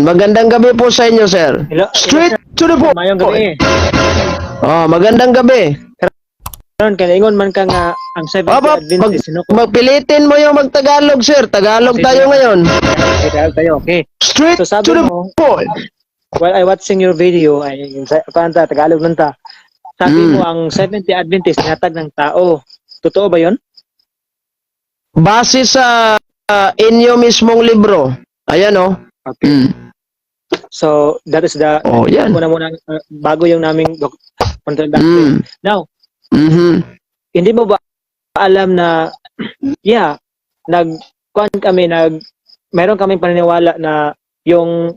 Magandang gabi po sa inyo, sir. Hello, Straight to the point. Maayong gabi. Oh, magandang gabi. Karon kay ingon man ka nga ang Seventh Aba, Adventist sino ko magpilitin mo yung magtagalog, sir. Tagalog Sige. Tayo ngayon. Tagalog tayo. Okay. Straight So sabi to the mo, point. While I watching your video, ay sa kuan ta, Tagalog lang ta. Sabi mo ang Seventh Adventist tinatag ng tao. Totoo ba 'yon? Base sa inyo mismong libro. Ayan, oh. Okay. So that is the Oh, yan. Muna muna bago yung naming contradictory. Now, hindi mo ba alam na, yeah, nag kuan kami, nag meron kaming paniniwala na yung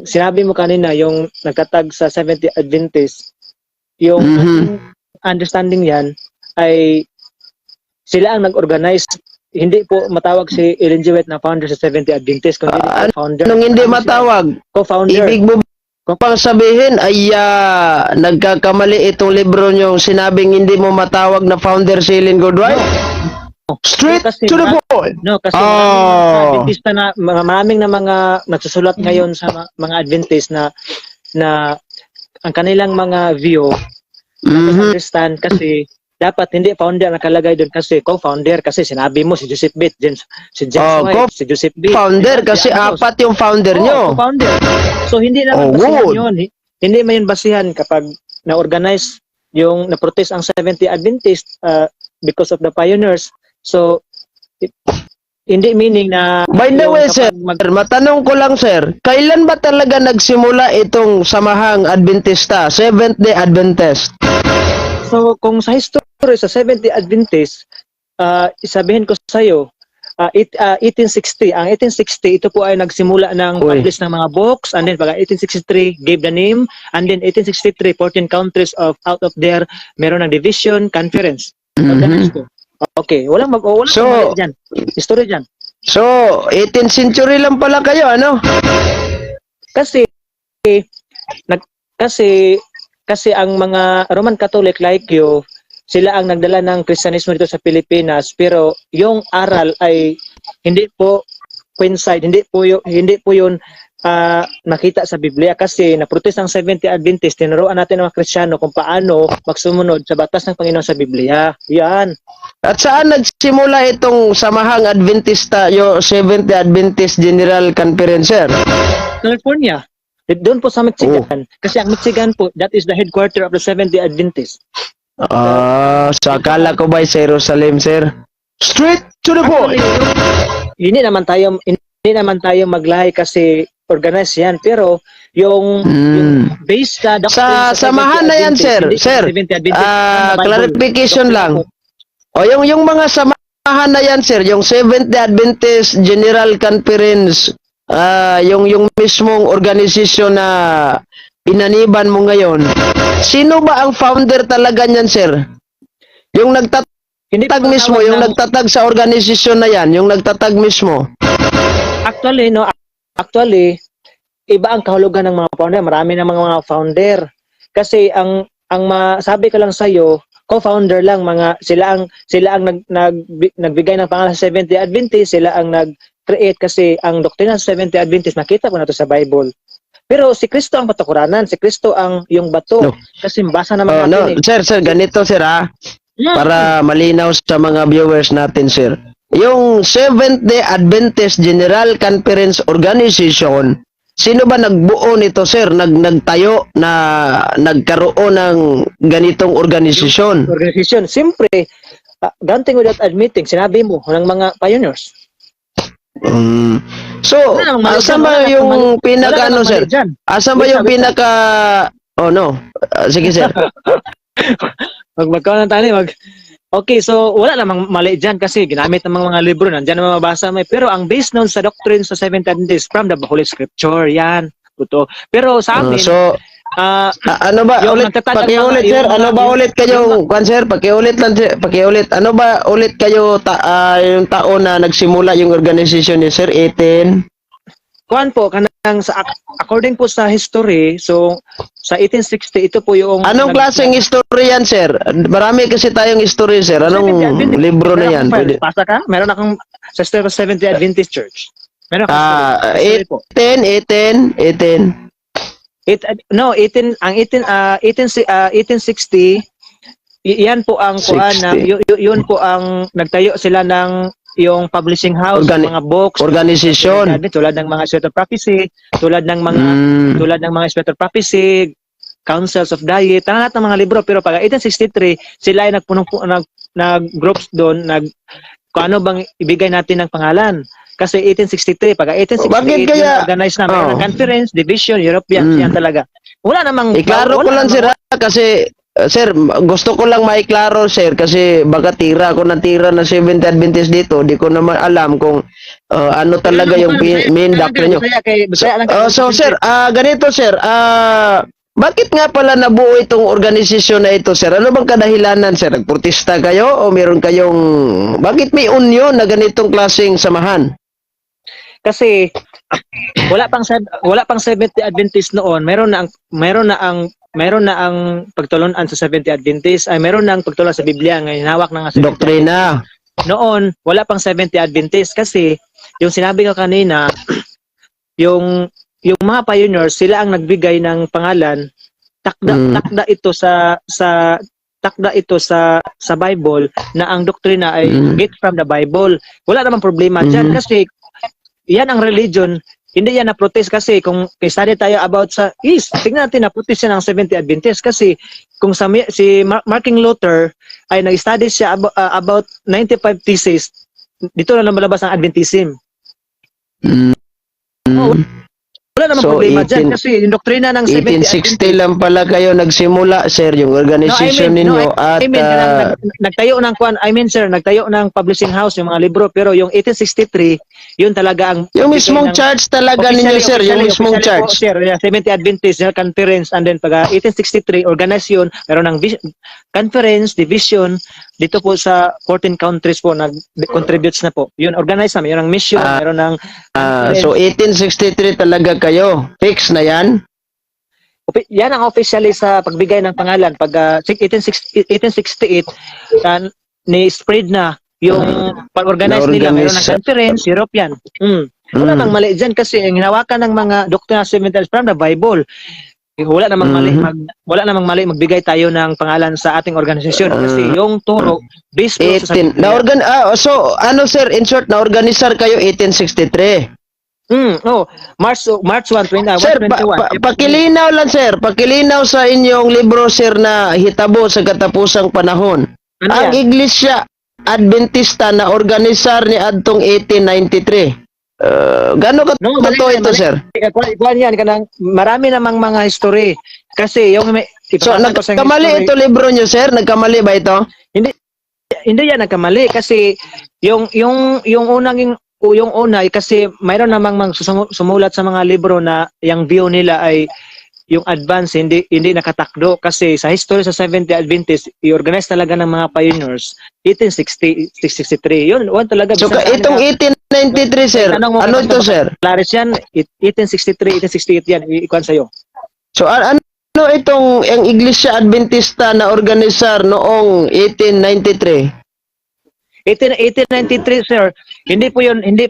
sinabi mo kanina, yung nagtatag sa Seventh Adventist, yung understanding yan ay sila ang nag-organize. Hindi po matawag si Ellen G. White na founder sa Seventh Adventist kundi Ah, founder. Anong hindi matawag? Co-founder. Ibig mo pang sabihin ay nagkakamali itong libro nyo, sinabing hindi mo matawag na founder si Ellen G. White? Straight Kasi to the point. No, kasi Oh. maraming mga Adventista na maraming na mga nagsusulat ngayon sa mga Adventist na na ang kanilang mga view understand kasi dapat hindi founder nakalagay doon kasi co-founder, kasi sinabi mo si Joseph Bates, James, si James Oh, White, si Joseph Bates. founder diba? kasi Si Ambrose. apat yung founder Oo, nyo. Co-founder. So hindi naman Oh, basihan good. yun. Hindi man yun basihan kapag na-organize yung na-protest ang Seventh Adventist because of the pioneers. So hindi meaning na By the yung way, kapag sir, matanong ko lang, sir, kailan ba talaga nagsimula itong samahang Adventista, Seventh-day Adventist? So kung sa history sa Seventh Adventist, sabihin ko sa iyo, 1860, ang 1860, ito po ay nagsimula ng Uy. Publish ng mga books, and then pag 1863 gave the name, and then 1863, 14 countries of out of there meron ng division conference. Organized to. Okay, walang mali dyan. History dyan. So, 18th century lang pala kayo, ano? Kasi nag kasi kasi ang mga Roman Catholic like you, sila ang nagdala ng Kristiyanismo dito sa Pilipinas, pero yung aral ay hindi po coincide, hindi po yun nakita sa Biblia kasi na-protest ang Seventh Adventist, tinuruan natin ang mga Kristiyano kung paano magsumunod sa batas ng Panginoon sa Biblia. Yan. At saan nagsimula itong samahang Adventista, yo Seventh-day Adventist General Conference, sir? California. Doon po sa Michigan. Kasi ang Michigan po, that is the headquarter of the Seventh-day Adventist. Ah, so akala ko ba sa Jerusalem, sir? Straight to the point. Actually, hindi naman tayo mag-lie kasi organized yan, pero yung based sa doctrine Sa samahan na yan, Seventh-day sir. Adventist, hindi Sir, Seventh-day Adventist, ang Bible. clarification Doctrine lang. po. O yung mga samahan na yan, sir, yung Seventh-day Adventist General Conference, yung mismong organization na inaniban mo ngayon, sino ba ang founder talaga niyan, sir? Yung nagtatag Hindi po mismo, matawag yung nagtatag sa organisasyon na yan, yung nagtatag mismo. Actually, no, actually, iba ang kahulugan ng mga founder. Marami ng mga founder. Kasi ang masabi ko lang sa iyo, co-founder lang mga sila ang nagbigay ng pangalan sa Seventh-day Adventist, sila ang nag-create kasi ang doktrina sa Seventh-day Adventist makita ko na to sa Bible. Pero si Kristo ang patukuranan, si Kristo ang yung bato. No. Kasi basa naman Oh, no, natin eh. sir, sir, ganito, sir, ah. Para malinaw sa mga viewers natin, sir. Yung Seventh-day Adventist General Conference Organization, sino ba nagbuo nito, sir? Nagtayo na nagkaroon ng ganitong organisasyon? Organization. Siyempre, granting without admitting, sinabi mo ng mga pioneers. So, Wala namang mali asa dyan, ba wala yung namang pinaka wala ano, namang sir? mali dyan. Asa ba Wait yung lang, wait. pinaka. Oh no. Ah, sige, sir. Magkaon tayo mag Okay, so wala namang mali dyan kasi ginamit ng mga libro, nandiyan naman mabasa mo eh. Pero ang based noon sa doctrine sa Seventh Adventist from the Holy Scripture, yan. Totoo. Pero sa amin, So, ano ba yung ulit, nagtatag ang pakiulit, yung sir, ano ba ulit kayong kwan, sir, pakiulit lang, sir, pakiulit, ano ba ulit kayo yung taon na nagsimula yung organization ni sir, 18 Kuan po kanang sa according po sa history, so sa 1860 ito po yung Anong klaseng history yan, sir? Marami kasi tayong history, sir. Anong Seventh-day Adventist. libro na Meron yan? akong file. Pwede. Pasa ka? Meron akong sa Seventh Day Adventist Church. Meron akong Ah, history po. 18, 18, 18. It, no, 18 ang 18 18 1860, yan po ang kuan na 60. yun po ang nagtayo sila ng yung publishing house, mga books, Organisasyon. tulad ng mga Spirit of Prophecy, tulad ng mga tulad ng mga Spirit of Prophecy, Councils of Diet, ang lahat ng mga libro. Pero pag 1863, sila ay nagpunong nag nag groups doon, nag kung ano bang ibigay natin ng pangalan. Kasi 1863, pag 1868, Bakit kaya- yun, organize na, mayroon ng conference, division, European, yan talaga. Wala namang Iklaro ko wala lang, namang- sir, ha, kasi sir, gusto ko lang maiklaro, sir, kasi baka tira ako ng tira ng Seventh Adventist dito, di ko naman alam kung ano talaga yung main doctrine nyo. Bisaya, kay, Bisaya lang. So sir, ganito, sir, bakit nga pala nabuo itong organisasyon na ito, sir? Ano bang kadahilanan, sir? Nagprotesta kayo o meron kayong, bakit may union na ganitong klaseng samahan? Kasi wala pang Seventh Day Adventist noon, meron na ang pagtulunan sa Seventh Day Adventist, ay meron na ang pagtulunan sa Biblia ngayon hawak na nga Seventh Day. Doktrina. Noon, wala pang Seventh Day Adventist kasi yung sinabi ko kanina, yung mga pioneers, sila ang nagbigay ng pangalan, takda takda ito sa Bible na ang doktrina ay get from the Bible. Wala namang problema diyan kasi yan ang religion, hindi yan na protest kasi kung study tayo about sa is, tingnan natin na protest yan ang Seventh Day Adventist kasi kung sa si Martin Luther ay nag-study siya about 95 thesis, dito na lumalabas ang Adventism. Oh, wala namang So, problema dyan 18 kasi yung doktrina ng Seventh Day 1860 lang pala kayo nagsimula, sir, yung organization No, I mean, ninyo no, at I mean, kanang nagtayo ng kwan, I mean, sir, nagtayo ng publishing house yung mga libro, pero yung 1863, yun talaga ang yung mismong church talaga ninyo, sir, yung mismong officially church. po, sir, yeah, Seventh Day Adventist General Conference and then pag 1863 organize yun, meron ng conference, division dito po sa 14 countries po nag-contributes na po. Yun, organize namin, yun ang mission, meron ng So 1863 talaga kayo. Fix na yan? Yan ang officially sa pagbigay ng pangalan. Pag 1860 1868, ni spread na yung pag-organize nila, meron ng Na-organize. conference, European. Wala nang mali dyan kasi ang hinawakan ng mga doctrine of Seventh Day from the Bible. Eh, wala namang mali wala namang mali magbigay tayo ng pangalan sa ating organisasyon kasi yung turo based po sa 18 Biblia. Na-organ so ano, sir, in short, na-organisar kayo 1863. Oh, March 1, 20, Sir, 121. pakilinaw lang, sir, pakilinaw sa inyong libro, sir, na Hitabo sa Katapusang Panahon. Ano Ang yan? Iglesia Adventista na organisar ni adtong 1893. Gaano ka No, mali totoo yan, ito, mali. sir? Kuwan yan, kanang marami namang mga history. Kasi yung may, So, ipapasa ko sa nagkamali history. ito libro nyo, sir? Nagkamali ba ito? Hindi yan nagkamali kasi yung unang yung, o yung una ay kasi mayroon namang mga sumulat sa mga libro na yung view nila ay yung advance hindi hindi nakatakdo kasi sa history sa Seventh Day Adventist, i-organize talaga ng mga pioneers 1860 63 yun one talaga. So, bisan saan itong nila- 1893, sir, Tanong mo ano kay ito, sir? Claris yan, 1863, 1868 yan ikuan sa'yo. So, ano itong ang Iglesia Adventista na organisar noong 1893? 18, 1893, sir, hindi po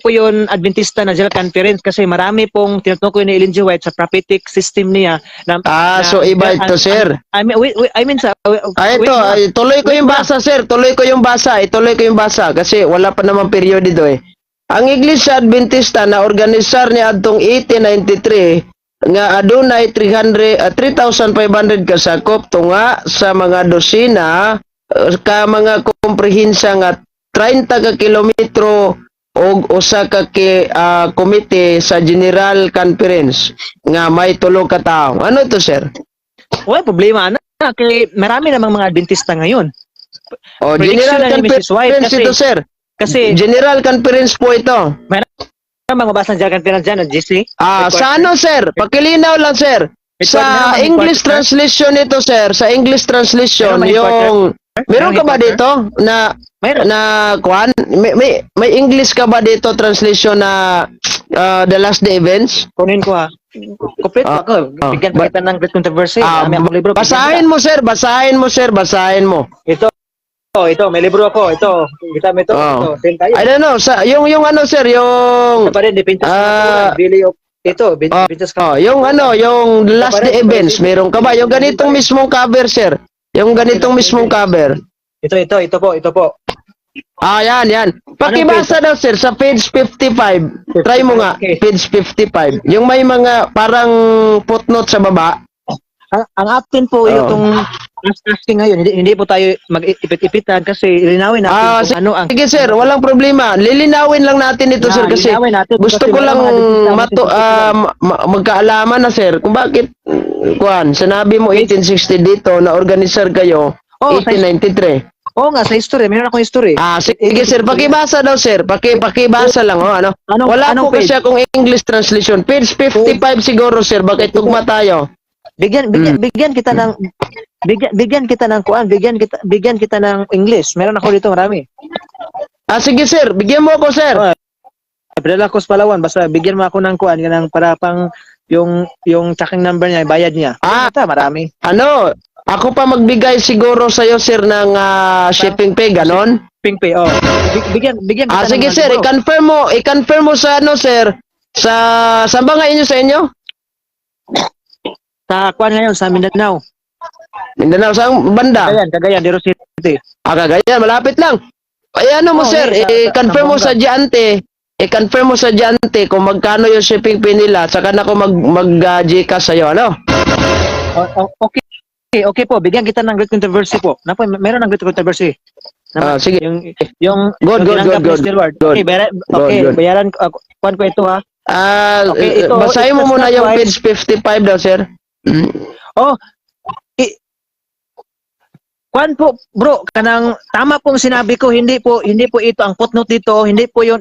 yun Adventista na General Conference kasi marami pong tinutukoy ni Ellen G. White sa prophetic system niya na, So iba ito, sir. I mean, wait, wait, I mean sa wait, Ah, ito, wait, ay, tuloy ko yung basa, sir. Tuloy ko yung basa. Ituloy ko yung basa kasi wala pa namang period dito eh. Ang Iglesia Adventista na organisar ni adtong 1893 nga adunay 300 3,500 kasakop tunga sa mga dosina ka mga komprehensa nga 30 ka kilometro og usa ka komite sa General Conference nga may tulo ka tawo. Ano ito, sir? Wala problema na kay marami namang mga Adventista ngayon. O, Prediction General na ni Mrs. White Conference kasi ito, sir. kasi General Conference po ito. Meron mga mabasa ng General Conference dyan, ng GC. Sa ano, sir? Pakilinaw lang, sir. Headquarter, Sa meron bang English headquarter? translation ito, sir. Sa English translation, Meron bang yung meron ka ba headquarter? dito na Meron. na kuan? May English ka ba dito translation na The Last Day Events? Kunin ko ha. Complete ako. Bigyan pa kita ng Great Controversy. Marami akong libro. Bigyan Basahin mo, sir. Basahin mo, sir. Basahin mo. kita. Ito. Ito, may libro ako. Ito, kita mo ito. Oh. Ito, same tayo. I don't know, sa yung ano, sir, yung Ito pa rin, Dipintas Billy of ito, Dipintas oh, yung ano, yung Last Day Events, meron ka ba? Yung ganitong mismong cover, sir. Yung ganitong mismong cover. Ito, ito, ito po, ito po. Ah, yan, yan. Pakibasa daw, sir, sa page 55. Try mo nga, page 55. Yung may mga parang footnote sa baba. Ang atin po yung asking ngayon, hindi po tayo mag-ipit-ipitan kasi linawin natin kung ano ang Sige, sir, walang problema. Lilinawin lang natin ito, sir, kasi linawin natin gusto kasi ko meron lang mga Adventista mato magkaalaman na, sir, kung bakit kuan, sinabi mo 1860 dito na organizer kayo Oh, 1893. Oo nga, sa history, meron akong history. Ah, sige, sir, pakibasa daw, sir. Pakibasa lang oh, ano. Wala Anong po kasi page? akong English translation. Page 55 siguro, sir, bakit tugma tayo? Bigyan bigyan bigyan kita ng bigyan bigyan kita ng kuan, bigyan kita ng English. Meron ako dito marami. Ah, sige, sir, bigyan mo ako, sir. Oh, padala ko sa Palawan, basta bigyan mo ako ng kuan kanang para pang yung tracking number niya, bayad niya. Ito, marami. Ano? Ako pa magbigay siguro sa iyo, sir, ng shipping fee, ganon? Ping pay, oh. Bigyan bigyan kita Ah, ng sige, mga sir, libro. i-confirm mo sa ano, sir, sa saan ba nga inyo sa inyo? Sa kuan ngayon sa Mindanao. Mindanao, saan banda? Cagayan, Cagayan, Dero City. Ah, Cagayan, malapit lang. Eh ano mo, Oh, sir, eh, i-confirm mo sa sa Giante, i-confirm mo sa Giante kung magkano yung shipping fee nila, saka na ako mag mag GCash sa'yo, ano? Oh, okay. Okay po, bigyan kita ng Great Controversy po. Napo, meron ng Great Controversy. Ah, sige. Yung Good, yung good, tinanggap good, ni good. Stewart. Good. Okay, bayaran, okay, Good, good. bayaran kuan ko ito ha. Ah, Okay, ito, basahin mo it's muna not yung wise. page 55 daw, sir. Oh, kuan po, bro, kanang tama pong sinabi ko, hindi po ito ang footnote dito, hindi po yun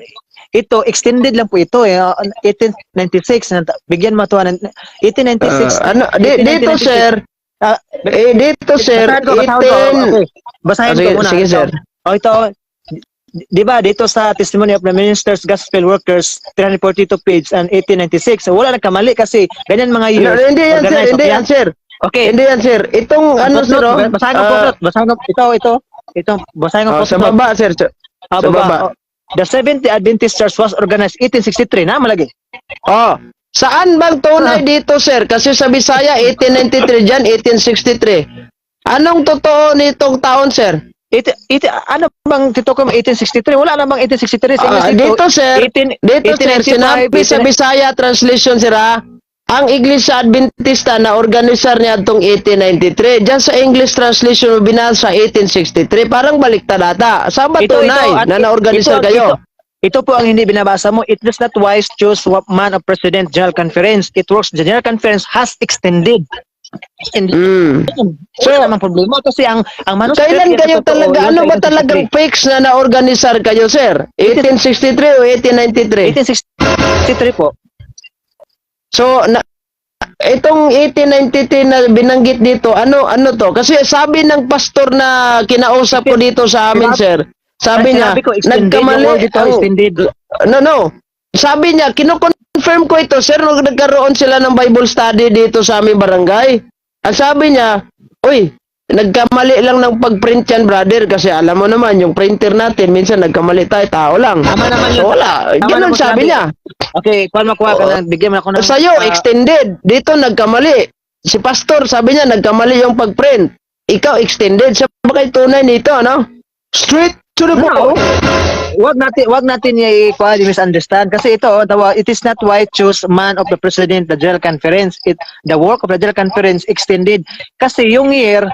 ito, extended lang po ito eh, 1896 bigyan mo to 1896. Ah, ano, dito, 1896. sir, eh, dito, sir, Basahin ko, basahin ko. 18 Okay. Basahin Ah, ko sige, muna. sige, Ito. sir. Oh, ito. Di ba dito sa Testimony of the Ministers Gospel Workers 342 page and 1896. So, wala nagkamali kasi ganyan mga No, years. hindi yan, sir, organized, hindi okay? yan, sir. Okay. Hindi yan, sir. Itong ano, sir, oh, Footnote, basahin ko footnote. Basahin ko ito, ito. Ito, basahin ko oh, sa footnote. baba, sir. Ah, Sa baba. baba. Oh. The Seventh-day Adventist Church was organized 1863 na malagi. Oh, saan bang tunay dito, sir? Kasi sa Bisaya, 1893 dyan, 1863. Anong totoo nitong taon, sir? It, ano bang tito ko 1863? Wala namang 1863 sa Ah, English dito. dito, sir, 18, dito, sir, 1895, sinabi sa 18 Bisaya translation, sir, ha? Ang Iglesia Adventista na organisar niya itong 1893. Diyan sa English translation binasa 1863. Parang baliktad ata. Saan ba tunay na naorganisar kayo? Ito po ang hindi binabasa mo. It is not wise choose what man of President General Conference. It works. The General Conference has extended. Extended. So, wala namang problema kasi ang manuscript Kailan yan kayo sa totoo, talaga, yun ano sa ba talagang fix na naorganisar kayo, sir? 1863 o 1893? 1863 po. So, na, itong 1893 na binanggit dito, ano ano to? Kasi sabi ng pastor na kinausap ko dito sa amin, sir, sabi niya, Sinabi ko, extended. Yung nagkamali word dito, extended. No. Sabi niya, kino-confirm ko ito, sir, nung nagkaroon sila ng Bible study dito sa aming barangay. Ang sabi niya, uy, nagkamali lang ng pag-print yan, brother, kasi alam mo naman, yung printer natin, minsan nagkamali tayo, tao lang. Tama naman yun. So, wala. Tama Ganun naman sabi sinabi. niya. Okay, kuha makuha ka na, bigyan mo ako ng Sa'yo, extended. Dito, nagkamali. Si pastor, sabi niya, nagkamali yung pag-print. Ikaw, extended. Siya ba kayo tunay nito, ano? Straight to the No. point. Wag natin i-kuha misunderstand kasi ito, oh, tawa, it is not why choose man of the president the general conference. It the work of the general conference extended kasi yung year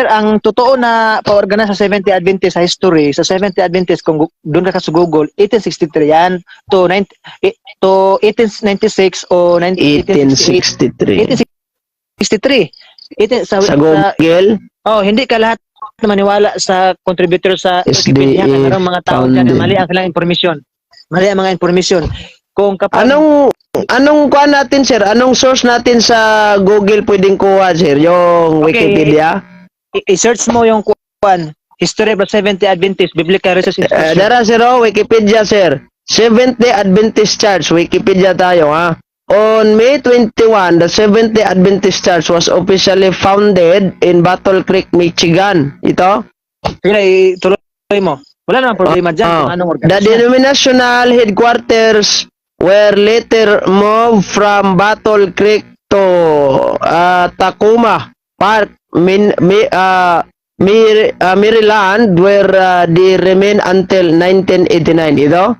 ang totoo na pa-organize sa Seventh-day Adventist sa history, sa Seventh-day Adventist, kung doon ka sa Google, 1863 yan to 9 to 1896 o 9 1863. 1863. Sa Sa Google, oh, hindi ka lahat na maniwala sa contributor sa Wikipedia. SDA Merong mga tao dyan na founded. mali ang kanilang informasyon. Mali ang mga informasyon. Kung kapag Anong anong kuha natin, sir? Anong source natin sa Google pwedeng kuha, sir? Yung Okay. Wikipedia? I-search mo yung kuan, History of the Seventh-day Adventist Biblical Research Eh, Institution. dara sir, oh, Wikipedia, sir. Seventh-day Adventist Church, Wikipedia tayo ha. On May 21, the Seventh-day Adventist Church was officially founded in Battle Creek, Michigan. Ito? Sige na, ituloy mo. Wala namang problema dyan kung anong The organization. Denominational headquarters were later moved from Battle Creek to Takoma Park, Maryland, where they remain until 1989. Ito?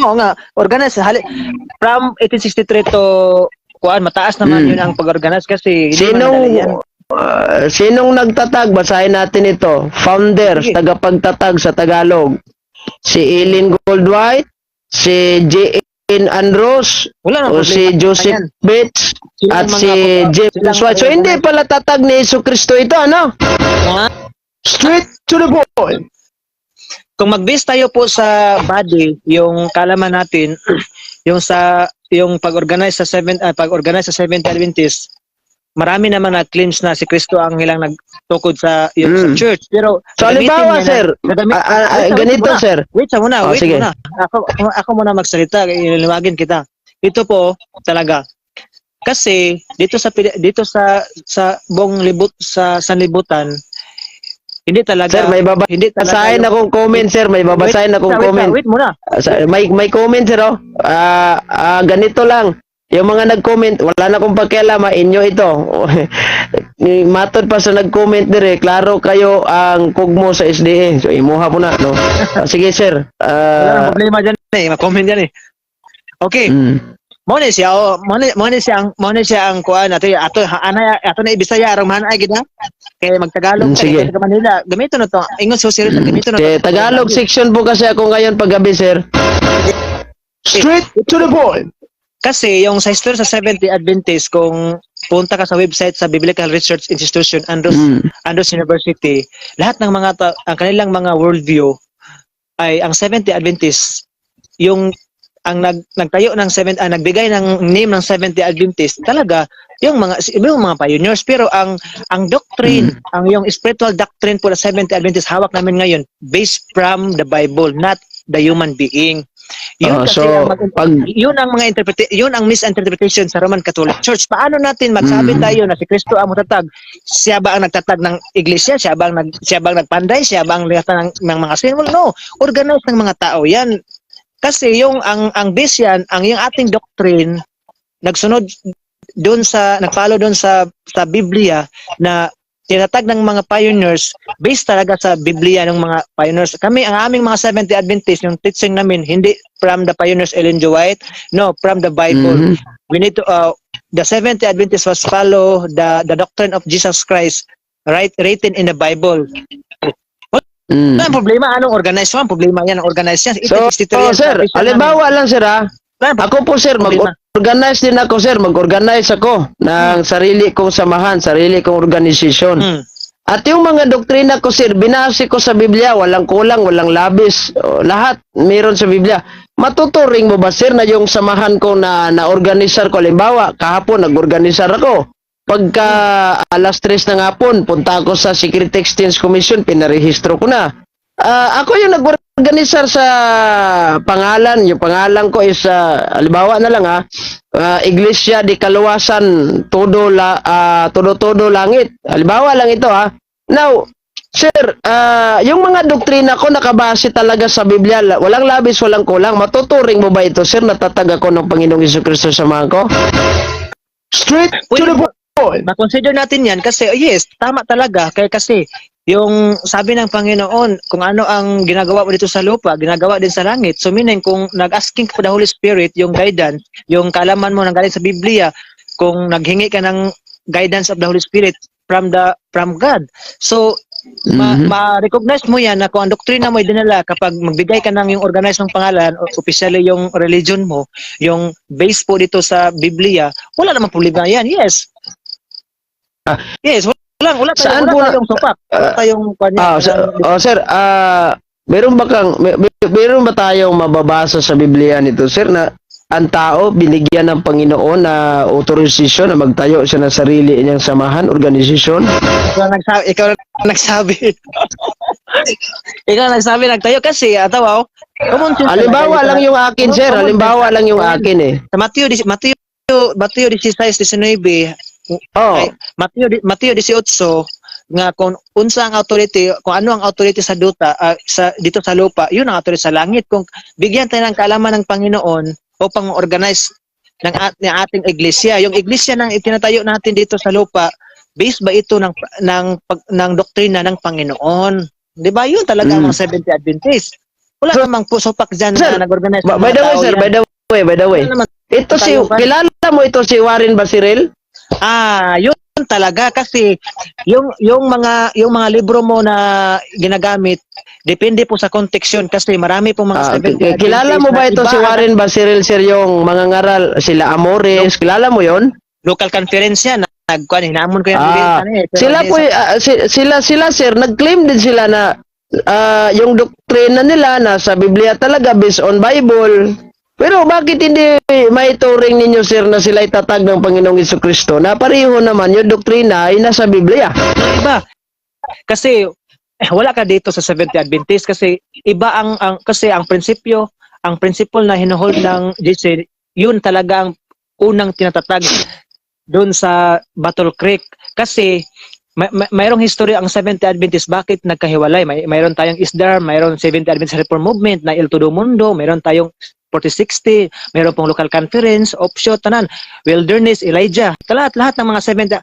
Oo nga, organize from 1863 to kuan, mataas naman yun ang pag-organize kasi hindi man Sinong madali yan. Sinong nagtatag? Basahin natin ito. Founders, Sige. Tagapagtatag sa Tagalog. Si Ellen Goldwhite, si J.N. Andrews, Wala namang o si problema Joseph yan. Bates, Silang at mga si James White. So hindi pala tatag ni Jesu Cristo ito, ano? Ha? Straight to the point. Kung mag-base tayo po sa body, yung kalaman natin, yung sa yung pag-organize sa Seventh Adventist, marami naman na claims na si Kristo ang ilang nagtukod sa yung sa church. Pero So gamitin halimbawa, niya na- sir, wait, wait ganito, muna. Sir. Wait sa muna, Oh, wait sige. muna. Ako muna magsalita, ililiwagin kita. Ito po talaga. Kasi dito sa buong libot sa sanlibutan, hindi talaga Sir, may hindi talaga babasahin akong comment, sir. May babasahin akong wait, comment. Wait muna. May comment, sir, oh. Ganito lang. Yung mga nag-comment, wala na akong pakialam, inyo ito. Matod pa sa nag-comment dire, klaro kayo ang kugmo sa SDA. So imuha po na, no? Sige, sir. Wala nang problema dyan eh. Ma-comment dyan eh. Okay. Mo ni siya oh, mo ni siya ang kuan ato ato ana ato na ibisaya aron mahanay gid ha. Kay magtagalog ka Sige. kay taga Manila. Gamito na to. Ingon sa sir, gamito na to. Eh, Tagalog section po kasi ako ngayon paggabi, sir. Straight to the point. Kasi yung sa history sa Seventh-day Adventist, kung punta ka sa website sa Biblical Research Institution, Andrews, Andrews University, lahat ng mga ang kanilang mga worldview ay ang Seventh-day Adventist, yung ang nagtayo ng seventh nagbigay ng name ng Seventh-day Adventist talaga yung mga pioneers, pero ang doctrine, ang yung spiritual doctrine po ng Seventh-day Adventist, hawak namin ngayon, based from the Bible, not the human being yun. Oh, Kasi so, ang pag yun ang misinterpretation sa Roman Catholic Church. Paano natin magsabi tayo na si Kristo ang mutatag? Siya ba ang nagtatag ng iglesia? Siya ba ang nagpanday? Siya ba ang nagtatag ng mga symbol? No, organized ng mga tao yan. Kasi yung ang base yan, ang yung ating doctrine nagsunod doon sa nagfollow doon sa Biblia na tinatag ng mga pioneers, based talaga sa Biblia ng mga pioneers. Kami, ang aming mga Seventh-day Adventist, yung teaching namin, hindi from the pioneers, Ellen G. White, no, from the Bible. We need to, the Seventh-day Adventist was follow the doctrine of Jesus Christ, right, written in the Bible. Wala ang problema, anong organize mo? Ang problema yan, ang organize yan. So, 1863 yan, oh, sir, official namin. halimbawa lang, sir, ha. Wala ang Ako po, sir, problema. Mag-organize din ako, sir. Mag-organize ako ng sarili kong samahan, sarili kong organisasyon. At yung mga doktrina ko, sir, binase ko sa Biblia, walang kulang, walang labis. O, lahat meron sa Biblia. Matuturing mo ba, sir, na yung samahan ko na na-organisar ko, halimbawa, kahapon nag-organisar ako. Pagka alas 3 ng hapon, punta ako sa Security Exchange Commission, pinarehistro ko na. Ako yung nag-organisar sa pangalan, yung pangalan ko is, halimbawa na lang ha, Iglesia de Kaluwasan, Todo, Todo Todo Langit. Halimbawa lang ito ha. Now, sir, yung mga doktrina ko nakabase talaga sa Biblia. Walang labis, walang kulang. Matuturing mo ba ito, sir, natatag ako ng Panginoong Hesus Kristo sa mga ko? Straight to the point. Ma-consider natin yan kasi oh yes, tama talaga. Kaya kasi yung sabi ng Panginoon, kung ano ang ginagawa mo dito sa lupa, ginagawa din sa langit. So meaning kung nag-asking ka for the Holy Spirit, yung guidance, yung kaalaman mo nang galing sa Biblia, kung naghingi ka ng guidance of the Holy Spirit from God. So ma-recognize mo yan na kung ang doktrina mo ay dinala kapag magbigay ka ng yung organized ng pangalan o officially yung religion mo, yung base po dito sa Biblia, wala namang problema yan. Yes. Yes, wala tayong, Saan wala po tayong supak. Wala tayong kanya. Oh, sir, meron ba tayong mababasa sa Biblia nito, sir, na ang tao binigyan ng Panginoon na authorization na magtayo siya ng sarili niyang samahan, organisasyon? Ikaw ang nagsabi, ikaw ang nagsabi. Ikaw ang nagsabi nagtayo kasi ataw, common sense Halimbawa talaga lang dito. yung akin, sir. Common Halimbawa sense. lang yung akin eh. Sa Mateo 16:19, Oh, ay, Mateo 18 Nga kung unsa ang authority, kung ano ang authority sa duta, sa dito sa lupa, yun ang authority sa langit. Kung bigyan tayo ng kaalaman ng Panginoon upang organize ng ating iglesia. Yung iglesia ng itinatayo natin dito sa lupa, based ba ito ng doktrina ng Panginoon? 'Di ba? Yun talaga ang mga Seventh Adventist. Wala namang pusopak diyan Sir, na nag-organize ng By mga the way, tao sir, yan. By the way, by the way. Wala naman Ito si, tayo ba? Kilala mo ito si Warren Basiril? Ah, yun talaga kasi yung mga libro mo na ginagamit, depende po sa context yun kasi marami pong mga Ah, Seventh kilala mo ba Adventist ito na si iba ang Warren Basiril, sir, yung mga ngaral, sila Amores, kilala mo yon? Local conference yan, nagkuan, hinamon ko yung Ah, ano eh, pero sila hindi po, sila, sir, nag-claim din sila na yung doktrina nila nasa Biblia talaga, based on Bible. Pero bakit hindi maituring ninyo, sir, na sila itatag ng Panginoong Kristo na pareho naman yung doktrina ay nasa Biblia? Iba. Kasi wala ka dito sa Seventh Adventist kasi iba ang kasi ang prinsipyo, ang principle na hinuhold ng GC, yun talaga ang unang tinatatag doon sa Battle Creek kasi mayroong history ang Seventh Adventist, bakit nagkahiwalay. Mayroon tayong ISDAR, mayroon Seventh Adventist Reform Movement na El Todo Mundo, mayroon tayong 4060, mayroon pong local conference, offshoot, tanan, Wilderness, Elijah, lahat lahat ng mga Seventh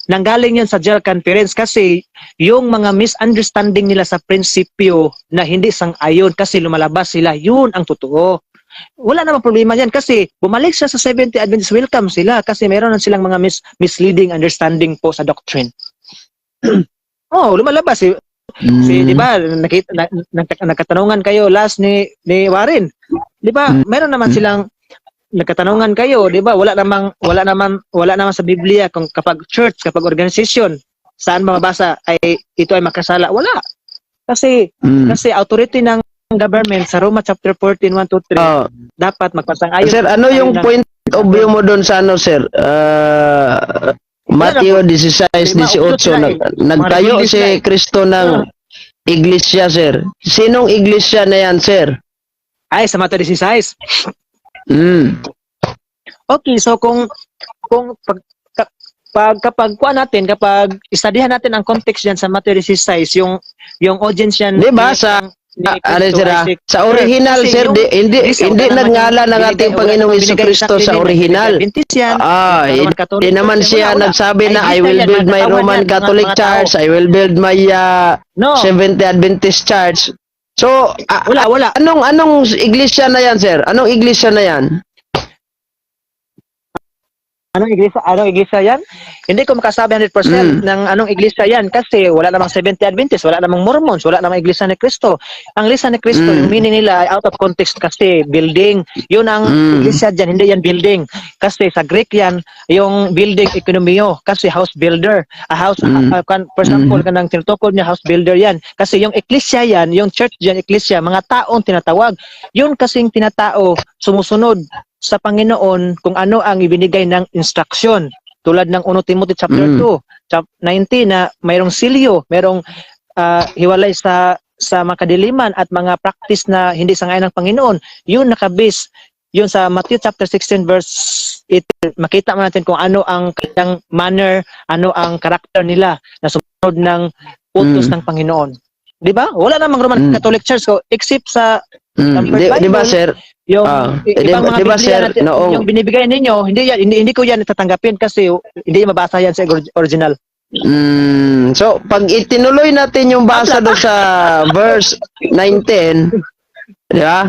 nanggaling yan sa General Conference kasi yung mga misunderstanding nila sa prinsipyo na hindi sang-ayon kasi lumalabas sila, yun ang totoo. Wala namang problema yan kasi bumalik siya sa Seventh Adventist, welcome sila kasi meron na silang mga misleading understanding po sa doctrine. Oh, lumalabas si 'di ba, nakita nagkatanungan kayo last ni Warren. 'Di ba? Meron naman silang nagkatanungan kayo, 'di ba? Wala namang sa Biblia kung kapag church, kapag organization, saan mababasa ay ito ay makasala? Wala. Kasi kasi authority ng government sa Roma chapter 14 1 to 3 Oh, dapat magpasang-ayon sir, ano yung ng- point of view mo doon sa ano, sir? Mateo 16, Diba, 18, sila eh. nagtayo Mga si sila eh. Kristo ng iglesia, sir. Sinong iglesia na yan, sir? Ay, sa Mateo 16. Okay, so kung pag, ka- pag kapag kuha natin, kapag istudyhan natin ang context diyan sa Mateo 16, yung audience yan Di ba, sa ni ano, Kristo sir, ay si sa original, Kasi sir, yung di, hindi iglesia, hindi wala naman nagngalan yung ng ating wala Panginoong naman Hesus binigay Kristo sa sacrament, original. Adventist yan, Ah, Roman Catholic hindi naman Church yan, siya wala, wala. nagsabi na Ay, "I will yan, build mga my katawan Roman yan, Catholic mga tao. Church, I will build my No, Seventh Adventist Church." So, wala, wala. anong anong iglesia na yan, sir? Anong iglesia na yan? Anong iglesia? Anong iglesia yan? Hindi ko makasabi 100% ng anong iglesia yan kasi wala namang Seventh Adventist, wala namang Mormons, wala namang Iglesia ni Cristo. Ang Iglesia ni Cristo, yung meaning nila ay out of context kasi building. Yun ang iglesia dyan, hindi yan building. Kasi sa Greek yan, yung building oikodomeo kasi house builder. A house, for example, kanang tinutukod niya, house builder yan. Kasi yung iglesia yan, yung church dyan, iglesia, mga taong tinatawag. Yun kasing tinatao, sumusunod sa Panginoon kung ano ang ibinigay ng instruction. Tulad ng 1 Timothy chapter 2, chapter 19 na mayroong silyo, mayroong hiwalay sa mga kadiliman at mga practice na hindi sangayon ng Panginoon. Yun nakabase yun sa Matthew chapter 16 verse 8. Makita mo natin kung ano ang kanyang manner, ano ang karakter nila na sumunod ng utos ng Panginoon. 'Di ba? Wala namang Roman Catholic Church ko except sa Number Di ba, Bible, sir? yung Ah, ibang mga di ba, Biblia sir, natin, yung binibigay ninyo, hindi ko yan tatanggapin kasi hindi mabasa yan sa original. So, pag itinuloy natin yung basa doon sa verse 19, di ba?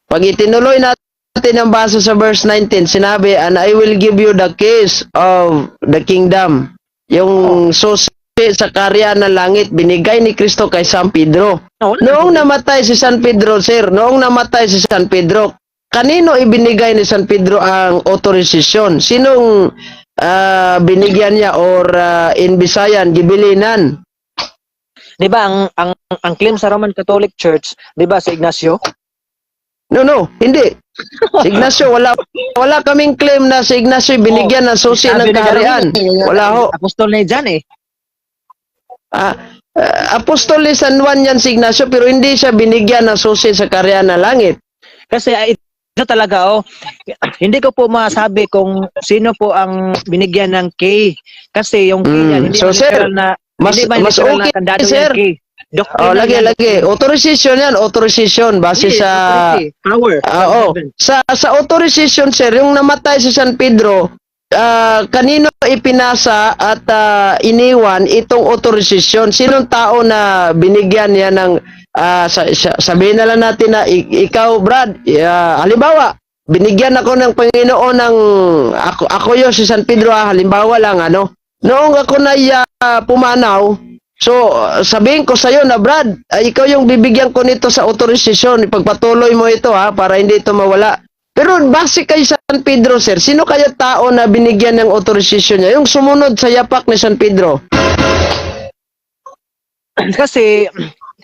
Pag itinuloy natin ang basa sa verse 19, sinabi, "And I will give you the keys of the kingdom." Yung susi sa kaharian ng langit, binigay ni Kristo kay San Pedro. No, wala. Noong namatay si San Pedro, sir, noong namatay si San Pedro, kanino ibinigay ni San Pedro ang authorization? Sinong binigyan niya or in Bisayan, gibilinan? 'Di ba ang claim sa Roman Catholic Church, 'di ba si Ignacio? No, hindi. Si Ignacio, wala wala kaming claim na si Ignacio binigyan ng susi Sabi ng ni kaharian. Jerome, Wala ho. Apostol ni John eh. Apostol ni San Juan yan si Ignacio, pero hindi siya binigyan ng susi sa kaharian ng langit. Kasi ito talaga oh, hindi ko po masabi kung sino po ang binigyan ng key kasi yung key yan, hindi So, man sir, literal na Mas Hindi ba mas literal na okay, kandado sir. yan, key? Doctrinal Oh, lagi yan. Lagi. Authorization yan, authorization base Hindi, sa authority, power. Ah, oo. Sa authorization, sir, yung namatay si San Pedro, kanino ipinasa at iniwan itong authorization? Sinong tao na binigyan niya ng sabihin na lang natin na ikaw, Brad, halimbawa, binigyan ako ng Panginoon ng ako yun si San Pedro, halimbawa lang, ano. Noong ako na pumanaw, so sabihin ko sa'yo na, "Brad, ay, ikaw yung bibigyan ko nito sa authorization, ipagpatuloy mo ito ha, para hindi ito mawala." Pero base kay San Pedro, sir, sino kaya tao na binigyan ng authorization niya? Yung sumunod sa yapak ni San Pedro. Kasi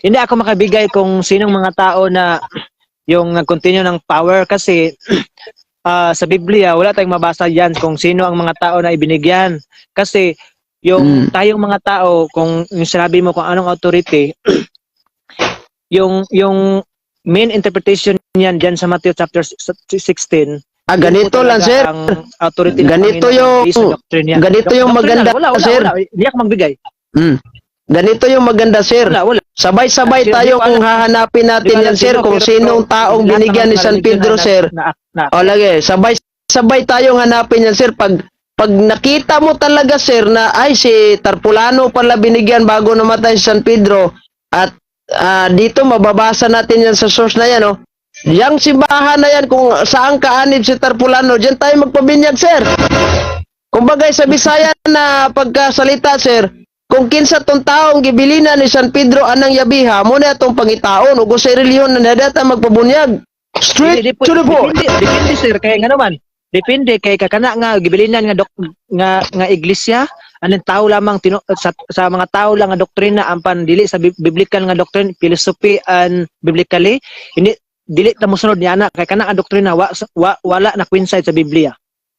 hindi ako makabigay kung sinong mga tao na yung nag-continue ng power kasi sa Biblia wala tayong mabasa diyan kung sino ang mga tao na ibinigyan. Kasi yung tayong mga tao, kung yung sinabi mo kung anong authority, yung main interpretation niyan diyan sa Matthew chapter 16, Ah, yun po ganito lang, talaga sir. ang authority ng Ganito Panginoon based sa doctrine niya. ganito yung Doctrinal, maganda, wala, wala, sir. wala. Hindi ako magbigay. Ganito yung maganda, sir. Wala, wala. Sabay-sabay Hindi ko tayo alam. Kung hahanapin natin Hindi ko yan, alam sir, sino, kung pero sinong taong lahat binigyan naman ni San religion Pedro, sir. na O, lagi, sabay-sabay tayong hanapin yan, sir. Pag nakita mo talaga, sir, na ay si Tarpulano pala binigyan bago namatay si San Pedro at dito mababasa natin yan sa source na yan, oh. Yang simbahan na yan, kung saan kaanib si Tarpulano, diyan tayo magpabinyag, sir. Kumbaga sa Bisaya na pagkasalita, sir, kung kinsa tong taong gibilinan ni San Pedro anang yabiha, mo na atong pangitaon ug sa relihiyon na nadata magpabunyag. Straight Hindi, to the point. Depende, depende, sir, kay nga naman. Depende kay kakana nga gibilinan nga dok, nga nga iglesia anong tao lamang sa mga tao lang nga doktrina ang pandili sa biblical nga doctrine, philosophy and biblically hindi dili ta mosunod niya ana kay kana nga doktrina wa wala na coincide sa Biblia.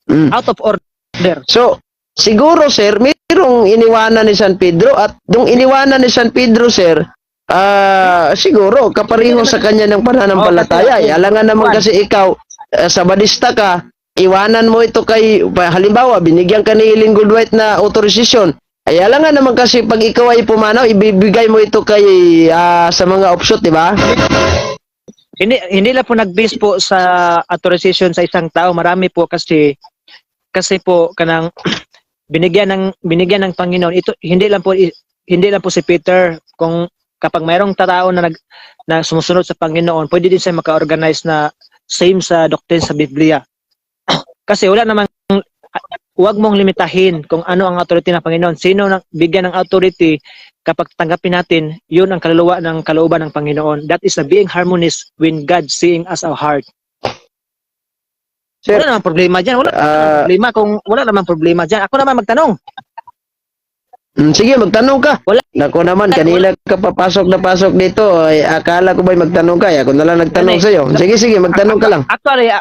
Out of order. So, siguro, sir, mayroong iniwanan ni San Pedro at nung iniwanan ni San Pedro, sir, siguro kapareho sa kanya ng pananampalataya. Oh, kasi Eh, alangan naman kasi ikaw, sabadista ka, iwanan mo ito kay, halimbawa, binigyan ka ni Ellen Goodwhite na authorization. Ay alangan naman kasi pag ikaw ay pumanaw, ibibigay mo ito kay sa mga offshoot, di ba? Hindi hindi lang po nag-base po sa authorization sa isang tao, marami po kasi kasi po kanang binigyan ng Panginoon ito, hindi lang po si Peter. Kung kapag mayroong tao na nag na sumusunod sa Panginoon, pwede din siya maka-organize na same sa doctrine sa Biblia kasi wala namang huwag mong limitahin kung ano ang authority ng Panginoon, sino nang bigyan ng authority. Kapag tanggapin natin, yun ang kaluluwa ng kalooban ng Panginoon. That is the being harmonious when God seeing us our heart. Sir, Wala namang problema dyan. Wala namang problema kung wala namang problema dyan. Ako naman magtanong. Sige, magtanong ka. Wala. Nako naman, kanina ka papasok na pasok dito. Ay, akala ko ba'y magtanong ka? Ay, ako na lang nagtanong Ano eh, sa'yo. Sige, sige, magtanong ka lang. Actually,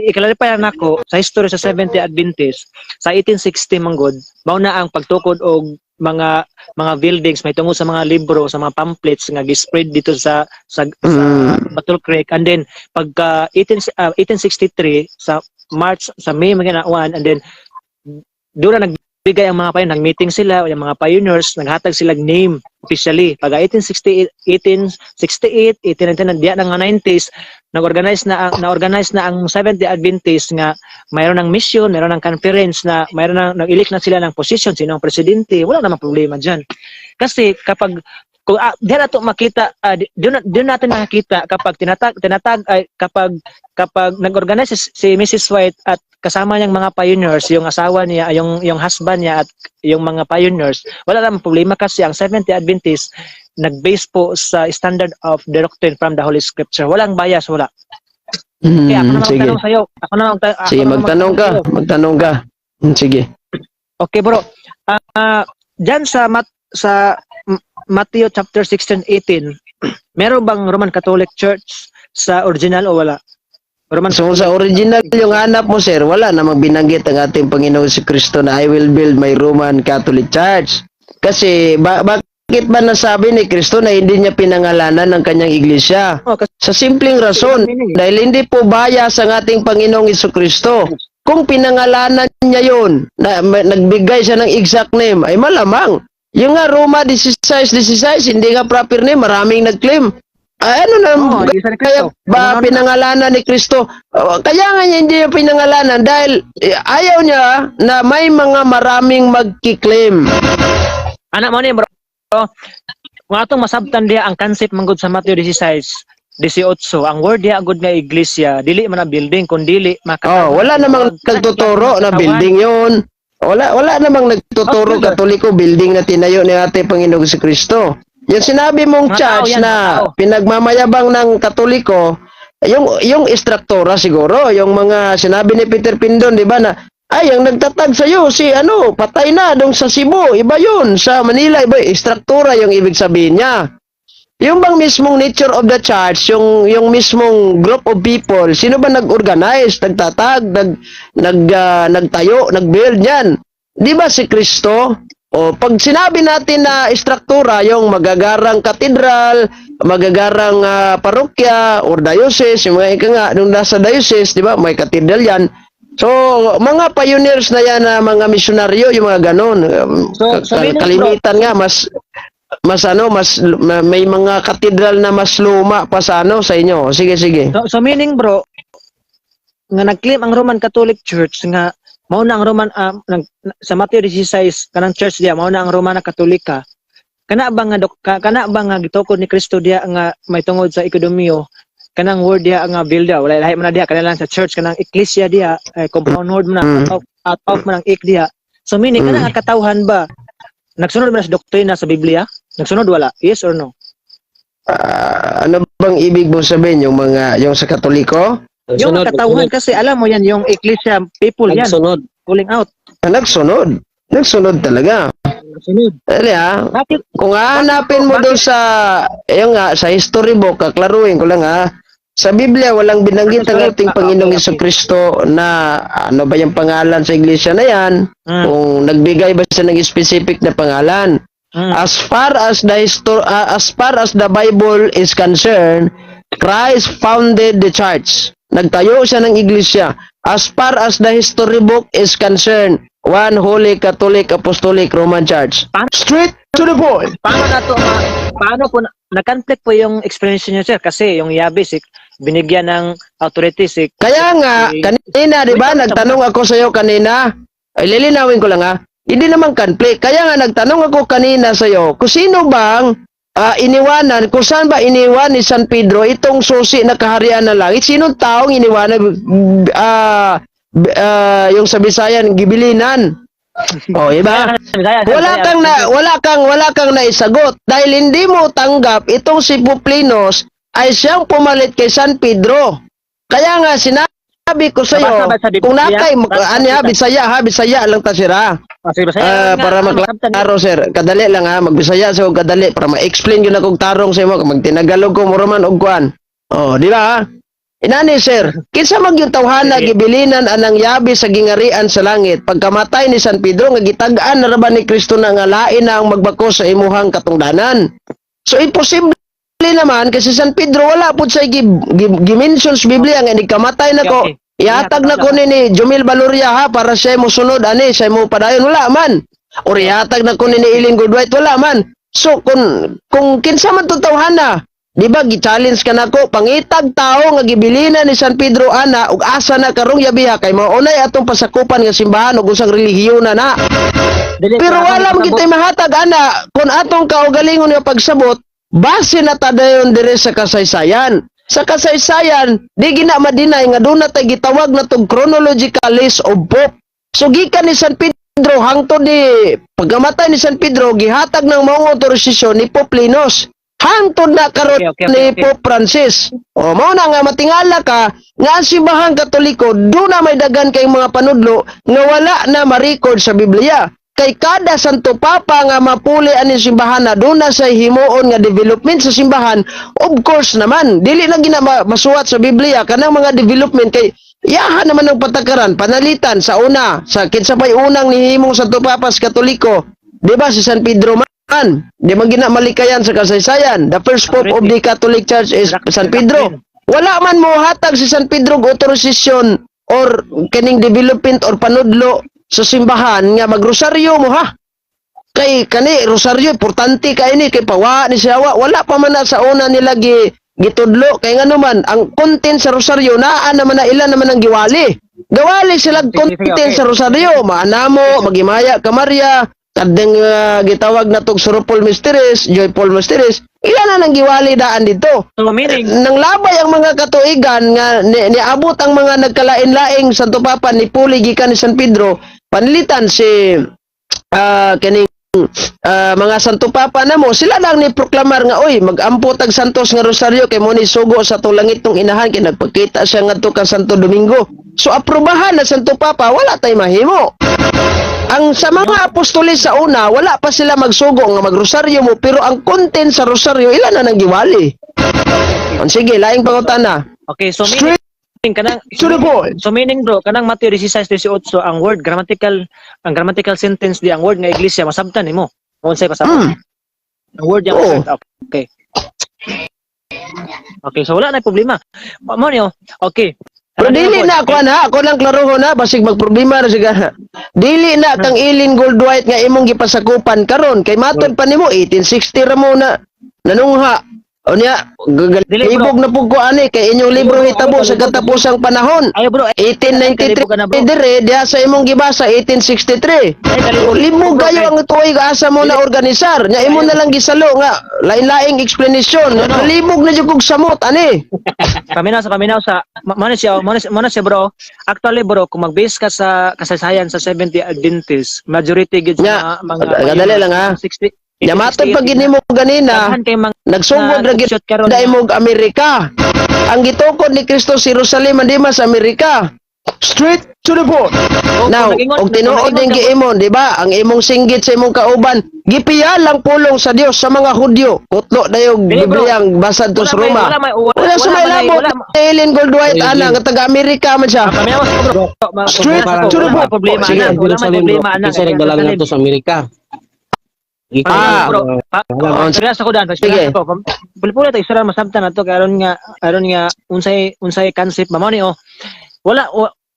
i-clarify lang nako sa history sa Seventh-day Adventist, sa 1860 manggod, mao na ang pagtukod og mga buildings may tungod sa mga libro, sa mga pamphlets nga gi-spread dito sa Battle Creek, and then pagka 1863 sa March, sa May mga na 1, and then doon na nagbigay ang mga pioneers, nag-meeting sila, yung mga pioneers, naghatag sila name officially. Pag 1868, 1868, 1899, diya na nga 90s, nag-organize na ang na-organize na ang Seventh-day Adventist nga mayroon ng mission, mayroon ng conference na mayroon ng nag-elect na sila ng position, sino ang presidente, wala namang problema diyan. Kasi kapag kung diyan nato makita, doon natin nakakita kapag tinatag tinatag ay kapag kapag nag-organize si Mrs. White at kasama niyang mga pioneers, yung asawa niya, yung husband niya at yung mga pioneers, wala namang problema kasi ang Seventh-day Adventist nag-base po sa standard of the doctrine from the Holy Scripture. Walang bias, wala. Kaya ako naman Sige. magtanong sa'yo. Ako naman, ako Sige, naman magtanong ka. sa'yo. Magtanong ka. Sige. Okay, bro. Diyan sa Matthew chapter 16, 18, meron bang Roman Catholic Church sa original o wala? Roman So, sa original yung hanap mo, sir, wala namang binanggit ang ating Panginoon si Kristo na "I will build my Roman Catholic Church." Kasi, bakit ba nasabi ni Kristo na hindi niya pinangalanan ng kanyang iglesia? Oh, kasi Sa simpleng rason, dahil hindi po bias ang ating Panginoong Kristo. Kung pinangalanan niya yun, na, nagbigay siya ng exact name, ay malamang, Yung nga Roma 16 16, hindi nga proper name, maraming nag-claim. Ah, ano na Oo, Iglesia ni kaya Cristo. ba Ano na? pinangalanan ni Kristo? Oh, kaya nga niya hindi niya pinangalanan dahil eh, ayaw niya na may mga maraming magki-claim. Anak mo ni, bro. Kung atong masabtan diha ang concept manggod sa Mateo 16:18, ang word diha gud nga iglesia, dili man ang building kun dili Oh, wala namang nagtuturo na building 'yon. Wala wala namang nagtuturo Oh, Katoliko building na tinayo ni ating Panginoong Kristo. Yung sinabi mong Mga tao church yan, na mga tao. pinagmamayabang ng Katoliko, yung istruktura siguro, yung mga sinabi ni Peter Pindon, di ba, na ay ang nagtatag sa iyo si ano, patay na dong sa Cebu, iba yun, sa Manila iba, istruktura yung ibig sabihin niya. Yung bang mismong nature of the church, yung mismong group of people, sino ba nag-organize, nagtatag, nagtayo, nag-build niyan? Di ba si Kristo? O pag sinabi natin na istruktura, yung magagarang katedral, magagarang parokya or diocese, yung mga ika nga, nung nasa diocese, di ba, may katedral yan. So, mga pioneers na yan na mga misyonaryo, yung mga ganon. So, meaning, Kalimitan nga, mas mas ano, mas may mga katedral na mas luma pa sa ano sa inyo. Sige, sige. So meaning, bro, nga nag-claim ang Roman Catholic Church nga mao na ang Roman sa Mateo 16 kanang church diya mao na ang Romana Katolika, kana ba nga gitukod ni Kristo diya nga may tungod sa ekonomiyo, kanang word diya nga build wala lahi man na diya, kana lang sa church, kanang eklesia diya eh, compound word man na, out of man ang ek diya. So meaning kanang ang katawhan ba nagsunod man sa doktrina sa Biblia? Nagsunod, wala? Yes or no? Ah, ano bang ibig mong sabihin, yung mga yung sa Katoliko? Yung Nagsunod, katawhan kasi, alam mo yan, yung eklesia people yan nagsunod. calling out. Ah, nagsunod. Nagsunod talaga. Nagsunod. Ano ah? Bakit? Kung hahanapin mo doon sa, ayun nga, sa history book, kaklaruhin ko lang ha. Sa Biblia, walang binanggit ang Sorry, ating Panginoong Kristo na ano ba yung pangalan sa iglesia na yan, kung nagbigay ba siya ng specific na pangalan. As far as the Bible is concerned, Christ founded the church. Nagtayo siya ng iglesia. As far as the history book is concerned, one holy Catholic Apostolic Roman Church. Straight to the point. Paano na to paano po na-conflict po yung explanation niyo, sir, kasi yung yabi si binigyan ng authority si Kaya nga, kanina, di ba, nagtanong ako sa iyo kanina, ay lilinawin ko lang ha, hindi naman conflict. Kaya nga, nagtanong ako kanina sa iyo, kung sino bang iniwanan, kung saan ba iniwan ni San Pedro itong susi na kaharian ng langit, sinong taong iniwanan, yung sa Bisayan, gibilinan? O, iba? Bisaya, sir, Wala Bisaya. kang na wala kang naisagot dahil hindi mo tanggap itong si Pope Linus ay siyang pumalit kay San Pedro. Kaya nga sinabi ko sa iyo, Nabasa ba sa Biblia? kung nakay Basa ano ha, sa- Bisaya ha, Bisaya lang ta sira. Ah, sige, Bisaya Ah, nga, para masabtan maklaro, sir, kadali lang ha, magbisaya sa og kadali para ma-explain yun akong tarong sa imo, magtinagalog ko mura man og kuan. Oh, di ba? Inani, sir, kinsa man yung tawhana Sige. gibilinan anang yabi sa gingarian sa langit pagkamatay ni San Pedro nga gitag-an na ra ba ni Kristo na nga lain na ang magbako sa imuhang katungdanan? So imposible naman kasi San Pedro wala pud say gi-mention sa Biblia nga nikamatay nako. Ihatag na ko ni Jumil Baluria ha para siya mo sunod ani, siya mo padayon, wala man. Or ihatag na ko ni Iling Goodwhite, wala man. So kung kinsa man to tawhana, di ba gi-challenge ka nako pangitag tao nga gibilina ni San Pedro ana ug asa na karong yabiha kay mao unay atong pasakupan nga simbahan ug usang relihiyon na na. Dili, Pero para wala man makasabot. kitay mahatag ana kung atong kaugalingon nga pagsabot base na ta dayon dire sa kasaysayan. Sa kasaysayan, di gina ma-deny nga doon na tay gitawag na tong chronological list of pope. So gikan ni San Pedro hangtod ni pagkamatay ni San Pedro, gihatag ng maong otorisasyon ni Pope Linus. Hangtod na karon ni Pope Francis. O mao na nga matingala ka nga ang simbahang Katoliko doon na may dagan kay mga panudlo nga wala na ma-record sa Biblia. Kay kada Santo Papa nga mapuli ani simbahan na doon na sa himuon nga development sa simbahan, of course naman dili na gina masuwat sa Biblia kanang mga development kay yaha naman ang patakaran panalitan sa una sa kinsa pay unang nihimong Santo Papa sa Katoliko, di ba si San Pedro man? Di man gina malikayan sa kasaysayan, the first pope of the Catholic Church is San Pedro. Wala man mo hatag si San Pedro og otorisasyon or kining development or panudlo sa simbahan nga magrosaryo mo ha. Kay kani rosaryo, importante kay ni, kay pawa ni siya, wala pa man na sa una nila gitudlo, kay ngano man ang content sa rosaryo naa naman na, ilan naman ang giwali. Gawali sila content sa rosaryo, maanamo, maghimaya ka Maria, kadeng gitawag na tog Sorrowful Mysteries, Joyful Mysteries, ilan na nang giwali daan dito. So meaning Nang labay ang mga katuigan nga niabot ang mga nagkalain-laing Santo Papa ni puli gikan ni San Pedro, panlitan si kining mga Santo Papa namo, sila lang ni proklamar nga, "Oy, magampo tag Santos nga Rosaryo kay mo ni sugo sa atong langit tong inahan kay nagpakita siya ngadto kang Santo Domingo." So aprobahan na Santo Papa, wala tay mahimo. Ang sa mga apostoles sa una, wala pa sila magsugo nga magrosaryo mo, pero ang content sa rosaryo ilan na nang giwali. On sige, laing pangutana. Okay, so Straight meaning kanang to the point. So meaning, bro, kanang Mateo 16:18, ang word grammatical, ang grammatical sentence di, ang word nga iglesia, masabtan nimo. Unsay pasabot? Ang word yang Oo. Okay. Okay, so wala na problema. Mo niyo. Okay. Pero dili na ako na, ako lang klarohon na, basig magproblema ra siya. Dili na kang Ellen Goldwhite nga imong gipasakupan karon kay matod pa nimo 1860 ra mo na nanungha. Unya, Dili, bro. libog na pug ko ani kay inyong libro hitabo sa katapusang panahon. Ay, bro, ay, 1893 kalibog ka na, bro. Dire diha sa imong gibasa 1863. Ay, kalibog. Libog kayo ang tuig asa mo na organisar. Nya imo na lang gisalo nga lain-laing explanation. No, no. Libog na jud kog samot ani. Paminaw sa mo na siya, mo na siya, bro. Actually, bro, kung mag-base ka sa kasaysayan sa 70 Adventist, majority gid Nya, sa mga kadali lang, ha. 60 Nya matod pag gini mo ganina, daghan kay mga nagsugod ra gid shoot karon na imong Amerika. Ang gitukod ni Kristo si Jerusalem di mas Amerika. Straight to the point. Now, og tinuod ning giimon, di ba? Ang imong singgit sa imong kauban, gipiya lang pulong sa Dios sa mga Hudyo. Kutlo dayog Dili, bro. Biblia ang basad to sa Roma. Wala may Wala sa may labot. Ellen Goldwhite ana nga taga Amerika man siya. Paminaw sa bro. Straight to the Wala may point. problema Sige. ana. Wala may problema ana. Kinsa nagdala nga to sa Amerika? Ah. Bro, Oh, serious ako dan, Sige. serious ako. Pulpula tayo istorya masabtan nato kay aron nga unsay unsay concept ba mo ni, oh. Wala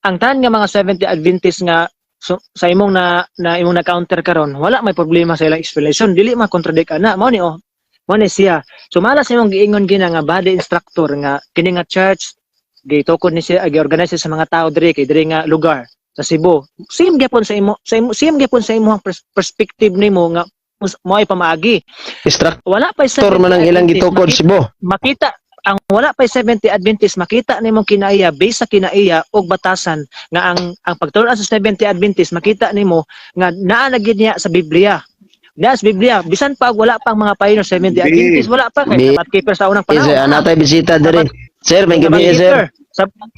ang tanan nga mga 70 Adventist nga so, sa imong na, na imong na counter karon, wala may problema sa ilang explanation, dili ma contradict ana mao ni, oh. Mao ni siya. Sumala sa imong giingon gina nga body instructor nga kini nga church gitukod ni siya, gi-organize sa mga tao diri kay diri nga lugar sa Cebu. Same gyapon sa imo, same gyapon sa imong perspective nimo nga mo ay pamaagi. Instructor Wala pa man ang ilang gitukod Cebu. Makita ang wala pa 70 Adventist, makita nimo kinaiya based sa kinaiya og batasan nga ang pagtulunan sa 70 Adventist, makita nimo nga naa na gid niya sa Biblia. Naa sa Biblia bisan pa og wala pang mga pioneer 70 Adventist, wala pa kay Sabbath keeper sa unang panahon. Sir, natay bisita diri. Sir, may Sabbath gabi, sir. keeper.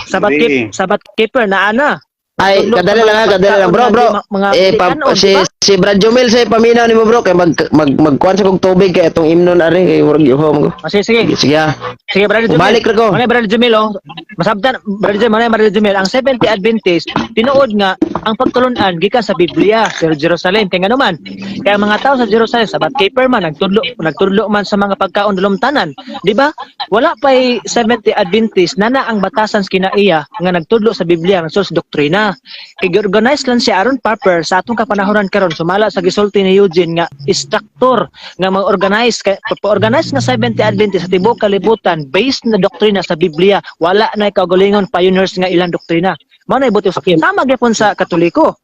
Sabbath keeper, Sabbath keeper naa na. Ay, Tudlo kadali sa lang ha, mga kadali lang. Bro, pagkaon bro. nga mga Eh, pa, kanon, si, di ba? si Brad Jumel, sa paminaw nimo, bro, kay mag, mag, magkuhan sa kong tubig, kay itong imnon ari, kay murag yuho mo ko. Ah, sige, sige. Sige, sige ha. Sige, Brother Jumel. Balik ra ko. Manay Brother Jumel, oh. Masabtan, Brother Jumel, manay Brother Jumel, ang 70 Adventist, tinuod nga ang pagtulunan gikan sa Biblia sa Jerusalem. Kay ngano man, kaya ang mga tao sa Jerusalem, Sabbath keeper man, nagtudlo nagtudlo man sa mga pagkaon dalumtanan, di ba? Wala pa'y 70 Adventist nana ang batasan sa kinaiya nga nagtudlo sa Biblia nga source doktrina. Kay gi-organize lang si Aaron Piper sa atong kapanahonan karon, sumala sa gisulti ni Eugene nga instructor nga mag-organize kay pa-organize nga 70 Adventist sa tibuok kalibutan based na doktrina sa Biblia. Wala na kaugalingon pioneers nga ilang doktrina. Mao na ibuti sama gyapon sa Katoliko.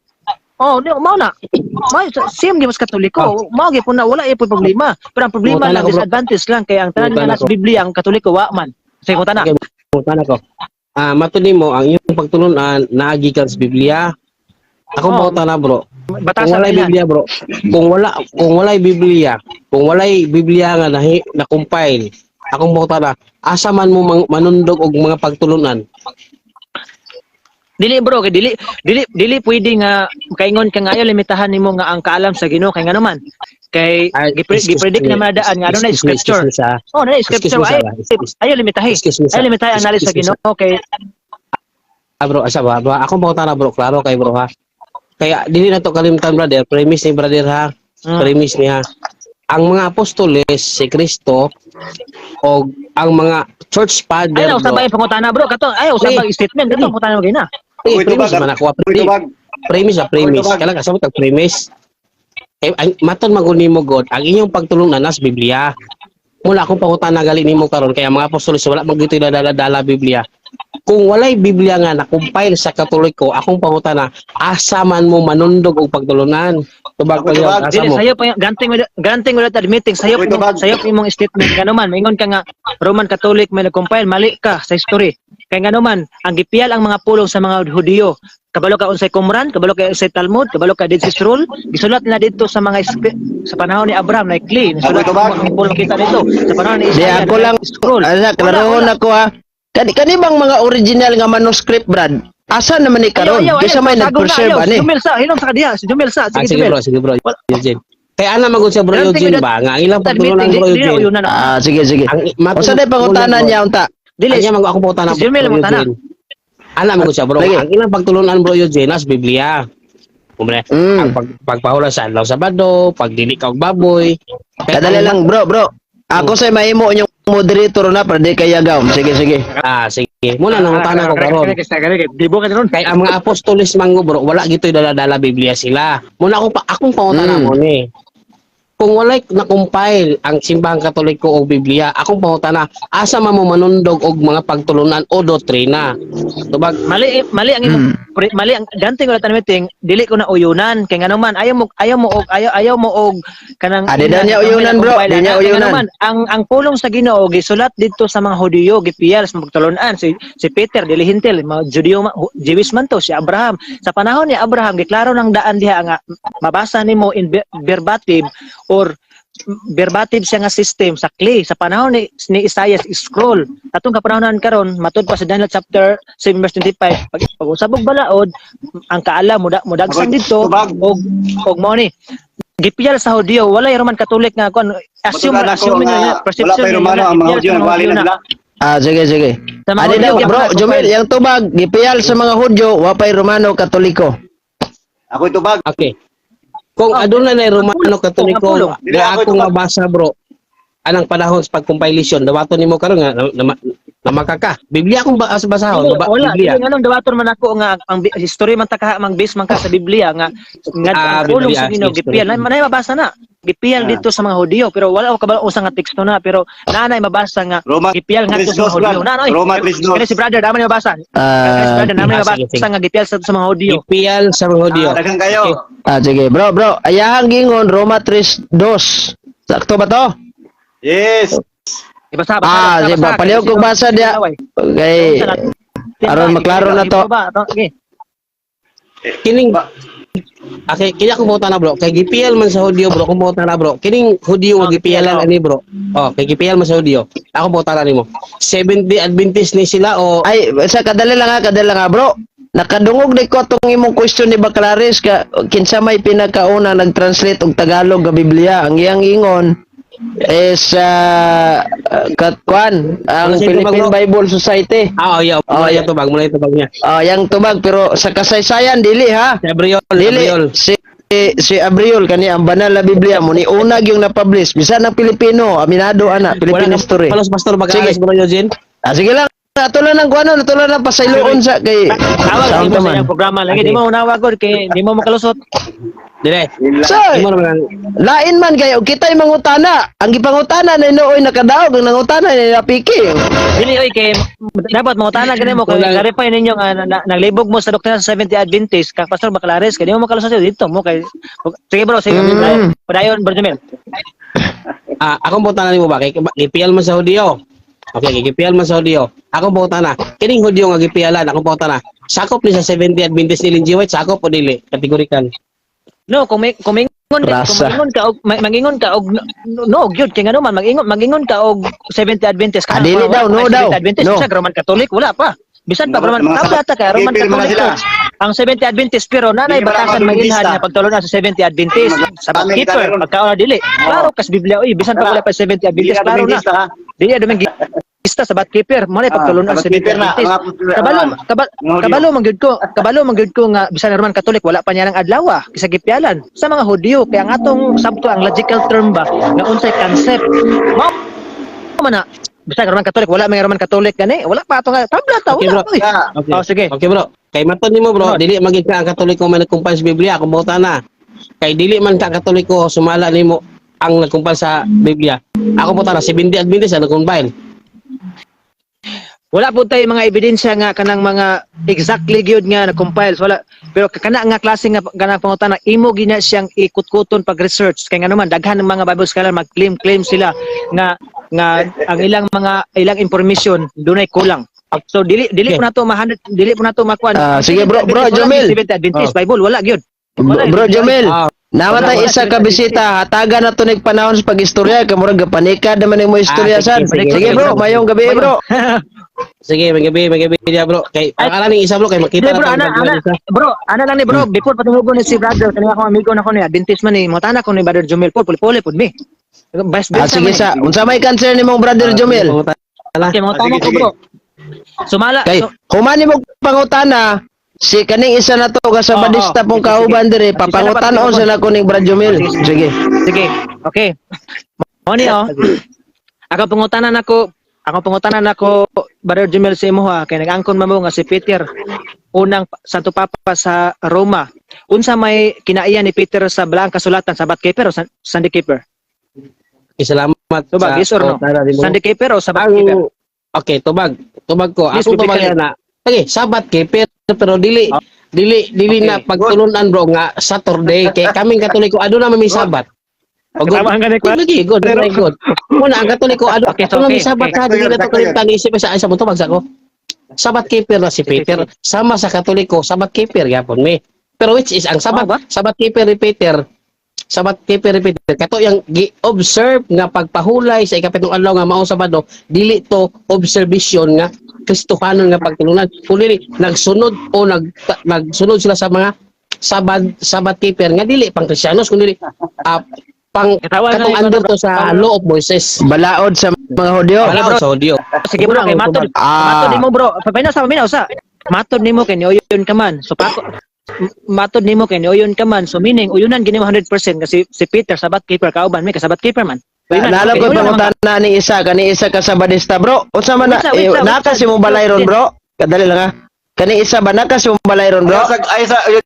Oh, di mao na. Mao same gyapon sa Katoliko. Mao gyapon na wala gyapon problema. Pero ang problema Mutana lang ko, bro. disadvantage lang kay ang tanan nga Mutana nasa ko. Biblia, ang Katoliko wa man. Sige, mutana. Okay, mutana ko. Ah, matod nimo ang iyong pagtulunan naagi kan sa Biblia. Ako Oh. mutana, bro. Kung Batasan walay nila. Biblia, bro. Kung walay Biblia nga nahi, na compile, akong mutana, asa man mo manundog og mga pagtulunan? Dili, bro, kay dili dili dili pwede nga kaingon ka nga ayaw limitahan nimo nga ang kaalam sa Ginoo kay ngano man. Kay Ay, excuse gipredict me, na man daan nga ano na excuse me, scripture. excuse me, sa Oh, na Excuse scripture me, ay sir. ayaw limitahi. Excuse me, sir. Ayaw limitahi ang knowledge sa Excuse me, Ginoo kay Ah, bro, asa ba? Bro, ako mangutana, bro, klaro kay bro ha. Kaya dili na to kalimtan, brother, premise ni brother ha. Premise niya. Ang mga apostoles si Kristo o ang mga church Ay father, na bro. usabay pangutana, bro, kato ay usabay statement kato pangutana mo gina. Eh, Uy, premise tubag, man ako. Uy, tubag. Premise ah, premise. Uy, tubag. Kailangan kasabot ang premise. Kay ang maton man nimo God, ang inyong pagtulungan nas Biblia. Muna akong pangutana gali nimo karon, kaya mga apostoles wala man gito'y dala-dala Biblia. Kung walay Biblia nga na-compile sa Katoliko, akong pangutana, asa man mo manundog og pagtulunan? Tubag Ako pa tubag. asa Dili mo? sayo pa yung granting without admitting, sayo Ako tubag. sayo pa imong statement ngano man maingon ka nga Roman Catholic may nag-compile, mali ka sa history. Kay ngano man ang gipiyal ang mga pulong sa mga Hudiyo. Kabalo ka unsay Qumran, kabalo ka unsay Talmud, kabalo ka Dead Sea Scroll, gisulat nila didto sa mga sa panahon ni Abraham na clay, nasulat Ako tubag. ang pulong kita dito. Sa panahon ni Di Isaiah, ako lang scroll. Asa, klarohon ako ha. Kani bang mga original nga manuscript, Brad? Asa naman ni karon? Ayaw, ayaw, Kaysa may ayaw, sagong na, nag-preserve ayaw. ani. Si Jumel sa, hilom sa kadiha, si Jumel sa, Ah, sige sige Jumel. bro, sige bro. Wala. Eugene. Kaya ana magud siya, bro Granting Eugene without ba nga ang ilang pagtulunan, admitting, bro di na Eugene. uyunan ako. Ah, sige sige. Ang maton Unsa day pangutana niya unta? Dili, Anya mag ako pangutana, Si Jumel bro ang pangutana. Eugene. Ana magud siya, bro. Lagi. Ang ilang pagtulunan, bro Eugene, nas Biblia. Kumbre, ang pagpahula sa adlaw Sabado, pagdili ka og baboy. Kaya Kadali lang, bro, bro. Ako say mahimo inyong moderator na para di kay yagaw. Sige, sige. Ah, sige. Muna nangutana ko karon. Di ba ka ron? Kay ang mga apostoles mango, bro, wala gito'y dala-dala Biblia sila. Muna ako pa akong pangutana mo ni. Kung walay na-compile ang simbahang Katoliko og Biblia, akong pangutana, asa man mo manundog og mga pagtulunan o doktrina? Tubag. Mali mali ang imong mali ang ganting wala meeting, dili ko na uyunan kay ngano man ayaw mo og ayaw mo og kanang Ah, di daw niya uyunan, bro. Di niya Kay uyunan. ngano man, ang pulong sa Ginoo gisulat didto sa mga Hudiyo, gipiyal sa pagtulunan si si Peter dili hintil mga Judio Jewish man to. Si Abraham, sa panahon ni Abraham, giklaro ng daan diha nga mabasa nimo in verbatim or verbatim siya nga system sa clay. Sa panahon ni Isaiah, scroll. Atong kapanahonan karon, matud pa sa Daniel chapter 7 verse 25, pag pag-usab og balaod, ang kaalam muda mudagsang Ako, didto tubag. og mao ni gipiyal sa Hudiyo. Walay Roman Catholic nga kon assume Matugan ako assume nga nila wala perception pa nila Romano na ang mga gipiyal Hudyo, sa mga nagwali Hudyo na na. sila. Ah, sige, sige. Sa mga Ani Hudyo, daw, gyapon bro, na Jumel, compile. yang tubag, gipiyal sa mga Hudyo, wapay Romano Katoliko. Ako tubag. Okay. Kung Oh, aduna na Romano ang Katoliko pulong. Dili nga ako akong tubag. mabasa, bro, anang panahon sa pag-compilation, dawaton nimo karon nga namakaka. Biblia akong basahon, Dili, ba, wala, Biblia. dili nganong dawaton man ako nga ang history man ta mang base man ka sa Biblia nga nga Ah, ang pulong Biblia, sa Ginoo history. gipiyal na manay mabasa na gipiyal dito sa mga Hudiyo, pero wala ako kabalo usa nga teksto na, pero naanay mabasa nga Roma gipiyal ngadto sa mga 3:2, Hudiyo brad. na oy. Roma 3:2. Kani si brother dama ni mabasa. Kani si Ah, brother dama ni Ah, mabasa sige, sige. nga gipiyal sa mga Hudiyo. Gipiyal sa mga Hudyo. Ah, daghan kayo. Okay. Ah, sige, bro, bro. Ayahang gingon Roma 3:2. Sakto ba to? Yes. Ibasa, basa, Ah, basa, sige, basa. ba, palihog kog basa diya. Okay. Aron maklaro na to. Okay. Kining Okay, kini akong pangutana, bro. Kay gipiyal man sa Hudyo, bro. Akong pangutana, bro. Kining Hudyo nga Oh, gipiyalan gipiyal, ani, bro. Oh, kay gipiyal man sa Hudyo. Akong pangutana nimo. Seventh Day Adventist ni sila o Ay, sa kadali lang ha, kadali lang ha, bro. Nakadungog ni ko atong imong question ni Baclares ka kinsa may pinakauna nag-translate og Tagalog nga Biblia. Ang iyang ingon is katkuan ang Ano siya Philippine tubag, bro? Bible Society. Ah, oh, yeah, Oh, muna yeah. yung tubag, muna yung tubag niya. Ah, yang tubag pero sa kasaysayan dili ha. Si Abriol, Dili Abriol. si si Abriol kani ang banal na Biblia mo ni unag yung na-publish bisan ang Pilipino aminado ana Philippine Wala ka history. palos, pastor Sige. Baclares, bro Eugene. Ah, sige lang. Ato lang ang kuano, ato lang ang pasayloon sa kay Tawag Sound mo sa man. iyang programa lagi di mo unawa gud kay di mo makalusot. Dire. So, Imo naman ang lain man kayo, kita'y mangutana. Ang gipangutana na inooy nakadaog, ang nangutana na napiki. Dili oy, kay dapat mangutana gani mo kay Wala. clarify ninyo nga naglibog mo sa doktrina sa Seventh Adventist ka Pastor Baclares kay di mo makalusot dito mo kay sige bro, sige. Padayon, bro Jamil. Ah, akong pangutana nimo ba kay gipiyal man sa Hudyo. Okay, kay gipiyal man sa Hudyo. Akong pangutana, kining Hudyo nga gipiyalan, akong pangutana. Sakop ni sa Seventh Day Adventist ni Ellen G. White, sakop o dili? Kategorikal. No, kung Rasa. maingon ka og mangingon ka og no, gyud kay ngano man mangingon ka og Seventh Adventist Ah, dili daw, no wala pa daw. Seventh Adventist No. bisag Roman Catholic wala pa. Bisan pa Roman Mga tabla ta kay Roman Gipil mga Catholic sila. Church. Ang Seventh Adventist pero nanay Di ba batasan mga mailhan Adventista? nga pagtulon sa Seventh Adventist sa Amin keeper ka meron. pagkaon na dili. Klaro kas Biblia oy bisan pa wala pa Seventh Dili Adventist na klaro na. Adventista, ha? Dili Dominguista sa Batkeeper mo na Ah, pagtulon sa Seventh Batkeeper na, Adventist. mga apostol- Kabalo mga Hudyo. kabalo man gyud ko, kabalo man gyud ko nga bisan ang Roman Catholic wala pa niya ng adlaw sa gipyalan sa mga Hudyo kaya ang atong sabto ang logical term ba nga unsay concept. Mao man na bisan ang Roman Catholic wala may Roman Catholic gani wala pa ato nga tabla ta Okay, wala. bro. Oy. Ah, Okay. Oh, sige. Okay, bro. Kay maton nimo, bro, Ano? dili magid ka ang Katoliko man nagkumpay sa Biblia, akong pangutana. Kay dili man ka Katoliko, sumala nimo ang nagkumpile sa Biblia. Ako po tara, Seventh Adventist ang nagkumpile. Wala po tayo mga ebidensya nga kanang mga exactly gyud nga na-compile. Wala. Pero kana nga klase nga kanang pangutana, imo gina siyang ikutkuton pag research kay ngano man daghan ng mga Bible scholar mag-claim claim sila nga nga ang ilang mga ilang information dunay kulang. So dili dili po nato ma dili po nato makuan. Ah, sige, bro, bro, Jomel. Seventh Adventist Bible wala gyud. Wala, Bro Jomel, namatay Wala, isa wala, ka bisita, hatagan na to nig panahon sa pag-istorya kay murag gapanikad naman nimo istorya Ah, sad. sige, sige, Sige bro, sige. mayong gabi, bro. Sige, may gabi diya, bro. Kay Ay, ang ning isa, bro, kay makita Hindi, bro, na ana, tayong ana, isa. Bro, ana lang ni bro, before patungog ni si brother, kanina akong amigo na ko ni Adventist man ni, mutana ko ni Brother Jomel po, puli-puli pud mi. Vice Ah, versa sige man eh. sa, unsa may cancer nimong Brother Jomel? Pangutana. Okay, mga Ah, tama sige, ko, sige. bro. Sumala, Kay so, human nimo pangutana si kaning isa na to ka sa Oo, badista oo. pong Sige, kauban sige. dire, Sige, papangutanon sige. sa nako ning Brad Jomel. Sige. Sige, okay. Mo ni oh. Ako pangutana nako, Brother Jomel, sa imo ha, kay nag-angkon man mo nga si Peter unang Santo Papa sa Roma. Unsa may kinaiya ni Peter sa Balaang Kasulatan, Sabbath Keeper o Sunday Keeper? Okay, salamat Tubag, sa yes or no? pangutana nimo. Sunday Keeper o Sabbath Ang Keeper? Okay, tubag. Tubag ko. Yes, Akong tubag biblically. na. Okay, Sabat kay pero dili dili dili na pagtulunan, bro, nga Saturday kay kaming Katoliko aduna man may Sabat. O, good. Tama ang ganit, Good, lagi, good, very good. Muna ang Katoliko ado Okay, so aduna may okay, Sabat okay. ha, dili na to Sakto yun. kalimtan isip sa isa mo tubag sa ko. Sabat keeper na si Sige, Peter. Sama sa Katoliko, Sabat keeper gyapon mi. Pero which is ang Sabat Ah, ba? Sabat keeper ni Peter, Sabat keeper ni Peter kato yang gi-observe nga pagpahulay sa ikapitong adlaw nga maong Sabado, dili to observation nga Kristohanon nga pagtulunan, kundi nagsunod o nagsunod sila sa mga Sabat keeper nga dili pang Kristiyanos kundi pang Katawa na katong ni under to sa law of Moses. Balaod sa mga Hudyo. Balaod sa Hudyo. Sige, bro, kay matod. Ah. Matod nimo, bro. Paminaw sa, paminaw sa. Matod nimo kay niuyon ka man. So pako matod nimo kay niuyon ka man. So meaning uyunan gini mo 100% kasi si Peter Sabat keeper kauban mi ka Sabat keeper man. Uyunan, Nalo okay, ko uyunan man ka. pangutana ni isa kani isa ka sa badista, bro. Unsa man na Wait sa, wait eh, sa, wait naka sa. si mong balay ron, bro? Kadali lang ha. Kani isa ba naka si mong balay ron, bro? Ay sa ayun,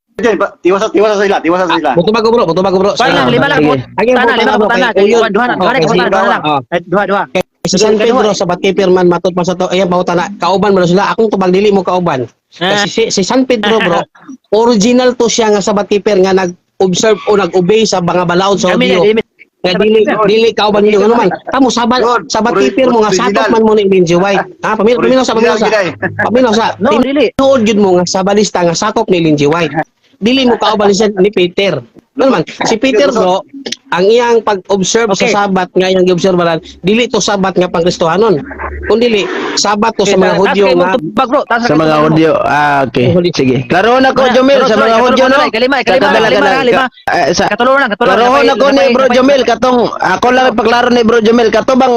tiwasa tiwasa sila, tiwasa sila. Butubag ko, bro, butubag ko, bro. Kuan lang, lima lang Sige. po. Ang Tana, lima bro, ka tana. kay Kay uyon. duha, duha, duha, Okay, duha, sige. duha lang. Oh. Ay, duha, duha. Si San Pedro sa Keeper man matod pa sa to, ayan pangutana, kauban man sila, akong tubag dili mo kauban. Ah. Kasi si San Pedro, bro, original to siya nga Sabat keeper nga nag-observe o nag-obey sa mga balaod sa Kami Hudyo. na, di- Nga dili dili kauban ninyo ano man. Kamo Sabat Lord, Sabat keeper mo nga original. sakop man mo ni Ellen G. White. Ha, paminaw paminaw sa paminaw sa. Original gid ay. Paminaw sa. No, dili. Tinuod gyud mo nga sabalista nga sakop ni Ellen G. White. Dili mo kauban siya ni Peter. Ano man, si Peter, bro, ang iyang pag-observe sa Sabat nga iyang giobserbaran, dili to Sabat nga pangkristohanon. Kun dili, Sabat to sa mga Taas Hudyo kay nga mong tubag, bro. Taas Sa kay mga tubag mo. Hudyo. Ah, okay. Sige. Klaro na ko, Wala. Jomel, Bro, sa sorry, mga katulong Hudyo, ko no? na, ikalima, ikalima, Kakadala ka ikalima, na. lima. Eh, sa Katulo lang, katulo. Klarohon ako ni Bro Jomel katong ako lang ipaklaro ni Bro Jomel kato bang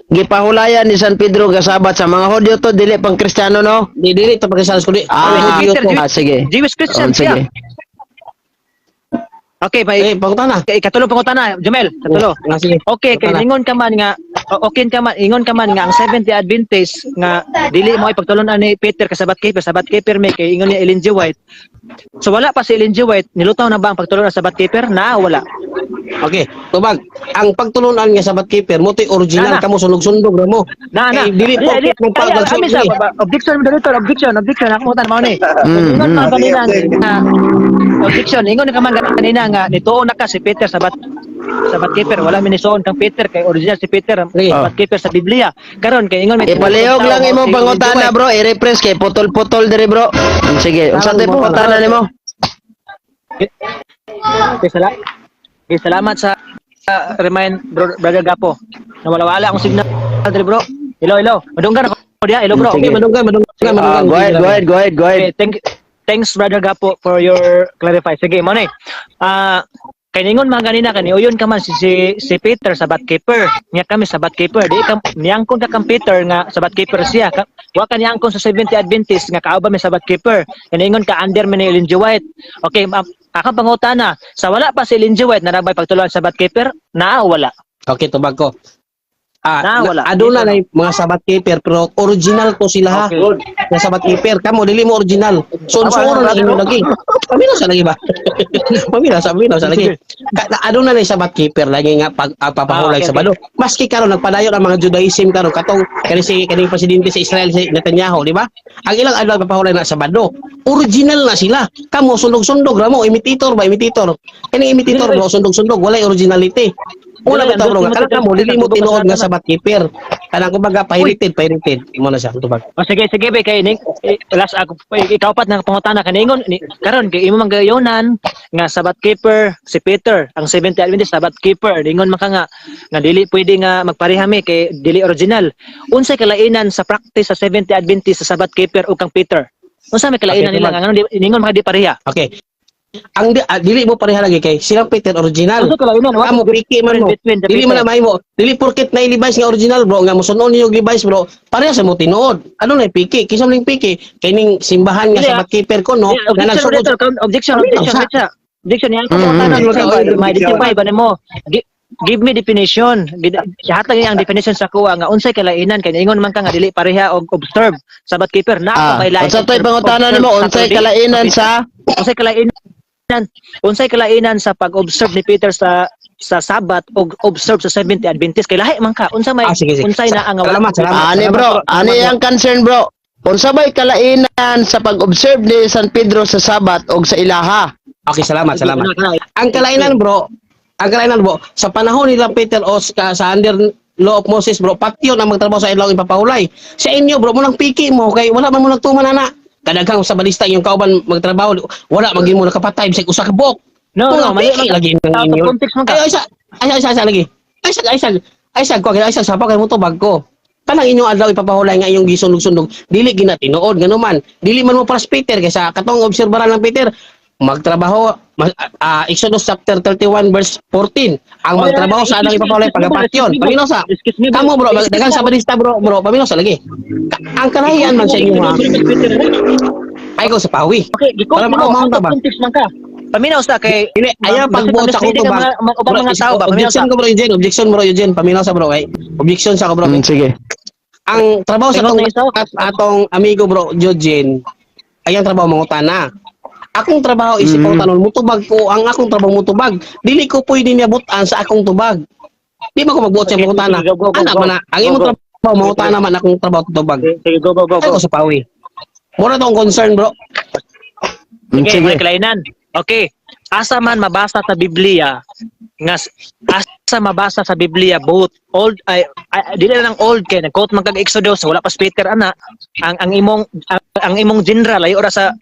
gipahulayan ni San Pedro nga Sabat sa mga Hudyo to dili pang Kristiyano, no? Di dili to pangkristohanon kundi Ah, Hudyo to. ah, sige. Jewish Christian Oh, sige. siya. Okay, may Eh, pangutana. kay katulo pangutana, Jomel, katulo. Ah, sige. Okay, kay Pangutana. ingon ka man nga okay ka man, ingon ka man nga ang Seventh Day Adventist nga dili mo ipagtulon ani Peter ka Sabat keeper, Sabat keeper may kay ingon ni Ellen G. White. So wala pa si Ellen G. White, nilutaw na ba ang pagtulon sa Sabat keeper? Na wala. Okay, tubag. Ang pagtulunan nga Sabat keeper mo to'y original Na, na. kamo sunog-sundog ra mo. Na na. Kay dili po Dili, mong ay, pagsunog ami sa objection dito, objection, objection ako mo tan mao ni. Ingon man kanina nga objection, ingon ka man kanina nga nituo na ka si Peter Sabat keeper, wala minisuon kang Peter kay original si Peter Sige. Sabat keeper sa Biblia. Karon kay ingon may Ipalihog lang imong si Ellen G. pangutana, White. bro, i-refresh kay putol-putol diri, bro. Sige, unsa tay pangutana nimo? Okay, okay, salamat sa remind, bro, Brother Gapo. Nawala-wala akong signal diri, bro. Hello, hello. Madunggan ako diya. Hello, bro. Sige. Okay, madunggan, madunggan, Ah, madunggan. go ahead, go ahead, go ahead, go ahead. Okay, thanks Brother Gapo for your clarify. Sige, mo na eh. Ah, kay ningon man ganina kani uyon ka man si Peter Sabat keeper. Nya kami Sabat keeper. Di ka niyangkon ka kang Peter nga Sabat keeper siya. Ka, wa ka niyangkon sa Seventh Day Adventist nga kauban mi Sabat keeper. Kani ingon ka under mi ni Ellen G. White. Okay, akang pangutana, sa wala pa si Ellen G. White na nabay pagtuluan sa Sabat keeper, naa o wala? Okay, tubag ko. Ah, Na, wala. Aduna Yes or na mga Sabbath keeper pero original to sila ha. Okay. Good. Nga Sabbath keeper kamo dili mo original. So Tama, na tama, inyo lagi. Paminaw sa lagi ba? Paminaw sa lagi. Aduna na Sabbath keeper lagi nga pag papahulag Ah, okay, sa Sabado. Maski karon nagpadayon ang mga Judaism karon katong kani si kaning presidente sa Israel si Netanyahu, di ba? Ang ilang adlaw papahulag na Sabado. Original na sila. Kamo sundog-sundog ra mo, imitator ba, imitator. Kaning imitator bro, sundog-sundog, walay originality. Una Dili, bitaw bro, ang kanang kamo dili mo tinuod nga Sabbath keeper. Kanang kumbaga pirated, pirated. Mo na siya tubag. O sige, sige be kay ning last ako ikaw pat nang pangutana kaningon ni karon kay imo man gayonan nga Sabbath keeper si Peter ang Seventh Adventist Sabbath keeper, ningon man ka nga nga dili pwede nga magpareha mi kay dili original. Unsay kalainan sa practice sa Seventh Adventist sa Sabbath keeper ug kang Peter? Unsa may kalainan Okay, nila nga ngano ningon man ka di pareha? Okay. Ang dili mo pareha lagi kay silang Peter original. Unsa kalainan? What Kamo is the piki man mo. difference between the Dili man Peter? na mahimo. Dili porket na Levi's nga original bro nga mosunon ninyo og Levi's bro. Pareha sa mo tinuod. Ano na piki? Kinsa man ning piki? Kay ning simbahan nga Dili, Sabbath keeper ko no Yeah, nga objection nagsugod. dito, objection, Paminaw objection, sa. objection. Objection niya. Ako ma-identify ba nimo? Give me definition. Hatag niya ang definition sa kuha nga unsay kalainan kay ingon man ka nga dili pareha og observe Sabbath keeper na ako Ah, may lain. unsa to'y pangutana nimo? Unsay kalainan sa Unsay kalainan sa pag-observe ni Peter sa Sabbath og observe sa Seventh Adventist kay lahi man ka? Unsa may Ah, sige, sige. unsay na ang Salamat, salamat. Ani bro, ani ang concern bro. Unsa bay kalainan sa pag-observe ni San Pedro sa Sabat og sa ilaha? Okay, salamat, salamat. Ang kalainan bro, sa panahon nila Peter Oscar sa under law of Moses bro, patyon ang magtrabaho sa ilang ipapahulay. Sa inyo bro, mo lang piki mo kay wala man mo nagtuman ana. Kadaghang sa balista yung kauban magtrabaho, wala man gyud mo nakapatay bisag usa ka buok. No, Kung no, ang mali piki man ka. lagi ng Out of inyo. context man ka. Ay, ay, ay, ay, ay, lagi. Ay, ay, ay, ay, ay, ko, ay, sa pa kay mo tubag ko. Kanang inyong adlaw ipapahulay nga inyong gisunog-sunog, dili gina tinuod ngano man. Dili man mo para sa Peter kaysa katong obserbaran ng Peter magtrabaho Exodus chapter 31 verse 14 ang Oh, magtrabaho sa adlaw excuse me, ipapahulay excuse me, bro, pagapatyon. excuse me, bro. Paminaw sa. Excuse me, bro. Kamo bro, Excuse daghang me. sa balista bro, bro, paminaw sa lagi. Ang kalahian man sa inyo ha. Ay ko sa pawi. Okay, gikot Para mo, makaumang out ta of ba? context man ka. Paminaw sa kay Dili, ayaw pagbuot sa misleading kuto ang ba? ubang mga tao ba? Paminaw Objection sa. ko bro, Eugene. Objection bro, Eugene. Paminaw sa bro, kay. Objection sa ko bro. Sige. Ang trabaho sa Ingon atong na isa. atong amigo bro, Eugene, ay ang trabaho mangutana. Akong trabaho isip mm. Mutubag ko, ang akong trabaho mutubag. Dili ko pwede niya butan sa akong tubag. Di ba ko magbuot sa Okay, mangutana? sige, go, go, go, Ana go. man na, ang imong Go, go. trabaho mangutana man akong trabaho tubag. Sige, go, go, go, Ay go. ko sa pawi. Mura tong concern bro. Sige, Sige. may kalainan. Okay. Asa man mabasa sa Biblia nga asa mabasa sa Biblia both old ay, ay dili na lang old kay nag-quote man kag Exodus wala pa si Peter ana ang imong general ay ora sa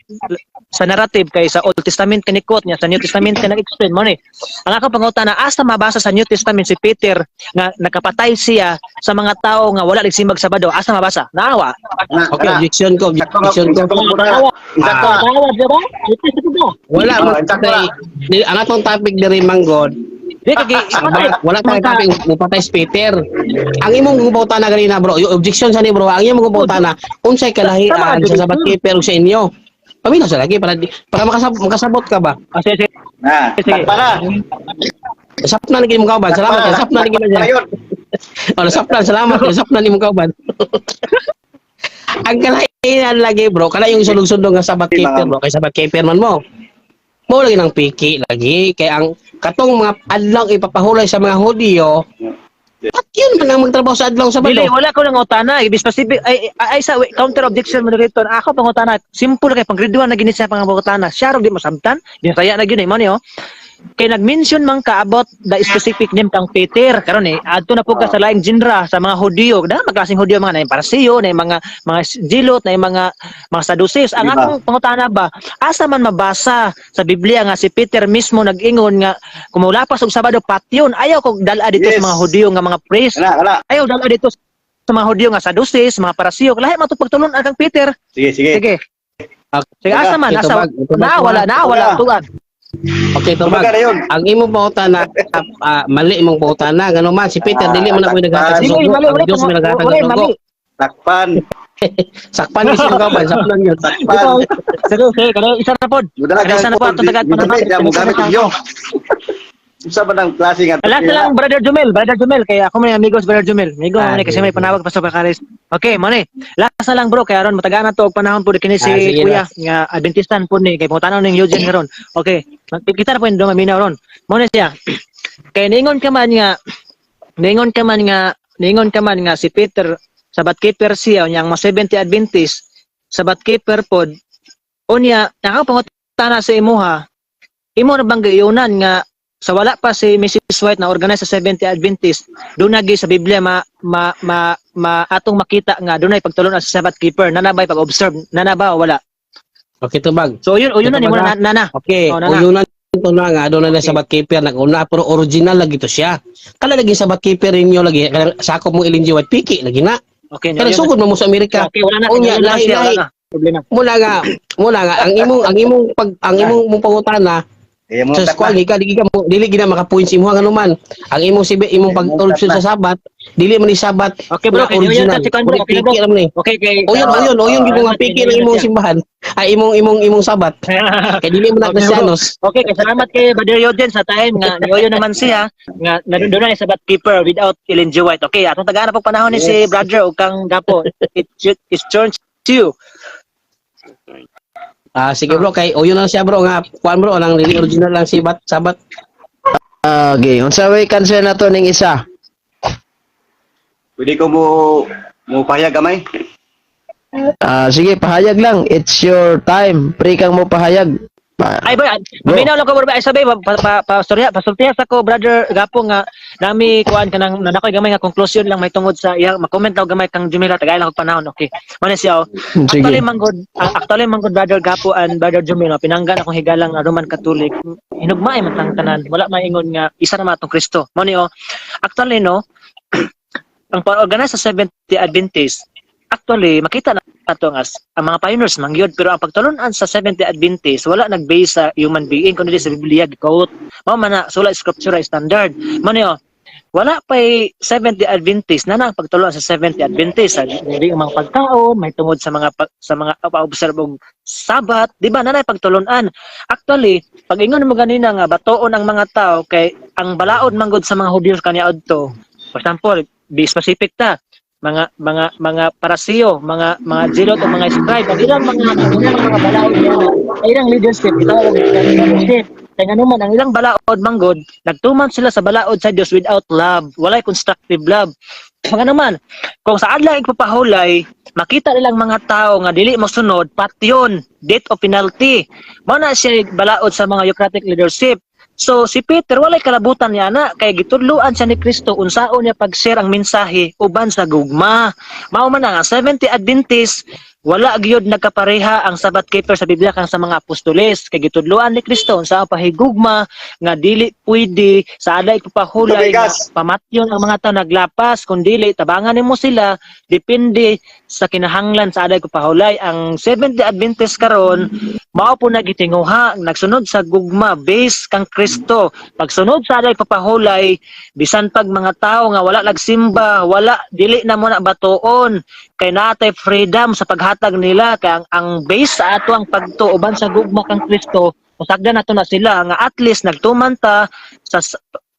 narrative kay sa Old Testament kani quote niya sa New Testament ka nag-explain mo ni ang ako pangutana, asa mabasa sa New Testament si Peter nga nakapatay siya sa mga tao nga wala nagsimbag Sabado? Asa mabasa? Naawa? Na, Okay, na. objection ko, objection ko. Sakto ka. Sakto. Ah. Naawa di ba? Ito ba? Wala Oh, man insakto tay- ang atong topic diri manggod. Di kay Wala tayong topic mupatay si Peter. Ang imong gubawtana ganina bro, yung objection sa ni bro, ang imong gubawtana unsay kalahian Tama, sa Sabbath keeper ug sa inyo. Paminaw sa lagi para makasabot ka ba? Ah, sige, sige. Na. Sige. Takpa na. Sapna lagi imong kauban. Salamat, Takpa na. sapna lagi Takpa na yun. Oh, sapna, salamat, sapna ni imong kauban. Ang kalahian lagi bro, kana yung sunog-sunog nga Sabbath keeper bro, kay Sabbath keeper man mo. Mo lagi ng piki lagi kay ang katong mga adlaw ipapahulay sa mga Hudiyo. At yun man ang magtrabaho sa adlaw Sabado. Dili, wala ko lang utana. Ibi specific ay ay, ay sa wait, counter objection mo dito. Ako pangutana, simple kay pang grade 1 na gini siya pangutana. Siya di mo samtan. Bisaya na gyud eh, mo ni oh. Kay nag-mention man ka about the specific name kang Peter karon eh adto na po ka sa laing genre sa mga Hudiyo da magklaseng Hudiyo mga na Parisiyo na mga Jilot na mga Sadducees. Ang Diba? akong pangutana ba, asa man mabasa sa Biblia nga si Peter mismo nag-ingon nga kumulapas og Sabado patyon? Ayaw kog dala dito sa mga Hudiyo nga mga priest. Wala, wala. Ayaw dala dito sa mga Hudiyo nga Sadducees, mga Parisiyo. Lahi man to pagtulon ang kang Peter. Sige, sige. Sige. Sige, asa man, asa Tubag, tubag, na wala na wala Wala. tuan. Okay, tubag. Tubaga na yun. Ang imong pangutana, mali imong pangutana ngano man si Peter dili man ako naghatag sa Dili, sugo. mali, Ang wala Dios may naghatag wala sa sugo. mali. Takpan. Sakpan ni sino kauban, sakpan yun. Takpan. Sige, sige, kada isa na pod. Mudala Kada isa na po atong tagad Mugamit, mugamit inyo. Unsa ba nang klase nga Last na lang, Brother Jumel, Brother Jumel, kaya ako may amigos, Brother Jumel. Amigo, Ah, man kasi sige, may panawag pa sa Bakaris. Okay, mani. Last na lang, bro, kaya ron matagaan na to og panahon po kini si Ah, sige. Kuya nga Adventistan po ni kay pangutana ning Eugene karon. Okay, kita na po yung maminaw ron. Mo ni siya. Kay ningon ka man nga si Peter Sabbath keeper siya, unya ang mga 70 Adventist Sabbath keeper pod. Unya nakapangutana sa imuha, imo na bang giunan nga sa wala pa si Mrs. White na organize sa 70 Adventist, doon nagi sa Biblia ma, ma, ma, ma atong makita nga dunay pagtulon sa Sabbath keeper, nanabay pag-observe, nanaba o wala? Okay, tubag. So yun, o yun na, Ito ni mo ba? na, na, na. Okay, Oh, nana. uyunan to na nga doon na Sabbath keeper nag-una pero original lagi to siya. Kala lagi Sabbath keeper inyo lagi kanang sakop mo Ellen G. White piki lagi na. Okay, Pero yun. sugod mo mo sa Amerika. Okay, wala na. Unya, Yun na lahi, siya, wala lahi. na. Problema. Muna nga ang imong mong pangutana Kaya mo sa squad ka dili ka mo dili gina maka-points imo nga anuman. Ang imong sibi imong pag-observe sa Sabat, dili man ni Sabat Okay, bro, nga okay, yun original. si Kwan, bro. Okay, bro. Piki ra man ni. Okay, kay Uyon, uyon, uyon gyud nga piki lang imong simbahan. Ay imong Sabat. Kay dili man na Okay, bro. Kristiyanos. Okay, kay salamat kay Brother Yoden sa time nga nioyo naman siya nga doon na sa Sabbath keeper without Ellen G. White. Okay, atong tagaan na po panahon ni si Brother ug kang Gapo. It's turn to you. Ah, sige bro, kay uyon lang siya bro nga kuan bro lang dili original lang si Bat Sabat. Ah, okay, unsa way cancel na to ning isa? Pwede ko mo pahayag gamay. Ah, sige, pahayag lang. It's your time. Free kang mo pahayag. Ay boy, Bro. maminaw lang ko, bro. Ay sabay pa pa, pa, storya, pasultiha sa ko, Brother Gapo, nga nami kuan kanang nanakoy gamay nga conclusion lang may tungod sa iya, ma-comment daw gamay kang Jumila, tagay lang og panahon. Okay. Mao na siya. Oh. Sige. Actually manggod, Brother Gapo and Brother Jumila, pinanggan akong higalang nga Roman Catholic. Hinugmaay man tang tanan. Wala maingon nga isa na man atong Kristo. Mao ni oh. Actually no, ang pag-organize sa Seventh-day Adventist, actually makita na ato nga ang mga pioneers mangyod, pero ang pagtulunan sa Seventh-day Adventist wala nag-base sa human being kundi sa Biblia gi-quote. Mao man na sola scriptura standard. Mao ni oh, wala pay Seventh-day Adventist na ang pagtulunan sa Seventh-day Adventist sa dili ang mga pagkaon may tungod sa mga sa mga pa-observe og Sabat, di ba, nanay pagtulunan. Actually, pag ingon mo ganina nga batoon ang mga tao kay ang balaod manggod sa mga Hudyo kaniadto. For example, be specific ta, mga Parasiyo, mga Zealot o mga scribe, ang ilang mga balaod niya, ang ilang leadership, itawag leadership. Kaya nga naman, ang ilang balaod manggod, nagtuman sila sa balaod sa Dios without love, walay constructive love. Nga naman, kung sa adlaw igpapahulay, makita nilang mga tao nga dili mosunod, patyon, death o penalty. Mao na siya balaod sa mga Eucharistic leadership. So si Peter walay kalabutan niya na kay gitudloan siya ni Kristo unsaon niya pag-share ang mensahe uban sa gugma. Mao man ang 70 Adventist, wala gyud nagkapareha ang Sabbath keeper sa Biblia kang sa mga apostoles kay gitudloan ni Kristo unsaon pahigugma nga dili pwede sa adlaw igpapahulay nga Tubigas. pamatyon ang mga tao naglapas kun dili tabangan nimo sila depende sa kinahanglan sa adlaw igpapahulay. Ang Seventh Day Adventist karon mao po nagitinguha nagsunod sa gugma base kang Kristo. Pagsunod sa adlaw igpapahulay, bisan pag mga tao nga wala nagsimba, wala, dili na mo na batuon kay natay freedom sa paghatag nila kay ang base sa ato ang pagtuoban sa gugma kang Kristo. Usagdan nato na sila nga at least nagtuman ta sa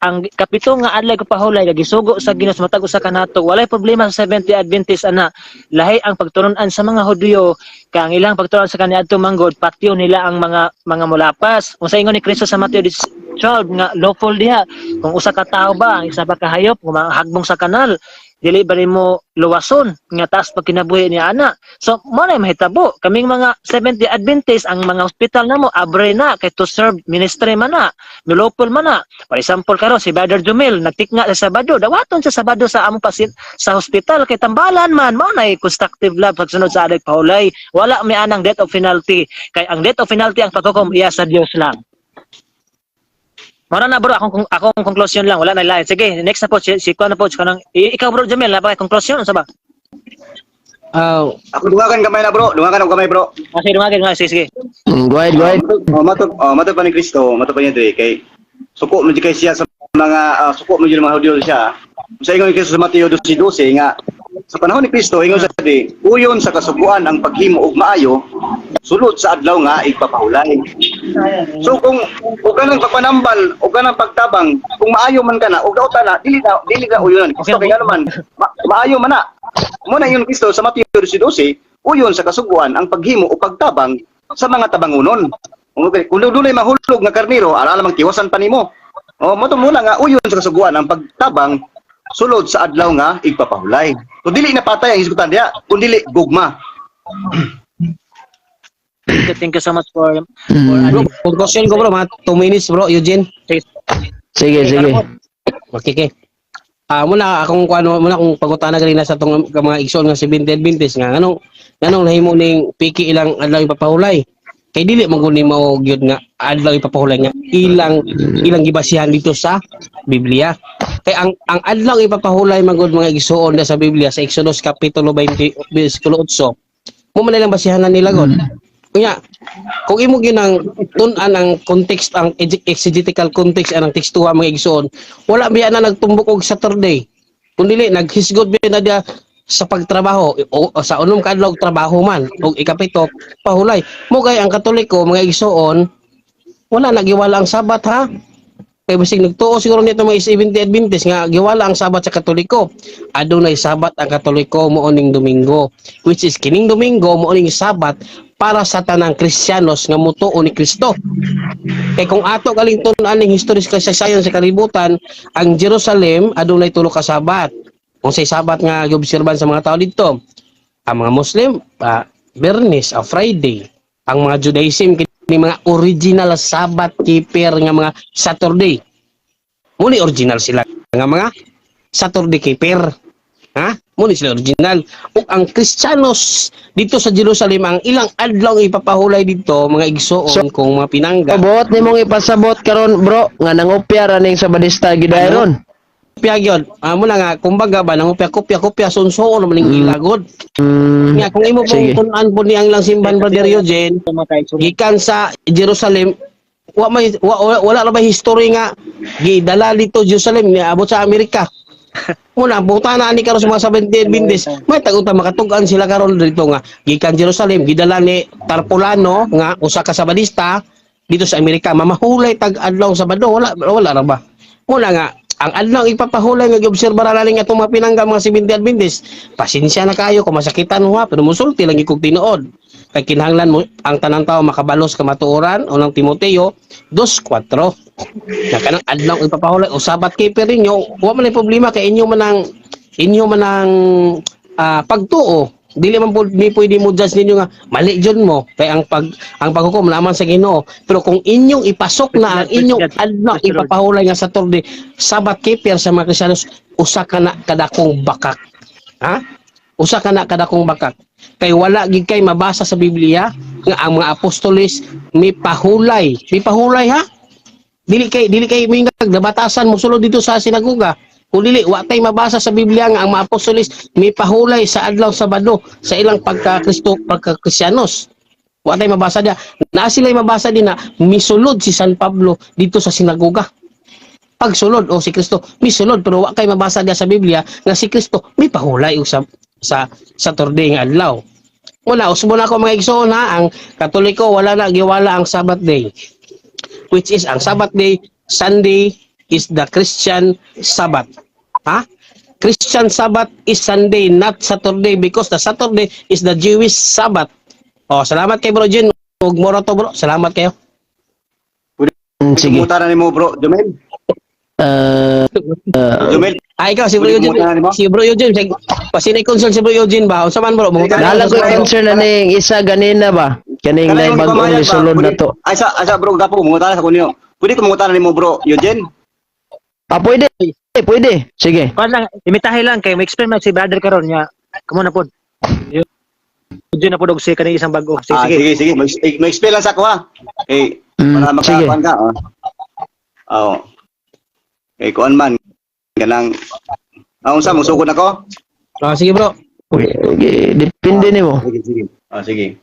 ang kapito nga adlaw igpapahulay nga gisugo sa Ginoo sa matag usa ka nato. Walay problema sa Seventh Day Adventist ana. Lahi ang pagtulunan sa mga Hudyo kay ang ilang pagtulunan sa kaniadto manggod patyo nila ang mga mulapas. Unsa ingon ni Kristo sa Mateo 12 nga lawful diha kung usa ka tawo ba ang isa pa ka hayop hagbong sa kanal, dili ba nimo luwason nga taas pag kinabuhi niya ana? So mo na mahitabo kaming mga Seventh Day Adventist, ang mga hospital namo abre na kay to serve ministry man na, lawful man na. For example karon si Brother Jumil nagtiknga sa Sabado, dawaton sa Sabado sa among pasyente sa hospital kay tambalan man. Mao na constructive love pagsunod sa adlaw pahulay. Wala may anang death of penalty kay ang death of penalty, ang paghukom iya sa Dios lang. Mora na bro, akong conclusion lang, wala na lain. Sige, next na po si kuan na po si kanang ikaw, Bro Jamil, na pa conclusion unsa ba? Ah, Ako dungagan gamay na bro, dungagan ako gamay bro. Ah, sige, dumagin, dumagin, sige, sige. Go ahead, go ahead. Oh, matod oh, matod pa ni Kristo, matod pa niya diri kay suko mo jud kay siya sa mga suko mo jud mga Hudyo siya. Sa ingon ni Kristo sa Mateo 12:12 nga Sa panahon ni Kristo, ingon sa di, uyon sa kasuguan ang paghimo og maayo sulod sa adlaw nga igpapahulay. So kung og kanang pagpanambal o kanang pagtabang, kung maayo man kana og dauta na, dili na uyon ni Kristo, kay ngano man maayo man na. Mo na ingon Kristo sa Mateo 12, uyon sa kasuguan ang paghimo o pagtabang sa mga tabangunon. Kung dunay mahulog nga karniro, ara lamang tiwasan pa nimo. O mo to muna nga uyon sa kasuguan ang pagtabang sulod sa adlaw nga igpapahulay. So dili na patay ang hisgutan diha, kun dili gugma. Thank you so much for Bro, adding. kung question ko, bro, mga 2 minutes, bro, Eugene. Sige, sige. Okay. Ah, muna akong kuano, muna akong pangutana ganina sa tong mga igsoon nga 70 Adventist nga nganong nahimo ning piki ilang adlaw ipapahulay. Kay dili man gud ni mao gyud nga adlaw ipapahulay nga ilang ilang gibasihan dito sa Biblia. Kay ang adlaw ipapahulay man gud, mga igsoon, na sa Biblia sa Exodus kapitulo 20 bersikulo 8. Mo man ilang basihan na nila god. Unya, kung imo ginang tun-an ang context, ang exegetical context anang tekstuha, mga igsoon, wala biya na nagtumbok og Saturday. Kung dili naghisgot biya na diya sa pagtrabaho o sa unom ka adlaw trabaho man ug ikapito pahulay. Mo kay ang Katoliko, mga igsoon, wala nagiwala ang Sabat ha. Kay bisig nagtuo siguro nito mga 70 Adventist nga giwala ang Sabat sa Katoliko. Adunay Sabat ang Katoliko, mao ning Domingo, which is kining Domingo mao ning Sabat para sa tanang Kristiyanos nga mutuo ni Kristo. Kay kung ato galing tun-an ning history sa kasaysayan sa kalibutan, ang Jerusalem adunay tulo ka Sabat. Kung say Sabat nga giobserban sa mga tao didto. Ang mga Muslim, Bernis, Friday. Ang mga Judaism kini mga original Sabat keeper nga mga Saturday. Muni original sila nga mga Saturday keeper. Ha? Muni sila original. Ug ang Kristiyanos dito sa Jerusalem, ang ilang adlaw ipapahulay dito, mga igsoon, kung mga pinangga. Buot nimong ipasabot karon, bro, nga nangopya ra ning Sabadista gidayon. Kopya gyud. Ah, mo na nga kumbaga ba nangopya, kopya kopya sunsuon naman ning ilagod. Nga kung imo pong tun-an po ni ang ilang simbahan, Brother Eugene, gikan sa Jerusalem, wa may wala ra ba history nga gidala dito Jerusalem niabot sa Amerika? Muna, buta na ani karon sa mga 70 Adventist, may tag-unta makatug-an sila karon dito nga gikan Jerusalem gidala ni Tarpolano nga usa ka Sabadista dito sa Amerika, mamahulay tag adlaw Sabado. Wala, wala ra ba? Muna nga ang adlaw ipapahulay nga giobserba ra ning atong mga pinangga, mga 70 Adventist, pasensya na kayo kung masakitan ho ha, pero musulti lang gyud kog tinuod kay kinahanglan mo ang tanang tao makabalos kamatuoran, Unang Timoteo 2:4, na kanang adlaw ipapahulay o Sabat keeper ninyo, wa man ay problema kay inyo man ang pagtuo. Dili man po ni pwede mo judge ninyo nga mali jud mo, kay ang paghukom naman sa Ginoo. Pero kung inyong ipasok na ang inyong adlaw ipapahulay nga Saturday Sabat keeper sa mga Kristiyanos, usa ka na kadakong bakak ha, usa ka na kadakong bakak, kay wala gid kay mabasa sa Biblia nga ang mga apostoles may pahulay, may pahulay ha. Dili kay mingag nabatasan mo sulod dito sa sinagoga. Kung dili, wa tay mabasa sa Biblia nga ang mga apostoles may pahulay sa adlaw Sabado sa ilang pagka-Kristo, pagka-Kristiyanos. Wa tay mabasa diya. Naa sila mabasa din na misulod si San Pablo dito sa sinagoga. Pagsulod o si Kristo misulod, pero wa kay mabasa diya sa Biblia nga si Kristo may pahulay og sa Saturday nga adlaw. Wala, usbo na ako, mga igsoon ha, ang Katoliko wala na giwala ang Sabbath day. Which is ang Sabbath day, Sunday is the Christian Sabbath. Ha? Christian Sabbath is Sunday, not Saturday, because the Saturday is the Jewish Sabbath. Oh, salamat kay Bro Jin. Ug moro to, bro. Salamat kayo. Sige. Kumuta na nimo, bro, Jumel. Jumel, Ah, ikaw si Bro Pwede Eugene. kumuta na nimo? Si Bro Eugene, sige, pasinay consult si Bro Eugene ba? Unsa man, bro? Mangutan Nala ko concern na ning isa ganina ba? Kaning Kanang nay yung bagong ipamayag ba? misulod na to. Ay sa bro gapo mangutan sa kunyo. Pwede ko mangutan nimo, bro Eugene? Ah, pwede. Pwede. Sige. Kuan lang, imitahe lang kay mo-explain man si brother karon niya. Kamo na pod. Yun na pod og si kaning isang bago. Sige, Ah, sige. sige, sige. Mag-explain lang sa ako ha. Eh, para Sige. makakuan ka. Oh. Oo. Eh, kuan man kanang unsa mo sugod ako? Ah, sige, bro. Okay, depende nimo. Sige, sige. Ah, sige.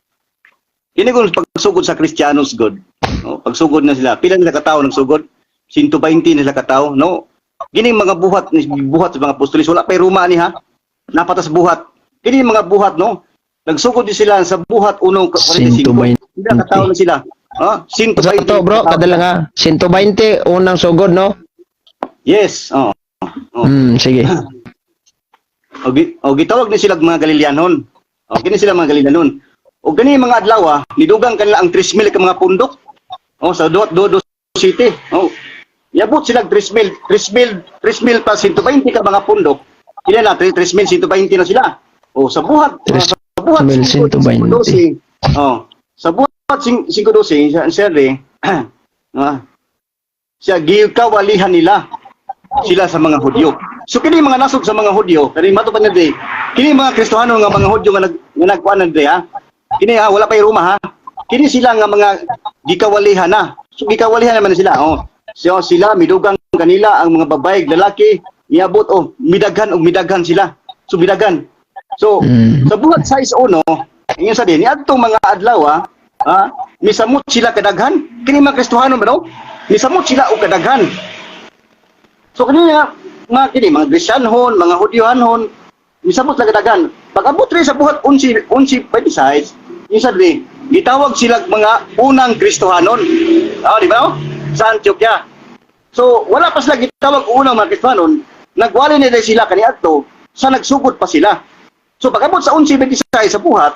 Kini kung pagsugod sa Kristiyanos god. No, pagsugod na sila, pila nila katao nagsugod? 120 nila katao, no? Gini mga buhat ni buhat sa mga apostoles, wala pay Roma ni ha. Napatas buhat. Kini mga buhat, no? Nagsugod din sila sa buhat 1:45. 120. Pila ka tawo na sila? Ha? Sa 120 to, bro, ka tao. kadala nga. 120 unang sugod, no? Yes, oh. Oh. Sige. O gitawag ni sila mga Galileanon. O kini sila mga Galileanon. O gani mga adlaw, nidugang kanila ang 3,000 ka mga pundok. O sa Duat Dodo City. O niabot sila 3,000, 3,000, 3,000 pa 120 ka mga pundok. Kila na 3,120 na sila. O sa buhat 3,120. 5:12. O sa buhat 5:12 siya siya rin, siya gikawalihan nila sila sa mga Hudyo. So kini mga nasog sa mga Hudyo, kani mato pa na dre. Kini mga Kristohano nga mga Hudyo nga nagkuan na dre, ha. Kini ha, wala pa Roma, ha. Kini sila nga mga gikawalihan na. So gikawalihan naman sila, oh. So sila midugang kanila ang mga babae, lalaki, miabot, oh, midaghan og midaghan sila. So midaghan. So sa buhat 6:1, ingon sa din niadtong mga adlaw, misamot sila kadaghan. Kini mga Kristohano ba, no? Misamot sila og kadaghan. So kini nga mga kini mga Gresyanhon, mga Hudyohanhon, misamot lang kadaghan. Pag-abot rin sa buhat 11 11:26, yung sa diri, gitawag sila mga unang Kristohanon. Ah, di ba, no? Sa Antioquia. So wala pa sila gitawag unang mga Kristohanon, nagwali nila sila kaniadto sa nagsugod pa sila. So pag-abot sa 11:26 sa buhat,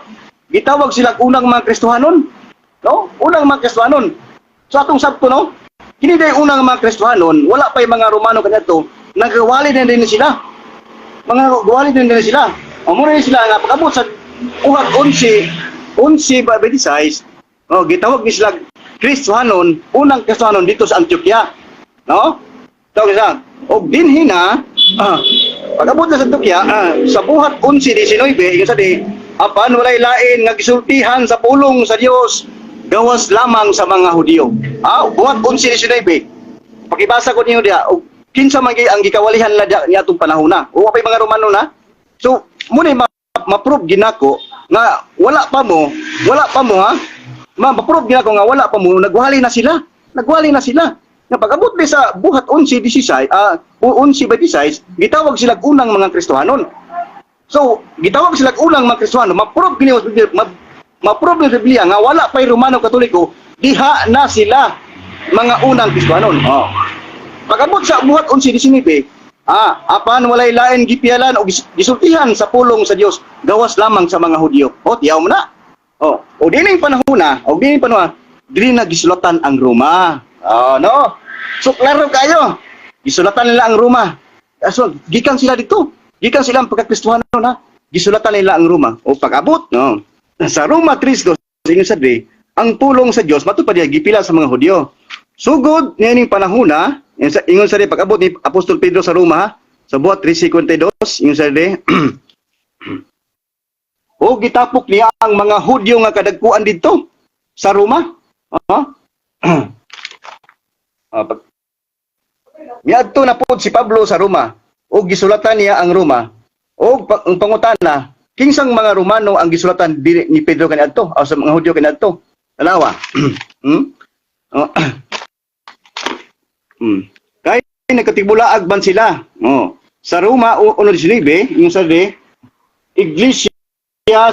gitawag sila unang mga Kristohanon. No? Unang mga Kristohanon. So atong sabto, no? Kini day unang mga Kristohanon, wala pa yung mga Romano kaniadto, nagwali na din sila. Mga gawali na din sila. O muna sila nga pag-abot sa buhat 11 11:26, oh, gitawag ni sila Kristohanon, unang Kristohanon dito sa Antioquia. No? Tawag sila. Og dinhi na, pag-abot na sa Antioquia, sa buhat 11:19, ingon sa di, apan walay lain nga gisultihan sa pulong sa Dios gawas lamang sa mga Hudiyo. Buhat 11:19. Pakibasa ko ninyo diha, og kinsa man ang gikawalihan na diha niadtong panahon na. O pa mga Romano na. So, muna ma-prove ginako nga wala pa mo, wala pa mo, ha. Ma-prove ginako nga wala pa mo, nagwali na sila. Nagwali na sila. Nga pag-abot ni sa buhat 11:16, 11:26, gitawag sila unang mga Kristohanon. So, gitawag sila unang mga Kristohano, ma-prove gini ma-prove ni Biblia nga wala pa'y Romano Katoliko, diha na sila mga unang Kristohanon. Oh. Pag-abot sa buhat 11:19, apan walay lain gipialan o gisultihan sa pulong sa Dios gawas lamang sa mga Hudyo. Oh, tiyaw mo na. Oh, o dining panahon na, o dining panahon, dili na gisulatan ang Roma. Oh, no. So klaro kayo. Gisulatan nila ang Roma. So, gikan sila dito. Gikan sila ang pagkakristuhano na. Gisulatan nila ang Roma. O pag-abot, no. Sa Roma 3:2, ingon sa diri, ang pulong sa Dios matud pa diya gipila sa mga Hudyo. Sugod niining panahon na, ingon sa diri pag-abot ni Apostol Pedro sa Roma, ha, sa buhat 3:52, ingon sa diri, o gitapok niya ang mga Hudyo nga kadagkuan didto sa Roma. Ha? Miadto na pod si Pablo sa Roma ug gisulatan niya ang Roma. Og ang pangutana, kinsang mga Romano ang gisulatan diri ni Pedro kaniadto o sa mga Hudyo kaniadto? Tanawa. Oh. Kay nagkatibulaag man sila. Oh. Sa Roma 1:19, yung sa di, Iglesia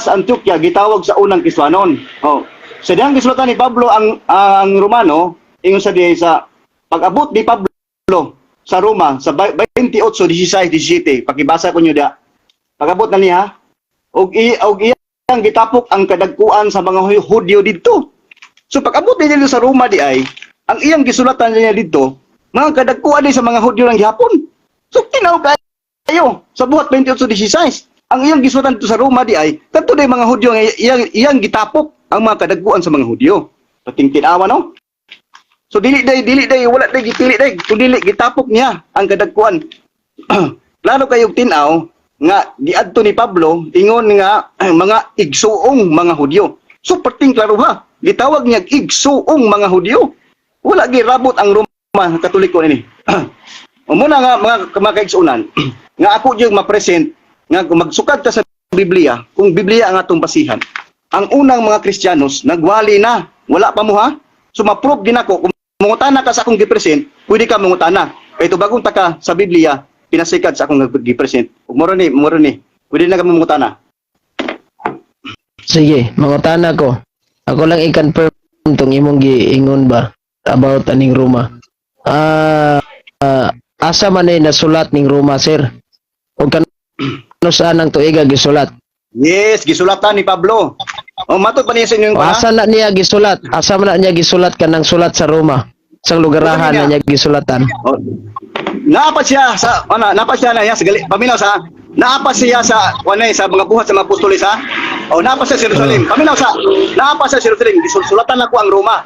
sa Antioquia gitawag sa unang Kristohanon. Oh. Sa dihang gisulatan ni Pablo ang Romano, ingon sa di sa pag-abot ni Pablo sa Roma sa 28:16 17, pakibasa ko niyo dia. Pag-abot na niya og iyang gitapok ang kadagkuan sa mga Hudyo didto. So pag-abot niya dito sa Roma di ay, ang iyang gisulatan niya didto, mga kadagkuan di sa mga Hudyo lang gihapon. So tinaw kayo sa buhat 28:16. Ang iyang gisulatan dito sa Roma di ay, kadto di mga Hudyo nga iyang gitapok ang mga kadagkuan sa mga Hudyo. Pating tinawa, no? So dili day wala day gipili day, kun dili gitapok niya ang kadagkuan. Klaro kayong tinaw nga giadto ni Pablo ingon nga mga igsuong mga Hudyo. So perting klaro ha, gitawag niya igsuong mga Hudyo. Wala girabot ang Roma Katoliko nini. O muna nga mga kaigsuonan nga ako gyud ma-present nga kung magsukad ta sa Biblia, kung Biblia ang atong basihan, ang unang mga Kristiyanos nagwali na, wala pa mo, ha. So ma-prove ginako kung mangutana ka sa akong gi-present, pwede ka mangutana. Kay tubagong ta ka sa Biblia, pinasikad sa akong gi-present. Ug moro ni, moro ni. Pwede na ka mangutana. Sige, mangutana ko. Ako lang i-confirm tong imong giingon ba about aning Roma. Asa man ay nasulat ning Roma, sir? O kano saan ang tuiga gisulat? Yes, gisulatan ni Pablo. O matod pa niya sa inyong O asa na niya gisulat? Asa man na niya gisulat kanang sulat sa Roma? Sa lugarahan na niya gisulatan. Oh. Naapa siya sa ana, naapa siya na sa gali, paminaw sa naapa siya sa kanay sa mga buhat sa mga apostoles ha. O naapa siya sa Jerusalem. Paminaw sa naapa siya sa Jerusalem, gisulatan nako ang Roma.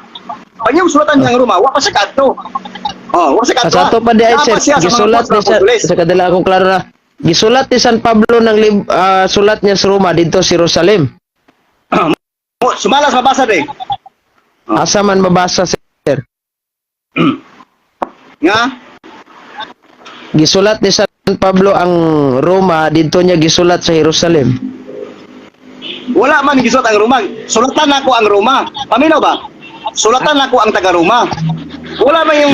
Pag yung sulatan niya ang Roma, wa pa siya kaadto. Oh, wa siya kaadto. Sa ato pa di ay Naapa sir, siya sa mga gisulat buhat sa ni sa, apostoles. sa kadala akong klaro na. Gisulat ni San Pablo ng sulat niya sa Roma didto sa Jerusalem. Sumala sa mabasa de. Asa man mabasa, sir? Nga Gisulat ni San Pablo ang Roma didto niya gisulat sa Jerusalem. Wala man gisulat ang Roma. Sulatan nako ang Roma. Paminaw ba? Sulatan nako ang taga Roma. Wala man yung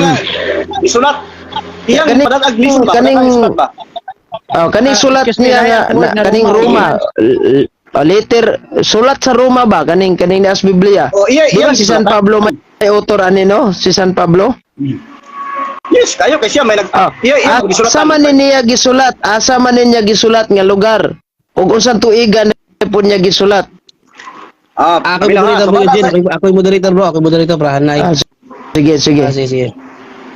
isulat. Iyang padatag lisod ba? Kaning ba? Oh, kaning sulat Excuse me, niya Ryan, nga, word na kaning Roma. Roma, letter sulat sa Roma ba kaning kaning naas Biblia. Oh, iya, Di ba iya, si San sulatan. Pablo may author ani, no? Si San Pablo? Yes, kayo kay siya may nag iya iya gisulatan. Asa man ni niya gisulat? Asa man ni niya gisulat nga lugar? Ug unsang tuiga na po niya gisulat? Ako yung Paminaw, ha? moderator bro, Sumala Eugene. sa- Ako yung moderator, bro. Ako yung moderator, bro. Hanay. Sige, sige. Sige, sige.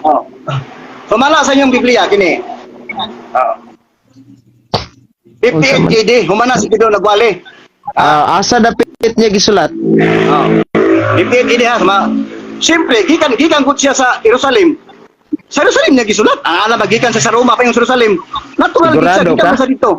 Oh. Sumala sa inyong Biblia kini. 58 AD, humana si Pedro nagwali. Asa dapit niya gisulat? Oh. 58 AD ha, suma. Siyempre, gikan gikan gud siya sa Jerusalem. Sa Jerusalem niya gisulat. Ang alam gikan siya sa Roma pa yung Jerusalem. Natural gid siya Sigurado gikan ka? sa dito.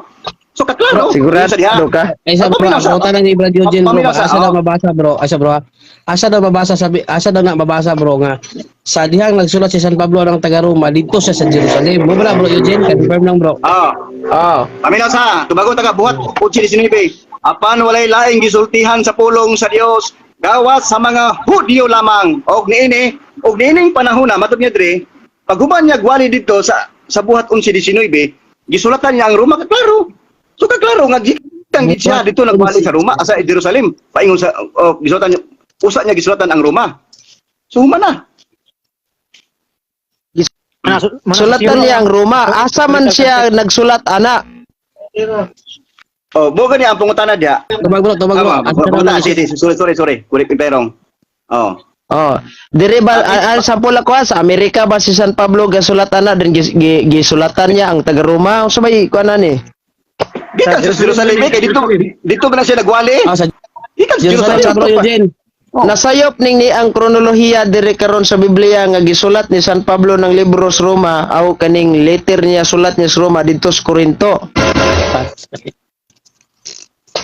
So kaklaro, Sigurado sa diha. ka? Ay sa bro, Paminaw sa- ako tanan ni Brad Eugene, bro. Paminaw sa- Asa daw oh. mabasa, bro? Asa, bro? Ha? Asa daw mabasa sabi, asa daw na mabasa, bro, nga sa dihang nagsulat si San Pablo ng taga Roma dito siya sa Jerusalem. Mo bra, bro Eugene, confirm lang, bro. Ah. Oh. Paminaw sa tubagon taga buhat 8:19. Apan walay laing gisultihan sa pulong sa Dios gawas sa mga Hudyo lamang. Og niini, og niining panahona matod niya diri, paghuman niya gwali didto sa buhat 11:19, gisulatan niya ang Roma kaklaro. So kaklaro nga gikan gid siya dito nagwali sa Roma asa Jerusalem. Paingon sa oh, gisulatan niya usa niya gisulatan ang Roma. So human na. Sulatan niya ang Roma. Asa man siya nagsulat ana? Oh, mo gani ang pangutana diha. Tubag, bro, tubag, bro. Ah, Asa daw pangutana, na- sige, sorry, sorry, sorry. Kulit perong. Oh. Oh, dire ba sample ako ha, sa Amerika ba si San Pablo gasulat ana din gisulatan niya ang taga Roma? Unsa may kuan ani? Gikan sa Jerusalem eh, kay dito dito ba na siya nagwali? Ah, sa Gikan sa Jerusalem, Jerusalem. bro Eugene. Oh. Nasayop ning ni ang kronolohiya dire karon sa Biblia nga gisulat ni San Pablo ng libro sa Roma aw kaning letter niya sulat niya sa Roma didto sa Corinto.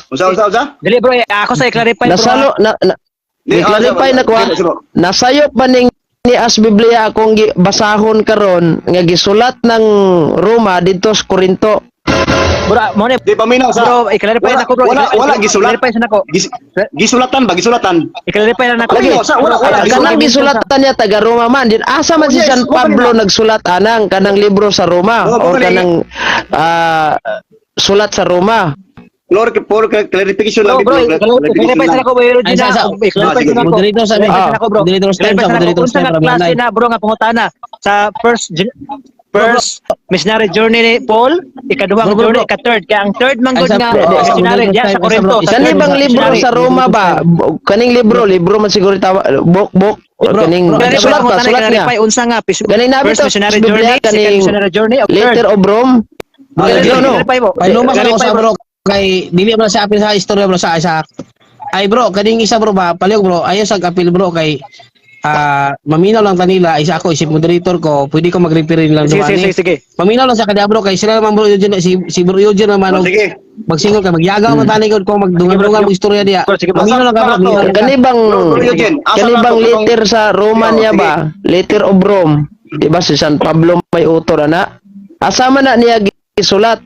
Unsa unsa unsa? Dili bro, eh, ako sa i-clarify bro. Nasalo na, na Di, i-clarify na ko ha. Sige, sige. Nasayop ba ning ni as Biblia akong basahon karon nga gisulat ng Roma didto sa Corinto? Bro, mo ni Di paminaw sa bro, i-clarify Wala na ko bro. wala, wala gisulat. I-clarify na ko. Gisulatan ba gisulatan? I-clarify na nako. Lagi. Sa- wala, wala, Kanang gisulatan niya taga Roma man din asa man Oh, si yes, San oh, Pablo kanina. nagsulat anang kanang libro sa Roma Oh, or kanina. kanang sulat sa Roma? Lord, for clarification Bro, lang bro, clarification i-clarify lang. na ko bro. Ay, sa- I-clarify Ah, sige. na ko. Moderator sa I-clarify na ko bro. Moderator time Clarify sa na ko. moderator Unsa time nga para klase manay. na bro nga pangutana sa first missionary journey ni Paul, ikaduhang Bro, bro, journey, bro. ika-third. Kaya ang third man Ay, gud sa- nga bro, missionary sa- diya sa sa- Corinto. bro, Sa Kani third bang libro missionary. sa Roma ba? Kaning libro, libro man siguro tawa book book or Bro, kaning bro, Clarify sulat ko ba tanay, sulat niya. clarify unsa nga Ganing nabi first to missionary sa Biblia, journey, second kaning missionary journey, o third. Letter of Rome. Bro, No, no. Clarify mo. Pahilumas ako Clarify sa bro kay dili man sa apil sa istorya bro sa ay bro kaning isa bro ba palihog bro ayo sa apil bro kay maminaw lang kanila isa ako isip moderator ko pwede ko mag-referee lang Sige, dumaan sige, eh. sige, sige. Maminaw lang sa kada bro kay sila naman bro Eugene si si bro Eugene naman Oh, og sige. magsingol ka magyagaw man tani gud ko magdungan-dungan mo istorya diya. Bro, sige, bro. Maminaw lang ka bro. Maminaw lang ka. Kani bang Bro, bro, Eugene, asa kani na bang to katong- letter sa Roma Sige, niya sige. ba? Letter of Rome. Di ba si San Pablo may author ana? Asa man na niya gisulat?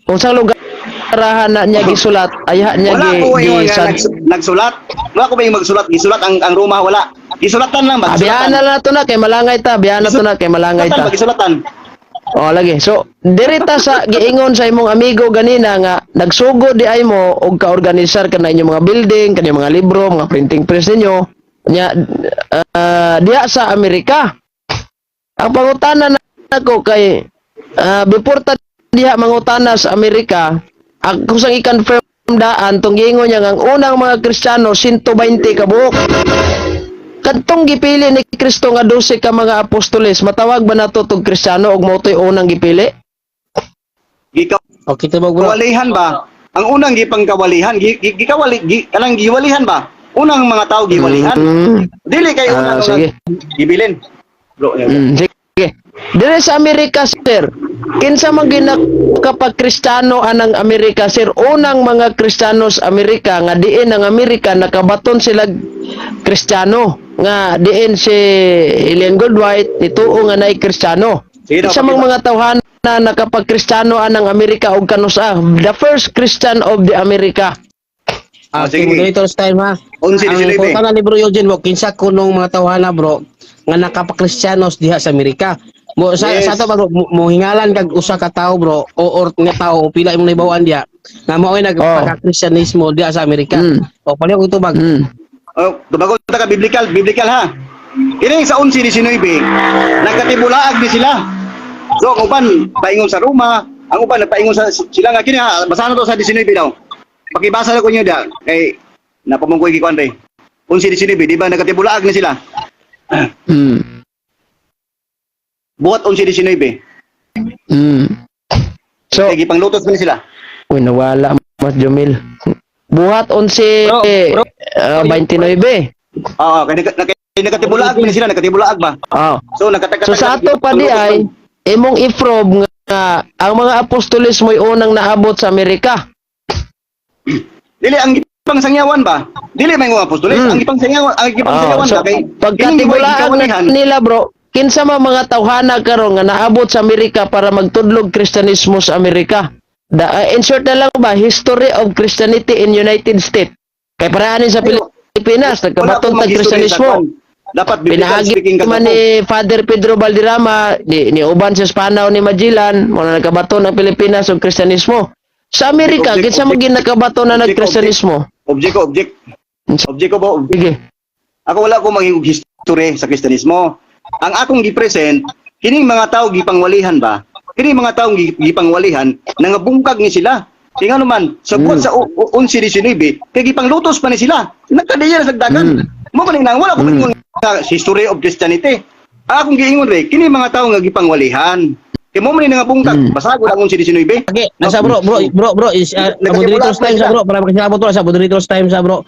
Unsang lugarahan na niya gisulat? Ayha niya Wala gi, ko ingon gi nga San nagsulat. Wala ko ba yung magsulat? Gisulat ang Roma wala. Gisulatan lang ba? Biyaan Gisulatan. na lang to na kay malangay ta, biyaan na to na kay malangay Gisulatan ta. ba? Gisulatan. Oh, lagi. So, dirita sa giingon sa imong amigo ganina nga nagsugod di ay mo og kaorganisar ka na inyong mga building, kanyang mga libro, mga printing press ninyo nya diha sa Amerika. Ang pangutana nako kay before ta diha mangutana sa Amerika, ang kung sang i-confirm daan tong giingon niya nga ang unang mga Kristiyano 120 ka buok. Kadtong gipili ni Kristo nga 12 ka mga apostoles, matawag ba nato tog Kristiyano og mao to'y unang gipili? Okay, tubag, bro. Gikawalihan ba? Ang unang gipangkawalihan, gikawali, kanang giwalihan ba? Unang mga tao giwalihan. Dili kay unang Sige. Gibilin. Bro, yan. Sige. Dire sa Amerika, sir, kinsa man ginakapag-Kristiyano anang Amerika, sir? Unang mga Kristiyano sa Amerika nga diin ang Amerika nakabaton sila Kristiyano nga diin si Ellen Goodwhite nituo nga naay Kristiyano. Sige daw, Kinsa mang pakita. mga tawhana nakapag-Kristiyano anang Amerika og kanusa? The first Christian of the America. Ah, Oh, sige. sige. Moderator's time ha. 11, Ang 19. pangutana ni Bro Eugene mo, kinsa kunong mga tawhana, bro, nga nakapakristiyanos diha sa Amerika. Mo sa sa ato ba, bro, mo hingalan kag usa ka tawo, bro, o or nga tawo pila imong nahibaw-an diha nga mao ay nagpakakristiyanismo diha sa Amerika. O palihog tubag. Oh, tubagon ta ka biblical, biblical ha. Kini sa 11:19, nagkatibulaag ni sila. So ang uban paingon sa Roma, ang uban nagpaingon sa sila nga kini ha, basahan na to sa 19 daw. Pakibasa na ko niyo da kay napamungkoy gi kuan re. 11:19, di ba nagkatibulaag ni sila? Buhat 11:19. So, Kay gipanglutos man ni sila. Uy, nawala Mas Jumil. Buhat 11 Bro, bro. 29. Oo, kay nagkatibulaag man ni sila, nagkatibulaag ba? Oh. So nagkatag So sa ato pa di ay imong i-probe nga ang mga apostoles mo'y unang naabot sa Amerika. Dili ang gipang sangyawan ba? Dili may mga apostoles, ang gipang Oh, sangyawan so ba kay pagkatibulaag gikawalihan, nila, bro, kinsa man mga tawhana karon nga naabot sa Amerika para magtudlog Kristiyanismo sa Amerika? In short na lang ba, history of Christianity in United States. Kay paraanin sa Pilipinas, Wala nagkabaton akong tag mag-history sa Kristiyanismo. kwan. Dapat biblical Pinaagi speaking ka man ni Father Pedro Valderrama, ni uban sa Spanaw ni Magellan, mo na nagkabaton ang Pilipinas og Kristiyanismo. Sa Amerika, Object, kinsa man object. ginakabaton na Object, nagkristiyanismo? Object ko, object. Object ko ba? Sige. Ako wala ko maging history sa Kristiyanismo. Ang akong gi-present, kining mga tao gipangwalihan ba? Kining mga tao gipangwalihan, nangabungkag ni sila. Kaya nga naman, sa buwan sa 11:19, kay gipanglutos pa ni sila. Nagkadiya na sagdagan. Mo man nang wala ko mm. history of Christianity. Ang akong giingon re, kini mga tao nga gipangwalihan. Kay mo man ni nangabungkag, basagol ang 11:19. Okay, nasa bro, bro, bro, bro, is Nagkatibulaag moderator's time man sa sila. bro, para makasabot bro, sa moderator's time sa bro.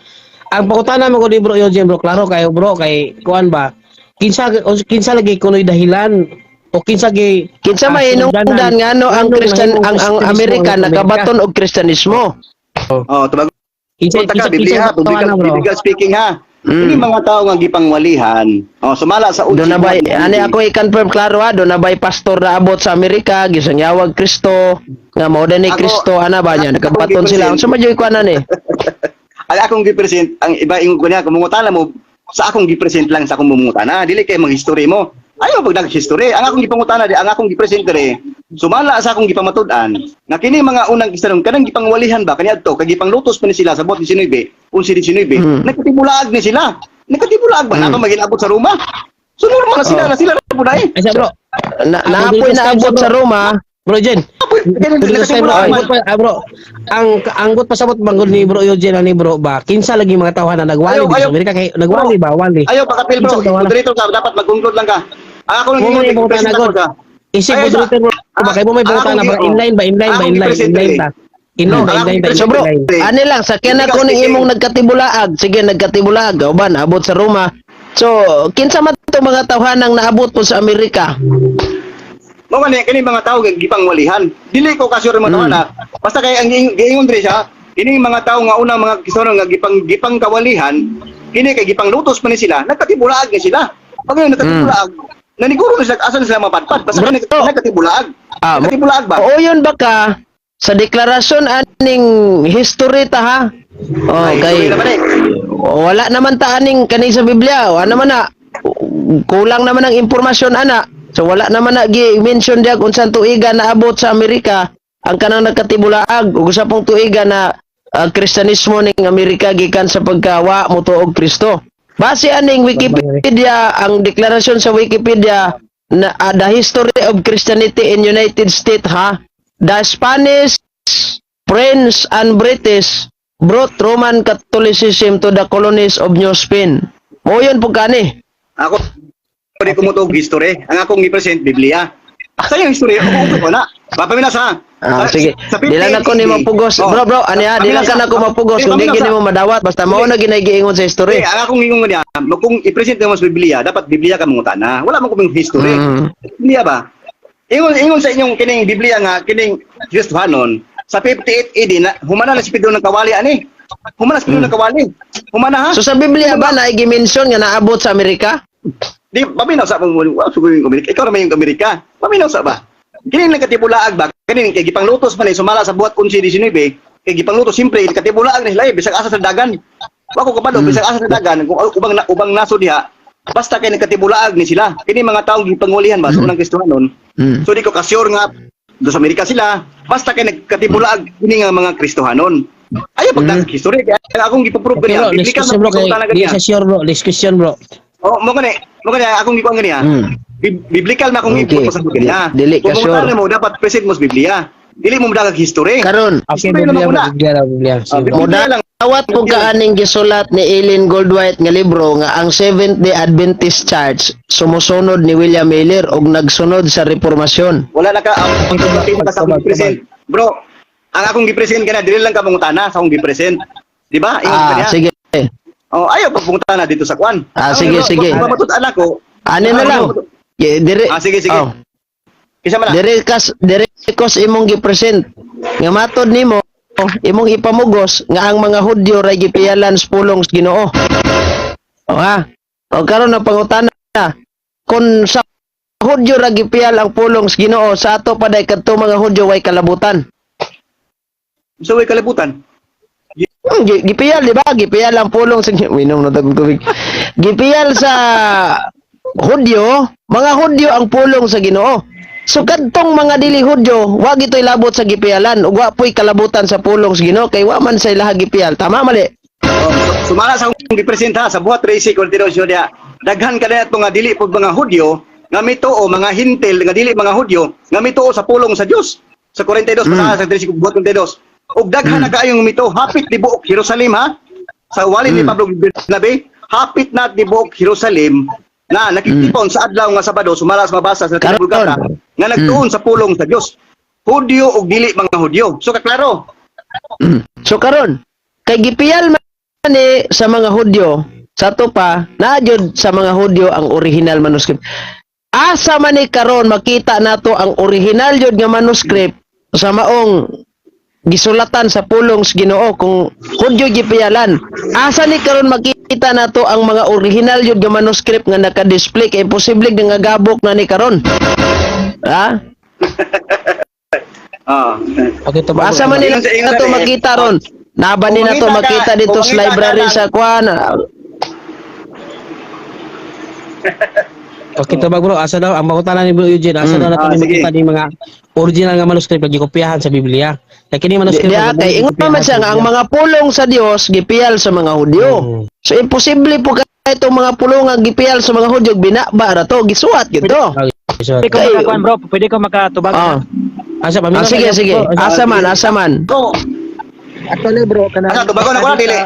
Ang pangutana mo ko ni Bro Eugene, bro, klaro kayo, bro, kay kuan ba? Kinsa kinsa lagi kunoy dahilan o kinsa gi Kinsa may hinungdan nga ano ang nganong Christian nahimong ang Kristiyanismo Amerika ang Amerika? nakabaton og Kristiyanismo. Oh, tubag Kinsa Punta kinsa ka, Biblia, kinsa ha, biblical, tawana, bro? biblical speaking ha. Ini mga tao nga gipangwalihan, oh, sumala sa Doon na ba, ani ako i-confirm klaro ha, doon na ba'y pastor na abot sa Amerika, gisangyawag Kristo, nga mao ni Ako- Kristo, ana ba niya, ako nakabaton sila. gi-present. Unsa man jud kuan ani? Ay akong gi-present ang iba ingon ko niya kumungutana mo sa akong gi-present lang sa akong mumungutana, dili kay mag-history mo. Ayaw pag nag-history. Ang akong gipangutana di, ang akong gi-present dire, sumala sa akong gipamatud-an nga kini mga unang Kristiyanong kanang gipangwalihan ba kaniadto kay gipanglutos pa ni sila sa buhat 19, 11:19. Nagkatibulaag ni sila. Nagkatibulaag ba na maginabot sa Roma? So normal na sila, na sila na po na eh. Ay, sa bro, Na, naapoy naabot sa Roma. Bro Eugene. Moderator's time, bro. Nagkatibulaag Ang man. gut pa, bro. Ang gut pasabot bangod ni Bro Eugene ani bro ba? Kinsa lagi mga tawhana nagwali Ayaw, dito sa ayaw. Amerika kay nagwali ba? Wali. Ayaw pakapil, bro. Kinsa tawhana? Moderator ka, dapat mag-conclude lang ka. Ang ako lang Mo may giingon, pangutana present ako god. ka. Isip Ay, moderator bro, ba kay mo may pangutana ba inline ba inline ba akong inline gi-present inline eh. ba? Inline ba No, inline ba akong So bro, inline. ani lang sakyan ako ning imong nagkatibulaag. Sige, nagkatibulaag, uban abot sa Roma. So, kinsa man to mga tawhanang naabot po sa Amerika? Mao man kini mga tao nga gipangwalihan. Dili ko kasure mo na. Basta kay ang giingon diri siya, kini mga tao nga unang mga Kristiyano nga gipang gipangkawalihan, kini kay gipanglutos pa ni sila, nagkatibulaag ni sila. Pag ngayon nagkatibulaag, naniguro na sila asa na sila mapadpad. Basta Bro. kay nagkatibulaag. Nagkatibulaag ba? Oo, yun ba ka sa deklarasyon aning history ta ha? Oh, Ay, kay history naman eh. wala naman ta aning kaning sa Biblia, wala naman na kulang naman ang impormasyon ana. So wala naman na gi-mention diya kung saan tuiga naabot sa Amerika ang kanang nagkatibulaag ug usa pong tuiga na Kristiyanismo ning Amerika gikan sa pagkawa motuo og Kristo. Base aning Wikipedia, ang deklarasyon sa Wikipedia na the history of Christianity in United States, ha, the Spanish, French and British brought Roman Catholicism to the colonies of New Spain. Mo yun po kani. Ako di ko mo history. Ang akong gi-present, Biblia. Sa iyong history, ako ko na. Papaminasa ha. Ah, sige. Sa Di lang ako ni mapugos. Oh. Bro, bro, ani ha, di lang ka na ako mapugos. Kung di gini mo madawat, basta mao na ginay-giingon sa history. Hindi, ang akong ingon niya, kung i-present mo sa Biblia, dapat Biblia ka mangutana. Wala man ko history. Biblia ba? Ingon ingon sa inyong kining Biblia nga kining Kristohanon sa 58 AD na humana na si Pedro ng kawali ani. Humana si Pedro ng kawali. Humana ha? So sa Biblia ba na gi-mention nga naabot sa Amerika? Di paminaw sa mong wow, siguro yung Amerika. Ikaw naman yung Amerika. Paminaw sa ba? Kini nagkatibulaag ba? Kini kay gipanglutos man ni sumala sa Buhat 11:19, kay gipanglutos simpre katibulaag ni sila eh, bisag asa sa dagan. Wa ko kabalo bisag asa sa dagan kung ubang ubang naso diha. Basta kay nagkatibulaag ni sila. Kini mga taong gipanghulihan ba sa unang Kristohanon. So di ko ka-sure nga do sa Amerika sila. Basta kay nagkatibulaag kini nga mga Kristohanon. Ayaw pag history kaya akong gipaprove Okay, kaniya. bro, next Biblical question, bro, kay na di ganiya. sa sure, bro. Next question, bro. Oh, mo gani akong gikuan ganiya. Biblical na akong input sa ganiya. Dili ka Kung sure. mangutana mo dapat present mo sa Biblia. Dili mo madagag history. Karon, Okay, History Biblia, naman bro, una. Biblia, bro, Biblia. Sige, Ah, bro. Biblia lang. Awat po kaaning gisulat ni Ellen Goldwhite nga libro nga ang Seventh-day Adventist Church sumusunod ni William Miller og nagsunod sa Reformasyon. Wala na ka ang ang ka sa akong gi-present. Bro, ang akong gi-present kana dili lang ka mangutana sa akong gi-present. Di ba? Ingon ka Ah, niya. sige. Oh, ayaw pag pangutana dito sa kwan. Ah, sige, sige. Kung mamatut-an ako. Ani na lang. Dire, Ah, sige, sige. Oh, Kisa man na. dire kas imong gi-present nga matod nimo imong ipamugos nga ang mga Hudyo ray gipiyalan sa pulong sa Ginoo. O ha? O karon ang pangutana, kung sa Hudyo ra gipiyal ang pulong sa Ginoo, sa ato paday kadto mga Hudyo way kalabutan. So, way kalibutan. Gipiyal, di ba? Gipiyal ang pulong sa Minom na tagong tubig. Gipiyal sa Hudyo, mga Hudyo ang pulong sa Ginoo. So kadtong mga dili Hudyo, wa gito'y labot sa gipiyalan ug wa po'y kalabutan sa pulong sa Ginoo kay wa man sa ilaha gipiyal. Tama mali? Oh, sumala sa akong gipresent ha, sa Buhat 13:42 diha. Daghan ka na nga dili pud mga Hudyo nga mituo, mga Hintil nga dili mga Hudyo nga mituo sa pulong sa Dios. Sa 42 mm. Sa 13 Buhat 42. Ug daghan na kaayong mituo hapit tibuok Jerusalem ha. Sa wali ni Pablo Bernabe, hapit na tibuok Jerusalem na nakitipon sa adlaw nga Sabado sumala sa mabasa sa Karon. Vulgata nga nagtuon sa pulong sa Dios. Hudyo ug dili mga Hudyo. So kaklaro. So karon, kay gipiyal man ni sa mga Hudyo, sa ato pa, naa jud sa mga Hudyo ang original manuscript. Asa man ni karon makita nato ang original jud nga manuscript sa maong gisulatan sa pulong sa Ginoo kung Hudyo gipiyalan? Asa ni karon makita nato ang mga original jud nga manuscript nga naka-display kay imposible nga gabok na ni karon? Ha? Ah. Okay, tubag, Asa bro. man nila Ingon sa- ingon nato sa- makita ron? Naba ni Kung nato makita dito kung sa makita ka library sa kwan. Okay, tubag, bro. Asa daw ang pangutana ni Bro Eugene, asa daw nato Ah, ni sige. makita ni mga original nga manuscript nga gikopiyahan sa Biblia? Kay kini Di, manuscript di nga kay ingon gikopiyahan man sa siya nga ang Biblia. mga pulong sa Dios gipiyal sa mga Hudyo. So imposible po kay itong mga pulong nga gipiyal sa mga Hudyo binaba ra to, gisuwat gyud to. Okay, so, Pwede ko Kay- makakuan, bro. Pwede ko makatubag. Ah, asa ah paminaw sige na- sige. bro, asa- Asa man, asa man. Go. Actually, bro, kanang Asa tubagon ako na dili.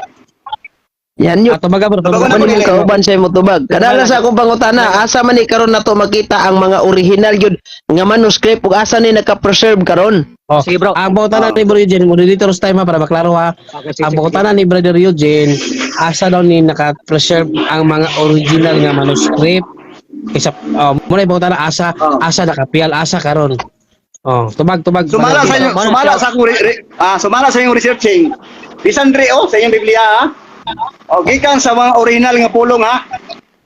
Yan yun. Ah, tubaga, bro. Tubagon Tubaga. na Ano ko mo dili. kauban sa imo tubag? Kadala sa akong pangutana, asa man ni karon nato makita ang mga original gyud nga manuscript ug asa ni naka-preserve karon? Oh, Sige, bro. ang pangutana ni Bro Eugene, moderator's time ha, para maklaro ha. Okay, sige, Ang sige, pangutana ni Brother Eugene, asa daw ni naka-preserve ang mga original nga manuscript? Kaysa muna yung pangutana, asa asa nakapiyal, asa karon. Oh, tubag tubag. Sumala sa inyo, sumala sa akong sumala sa inyong researching. Bisan dre oh sa inyong Biblia ha. Oh, gikan sa mga original nga pulong ha.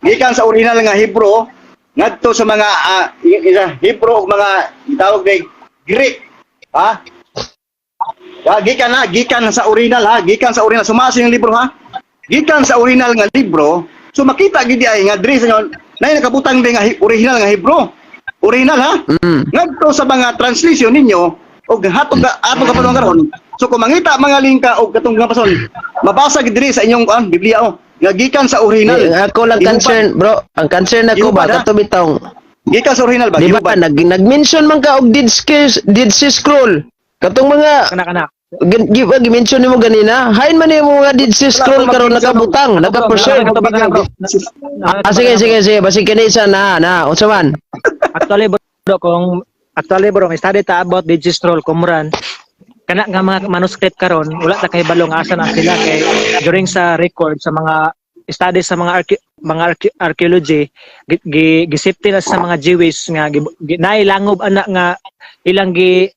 Gikan sa original nga Hebrew ngadto sa mga isa Hebrew ug mga gitawag kay Greek ha. Gikan ha, gikan sa original ha, gikan sa original sumala sa inyong libro ha. Gikan sa original nga libro, so makita gid ay nga dre sa inyo nay nakabutang din nga original nga Hebrew. Original ha? Ngadto sa mga translation ninyo og hatog ka ato ka pa karon. So kung mangita mga lingka og katong nga pason, mabasa gid diri sa inyong kuan Biblia oh. Nga gikan sa original. Eh, ako lang Gihubad. concern, bro. Ang concern ako ba Gihubad, ha? Kato bitong. Gikan sa original ba? Di ba Gihubad. nag-mention man ka og Dead Sea Scroll. Katong mga Kana kana. Gi-mention nimo ganina, hain man nimo mga Dead Sea Scroll karon nakabutang, naka-preserve. Bro, bro. Ah, sige, sige, sige, basig kini isa na na unsa man? Actually bro, may study ta about Dead Sea Scroll, Qumran. Kana nga mga manuscript karon, wala ta kahibalo nga asa na sila kay during sa record sa mga study sa mga archaeology gisipti na sa mga Jewish nga nailangob ana nga ilang gi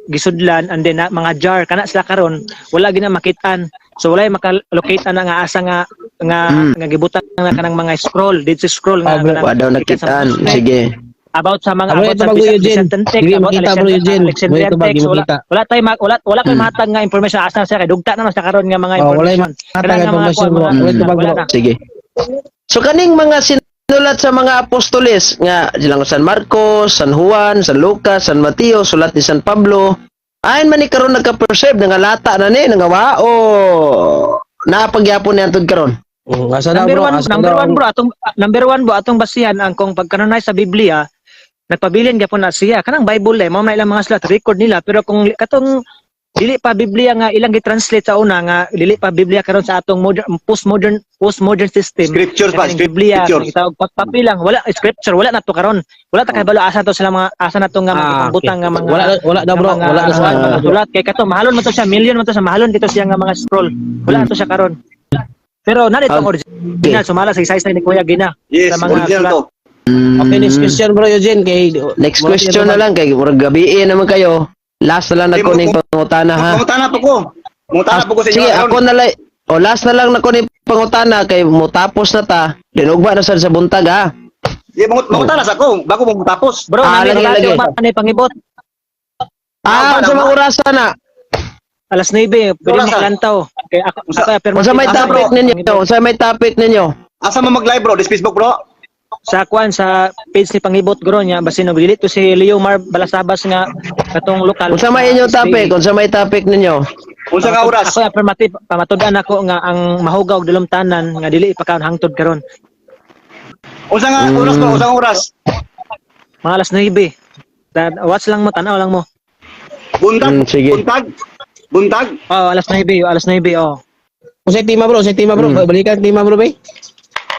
gisudlan and then na, mga jar kana sila karon wala gina makitaan, so wala maka-locate ana nga asa nga nga nga gibutang na kanang mga scroll, Dead Sea Scroll nga Ah, bro, kanang Wa daw gikan sa nakitaan. manuscript Sige. About sa mga Abo, about ito sa bago, Eugene. Byzantine text, Dili about makita, bro, Alexandria, Eugene. Alexandrian Ito ba, text, di wala makita. wala kay matag nga information asa na siya kay dugta naman sa karon nga mga Oh, wala information. matag Kanang nga nga mga information, kuwan, bro. mga Wala ito wala bro. na. Sige. So kaning mga sinulat sa mga apostoles nga silang San Marcos, San Juan, San Lucas, San Mateo, sulat ni San Pablo, ayon man ni karon nagka-perceive, nangalata na ni nangawa o naapagyapon ni antud karon? Asa na Number bro? one, Asa number daw one bro, atong number one bro, atong basihan ang kung pagkanunay sa Biblia, nagpabilin gyapon na siya. Kanang Bible eh, mao na ilang mga sulat, record nila, pero kung katong dili pa Biblia nga ilang gi-translate sa una nga dili pa Biblia karon sa atong modern postmodern postmodern system. Scriptures ba? Kaning Biblia Scriptures. itawag papel lang, wala scripture, wala na to karon, wala ta kahibalo asa to sila mga asa na to nga mga Ah, gibutang nga mga Wala wala na bro, nga mga, wala na sa mga sulat kay kato mahalon man to siya, million man to siya, mahalon dito siya nga mga scroll, wala na to siya karon, pero na dito ang original sumala sa isa ni Kuya Gina Yes, sa mga original sulat. to. Okay, next question bro Eugene kay Next question na lang kay murag gabii naman kayo. Last na lang na ko ning pangutana ha. Mangutana po ko. Mangutana po ko sa inyo. Sige, karon. ako na lang. O last na lang na ko ning pangutana kay mutapos na ta. Dinugba na sad sa buntag ha. Yeah, mangutana sa ako bago mo matapos. Bro, Ah, nami lagi, lagi, lagi. lagi. Pangibot. Ah, unsa man orasa na? Alas 9, pwede Oras, ah. makalantaw. Kay ako ako Unsa may Asa, topic bro? ninyo? Unsa may topic ninyo? Asa mo mag-live bro? This Facebook bro? Sa kwan sa page ni Pangibot gro niya basin og dili to si Leo Mar Balasabas nga katong lokal. Unsa may inyong topic? Unsa may topic ninyo? Unsa nga oras? Ako affirmative pamatud-an ako nga ang mahugaw og dalumtanan nga dili ipakaon hangtod karon. Unsa nga oras bro? Unsa nga oras? Mga alas 9. Watch lang mo, tanaw lang mo. Buntag. Sige. Buntag. Buntag. Oh, alas 9, alas 9, oh. Unsay tema bro? Unsay tema bro? Balikan tema bro bay.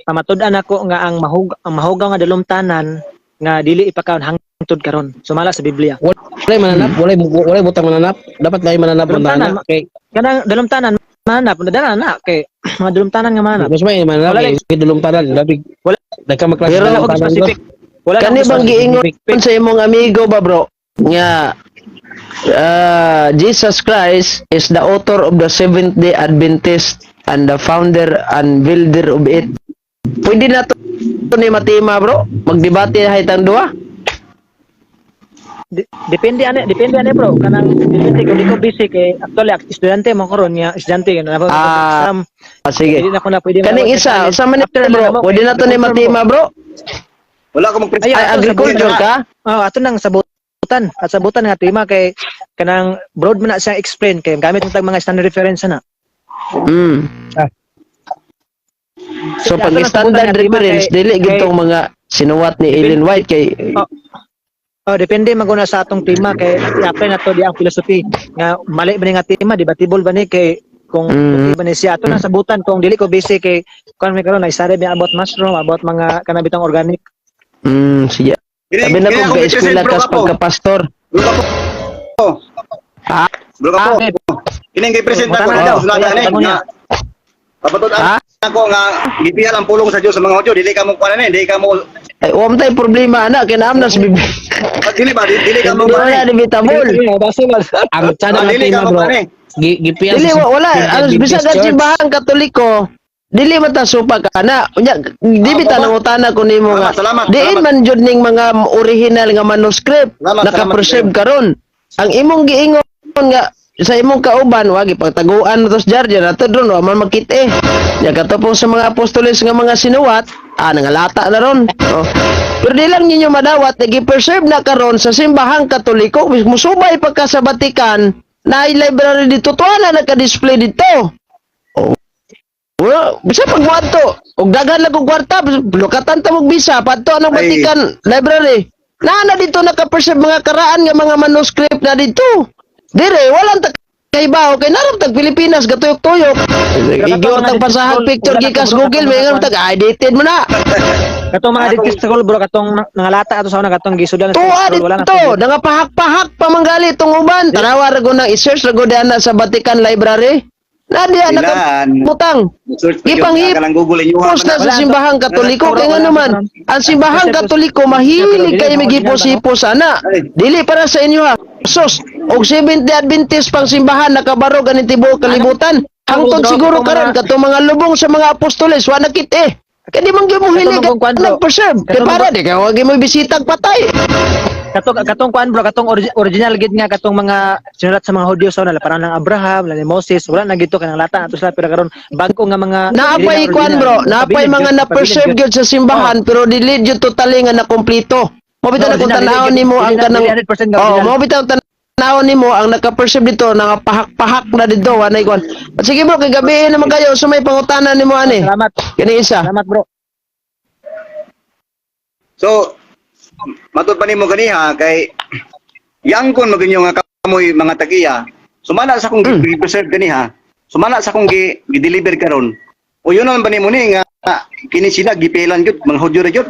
Pamatud-an ako nga ang mahugaw nga dalumtanan nga dili ipakaon hangtod karon. Sumala sa Biblia. Walay mananap, walay butang mananap. Dapat lahi mananap Dalumtanan, butang kay Kanang dalumtanan mananap, nadala na kay mga dalumtanan nga mananap. mas may mananap Wala kay dulumtanan labi. Wala. Dagka maklase Pero- Wala ko dulumtanan, bro. specific. Wala Kani ko bang specific. giingon sa imong amigo ba bro nga Jesus Christ is the author of the Seventh Day Adventist and the founder and builder of it. Pwede na to ni matima bro. Magdebate hay tang duha. Depende ani bro, kanang depende kung di ko busy kay actually estudyante man karon nga estudyante na Ah, exam. Ah, sige. Dili na ko na pwede Kaning mawat sa isa, college. sa man After bro, lang mo, pwede na to ni confirm matima bro. Wala ko mag Ay, Ay, ato sa agriculture butan. ka? Oh, ato nang sabutan. At sabutan nga tema kay kanang broad man na siya explain kay gamit mo tag mga standard reference na. Ah. So Ato pag nang sabutan standard nga tema reference dili gitong mga sinuwat ni Ellen White kay Oh. Oh, depende maguna sa atong tema kay i-apply na to di ang philosophy nga mali ba ni nga tema, debatable ba ni kay kung okay ba ni siya ato nang sabutan kung dili ko busy kay kuan may karon na study mi about mushroom, about mga kanabitang organic. Sige. Sabi na kung ka-eskwela ka sa pagka-pastor. Bro ka po. Ha? Bro ka po. Kining kay present ako Mutana na daw. sulatan Kaya, ni tanong niya. nga Papatud-an Ha? ako nga gipihal ang pulong sa Dios sa mga Hudyo, dili ka mo kuan ani, dili ka mo Ay, huwag tayo problema anak, kinaam na sa Biblia. dili ba dili ka mo Hindi kuan wala ani. debatable. Ang tsada Ah, nga dili ka tema mo bro. kuan ani. Gipiyal Dili sa wala, Seventh ang Adventist bisag ang Church. simbahang Katoliko, dili man ta supa ka na. Unya, di bita Ah, nangutana ko nimo nga. Salamat, salamat, Diin salamat. man jud ning mga original nga manuscript Salamat, naka-preserve salamat. karon. Ang imong giingon nga sa imong kauban wa gipagtaguan na tos jar jar ato dron wa man makita eh. Nya katapos sa mga apostoles nga mga sinuwat, ah, nangalata na ron. Oh. Pero di lang ninyo madawat na gi-preserve na karon sa Simbahang Katoliko. Musubay pa ka sa Vatican na library dito, tuwa na naka-display dito. Oh. Well, bisa pag moadto, og daghan lang kog kwarta, lukatan ta mog visa, padto ang Ay. Vatican Library. Naa na dito naka-preserve mga karaan nga mga manuscript na dito. Dire, walang ta kaibaw kay narap tag Pilipinas gatuyok-tuyok. Igyor tag pasahag picture gikas Google, may nga tag edited mo na. Katong mga Dead Scroll, bro, katong nangalata ato sa una, katong gisudan sa Tuwa scroll, wala na dito, nangapahak-pahak pa manggali itong uban. Tanawa ra ko nang i-search ra ko diyan na sa Vatican Library. Na diya Ilan? nakabutang. Search pa yun, Gipanghip- ka lang Google inyo. Post na sa Wala, Simbahang Katoliko wala, kay wala, nga naman, wala. ang Simbahang Katoliko mahilig kay migipos-hipos ana. Dili para sa inyo ha. Sus, og Seventh Day Adventist pang simbahan nakabarog ani tibuok kalibutan. Hangtod Bro, siguro katong karon katong mga lubong sa mga apostoles wa na kit eh. Kay di man gyud mo hilig Katong kwan, bro. nag-preserve. Kay Katong para di kay wa gyud mo bisitag patay. Katong katong kuan, bro, katong original gid nga katong mga sinulat sa mga Hudyo sa una, parang ng Abraham, ni Moses, wala na gito kay lata ato sila, pero karon bag-o nga mga Naapay dili na kwan, original. bro, naapay Pabilin mga gyud, na-preserve pabilin gyud. gyud sa simbahan pero dili gyud totally nga nakumpleto. Mo bitaw No, na kung original, tan-awon dili nimo ang dili na- kanang dili 100% nga Oh, original. mo bitaw tan-awon nimo ang naka-preserve dito nangapahak-pahak na dito anay kwan. Sige bro, kay gabi naman kayo so may pangutana nimo ani. Salamat. Kani isa. Salamat, bro. So, matod pa nimo ganiha kay yangkon maginyo nga kamoy mga tagiya. Sumala sa akong gi-preserve ganiha. Sumala sa akong gi-deliver karon. O yun naman ba nimo ni nga kini sila gipilan gyud mga Hudyo ra gyud.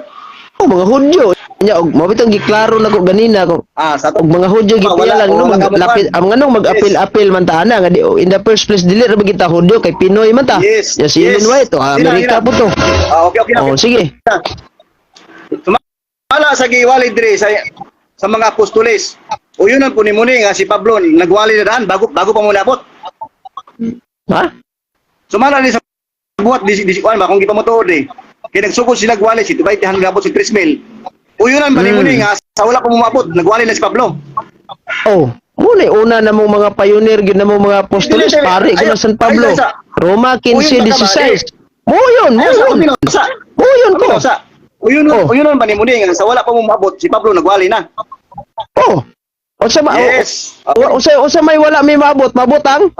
Oh, mga Hudyo. Nya og mo bitong giklaro nako ganina ko. Ah, sa Og mga Hudyo Ah, wala, gipila lang no wala mag ka mo lapit kwan. ang nganong mag-apil-apil man ta ana nga di, oh, in the first place dili ra ba kita Hudyo kay Pinoy man ta. Yes, Ya si yes. Ellen White oh, Sila, Amerika sila. po to. Ah, okay. Oh, sige. Sumala sa giwali diri sa mga apostoles. O yun ang po nimo ni nga si Pablo nagwali na daan bago bago pa mo labot. Ha? Sumala ni sa buhat di di kuan ba kung gipamotuod eh. Kay nagsugod sila gwali si Tubay tihan labot si 3,000. Uyunan ba nimo ni nga sa wala pa moabot nagwali na si Pablo. Oh, muna una na mong mga pioneer gyud na mong mga apostoles Dili, dili. pare ko na San Pablo. Ayaw, Roma Uyon ba ka ba? 15:16. Mo yun, mo Ayaw sa yun. pamino sa. Mo yun ko. Pamino sa. Uyunan Oh. uyunan ba nimo ni nga sa wala pa moabot si Pablo nagwali na. Oh. Unsa ba? Yes. Unsa unsa may wala may maabot, mabutang?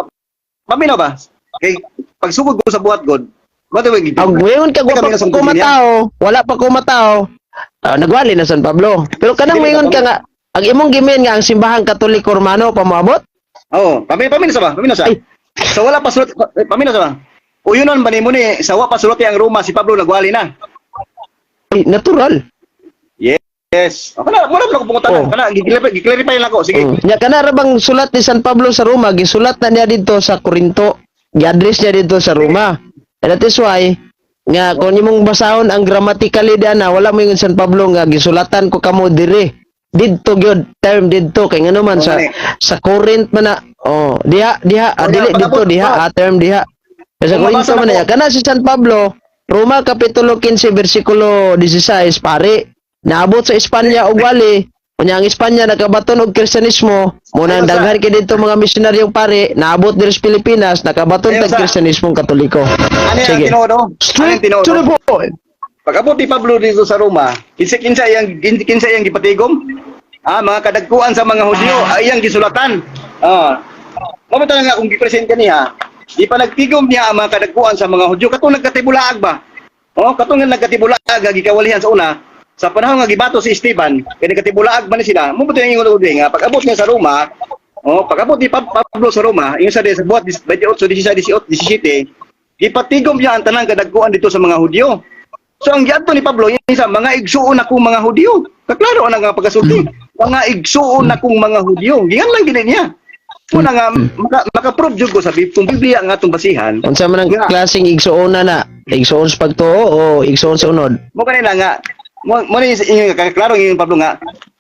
Pamino ba? Kay pagsugod ko sa buhat god. Mo to Ang ngayon ka Teka, wa pa may nasang ko matao, wala pa ko matao. Ah, nagwali na San Pablo. Pero kanang Dili, mingon ka nga ang imong gimin nga ang Simbahang Katoliko Romano pamoabot? Oh, pamino pamino sa ba? Pamino sa. Ay. Sa wala pa sulot eh, pamino sa ba? Uyunan ba nimo ni sa wa pa sulot ang Roma si Pablo nagwali na. Ay, natural. Yes. Okay na, muna ko pangutana. Oh. Kana gi-clarify lang ako. Sige. Mm. Nya kana ra bang sulat ni San Pablo sa Roma, gisulat na niya dito sa Corinto. Gi-address niya dito sa Roma. And that is why nga kung imong basahon ang grammatically diana wala mo ingon San Pablo nga gisulatan ko kamo dire. Didto gyud term didto kay ngano man sa Okay. sa Corinth man na oh diha diha ah, Oh, dili yeah, didto pagabot, diha oh. ah, term diha. Sa Kung Corinto mabasa man na na ko. kana si San Pablo, Roma kapitulo 15 bersikulo 16 pare. Naabot sa Espanya og wali. Unya ang Espanya nakabaton og Kristiyanismo, muna ang Ayaw sa- daghan kay didto mga misionaryong pare, naabot diri sa Pilipinas, nakabaton Ayaw tag sa- Kristiyanismong Katoliko. Ano yung Sige. tinuod? Oh? Ano Straight yung tinuod? to the point. Pag-abot ni Pablo dito sa Roma, kinsa iyang gipatigom? Ah, mga kadagkuan sa mga Hudyo ay iyang gisulatan. Ah. Mao ba nga kung gipresent kaniha, di pa nagtigom niya ang mga kadagkuan sa mga Hudyo katong nagkatibulaag ba? Oh, katong nga nagkatibulaag nga gikawalihan sa una, sa panahon nga gibato si Esteban, kay nagkatibulaag man ni sila. Mo ba ingon og nga pag-abot niya sa Roma, oh, pag-abot ni Pablo sa Roma, ingon sa sa buhat 28, 16, 18, 17, gipatigom niya ang tanang kadagkuan dito sa mga Hudyo. So ang giadto ni Pablo yun sa mga igsuon akong mga Hudyo. Kaklaro ang nga pagkasulti. Mga igsuon akong mga Hudyo. Giyan lang gini niya. Muna nga maka-prove jud ko sa kung Biblia ang atong basihan. Unsa man ang Nga. klaseng igsuona na? Igsuon sa pagtuo o igsuon sa unod? Mo kanila nga mo mo ni inyo nga klaro ingon Pablo nga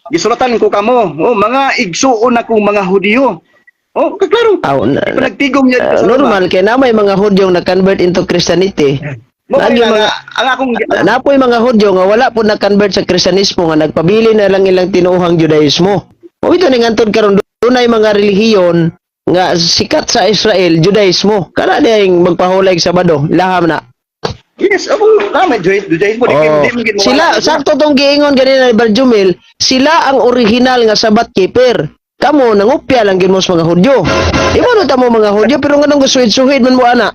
gisulatan ko kamo, oh, mga igsuon akong mga Hudyo. Oh, kaklaro. Aw, Nagtigom niya dito sa Roma. normal kay na may mga Hudyong na-convert into Christianity. Mo Lagi kanila mga nga ang akong napoy mga Hudyo nga wala po na-convert sa Kristiyanismo nga nagpabili na lang ilang tinuohang Judaismo. O ito ning antod karon dunay mga relihiyon nga sikat sa Israel, Judaismo. Kana diyang magpahulay sa Sabado, laham na. Yes, ako na may Judaismo di Oh. di mo gid mo Sila, wala. sakto tong giingon ganina ni Brad Jumil, sila ang original nga Sabat keeper. Kamo nangupya lang gyud mo sa mga Hudyo. Di mo ta mo mga Hudyo, pero nganong gusuhid-suhid man mo ana?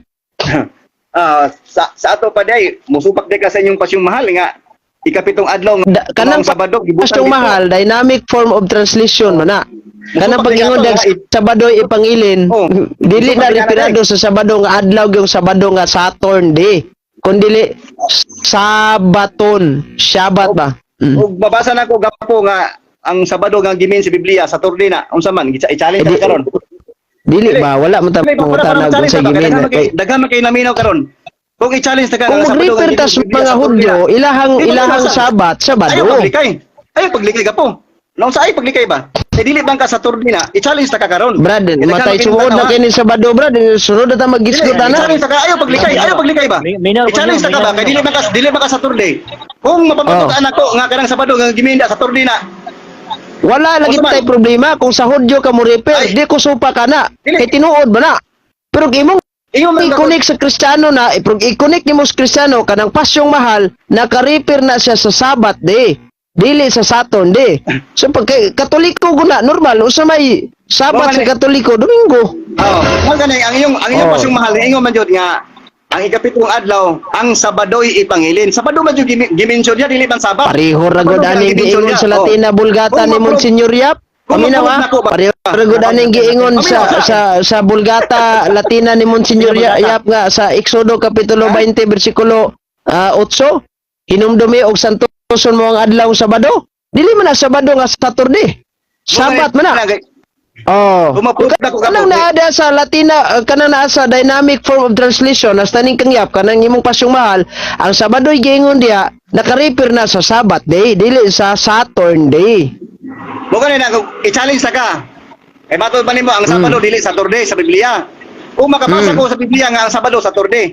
Ah, sa ato pa day, musupak day ka sa inyong pasyong mahal nga ikapitong adlaw nga Kanang ang Sabado gibutan pasyong dito. mahal, dynamic form of translation man na. Kanang Musupak pag-ingon di dag ka to, Sabado ipangilin, Oh, dili musupak na di ka na, referado sa Sabado nga adlaw yung Sabado nga Saturn day. Kundi Sabaton, Shabat ba? Ug mabasa na ko gapo nga ang Sabado nga gimin sa Biblia Saturday na, unsa man i-challenge Eh, ta karon. Dili ba, wala man ta Dili ba, para pangutanag challenge sa ta ba? gimin. Daghan man Kay kay daghan man kay naminaw karon. Kung i-challenge ta ka kung nga ang Sabado nga mag-refer gimin tas sa Biblia mga Saturday Hudyo, na. ilahang Di ba ilahang mabasa? Sabat, Sabado. Ayaw paglikay. Ayaw paglikay ka po. Naunsa ay paglikay ba? Kay dili bang ka Saturday na, i-challenge ta ka karon. Brad, Kay daghan matay man kay sumuod na tanaw, ha? kini Sabado, Brad. Sunod na ta mag-gisgot Dili, ana. i-challenge ta ka, ayaw paglikay ba? Minaw ko I-challenge niyo, ta ka ba? minaw Kay niyo. dili ba ka Saturday? Kung mapapatutan ako nga kanang Sabado nga giminda Saturday na. Wala lagi Unsa man? tay problema kung sa Hudyo ka mo refer, Ay. di ko supa ka na. Dili. Kay tinuod ba na? Pero kung imong Ingon man ka i-connect sa Kristiyano na, i-connect nimo sa Kristiyano kanang pasyong mahal, naka-refer na siya sa Sabat day. Dili sa Saturn day. So pag kay Katoliko guna normal usa may Sabat Mao sa gani. Katoliko, Domingo. Oo. Mao gani ang iyong pasyong mahal, ingon man jud nga ang ikapitong adlaw, ang Sabado'y ipangilin. Sabado man jud gimension niya, dili man Sabat. Pareho ra gud Sabado man aning gimension giingon niya. sa Latina Vulgata Kung ni Monsignor Yap. kung Paminaw ma-prove ha. nako ba- Pareho ra gud aning giingon sa Paminaw sa sa Vulgata Latina ni Monsignor Yap nga sa Exodo kapitulo 20 bersikulo 8. Hinumdumi og santoson mo ang adlaw Sabado. Dili man na Sabado nga Saturday. Sabat man na. Oh. Kung ma-prove nako ka Kanang po, naada sa Latina, kanang naa sa dynamic form of translation, hasta ning kang Yap, kanang imong pasyong mahal, ang Sabado'y giingon diha, naka-refer na sa Sabbath day, dili sa Saturn day. Mo gani na kung i-challenge ta ka. Kay matod ba nimo ang Sabado dili Saturday sa Biblia? Kung makabasa ko sa Biblia nga ang Sabado Saturday.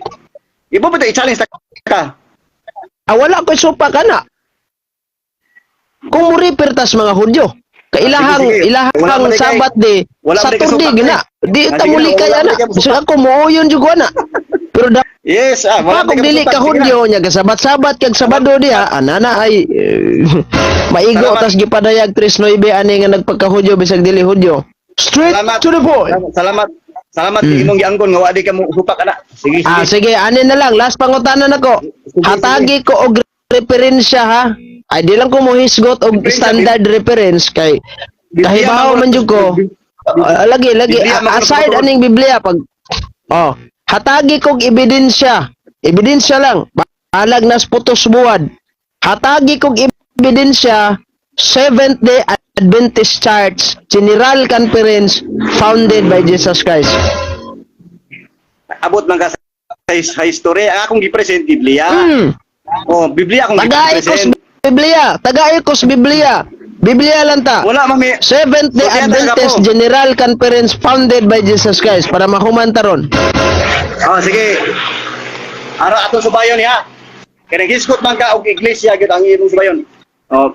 Ibo ba i-challenge ta ka? Ah, wala ko'y supa ka na. Kung mo refer tas mga Hudyo, kailahang Ah, sige, sige. ilahang Wala man kay- Sabat day, wala man kay Saturday supak, gina. eh. Di Ah, ta sige na, muli wala kay man ana. kay So supak. ako mooyon jud ko ana. Pero da Yes, wala pa kung man kay dili supak. ka Sige na. Hudyo nya gasabat-sabat kag Sabado diha, ana na ay maigo Salamat. tas gipadayag 3:9 ani nga nagpagkahudyo bisag dili Hudyo. Straight Salamat. to the point. Salamat. Salamat kay imong giangkon nga wa di ka mo supak ana. Sige, sige. Ah, sige, ani na lang, last pangutana nako. Sige, Hatagi ko og referensya ha. Ay di lang ko mohisgot og Referensya, standard reference kay Biblia kahibaw man jud ko. Ah, lagi lagi Biblia aside man aning Biblia pag oh, hatagi kog ebidensya. Ebidensya lang. Balag nas putos buwad. Hatagi kog ebidensya, Seventh Day Adventist Church General Conference founded by Jesus Christ. Abot man ka sa history. Ang akong gi-present Biblia. Oh, Biblia akong Tagay ko gi-present. Biblia, tagay ko sa Biblia. Biblia lang ta. Wala mami. Seventh Day So, kaya talaga Adventist po. General Conference founded by Jesus Christ para mahuman taron. Oh, sige. Ara atong subayon niya. Kay naghisgot man ka og iglesia gyud ang imong subayon. Oh.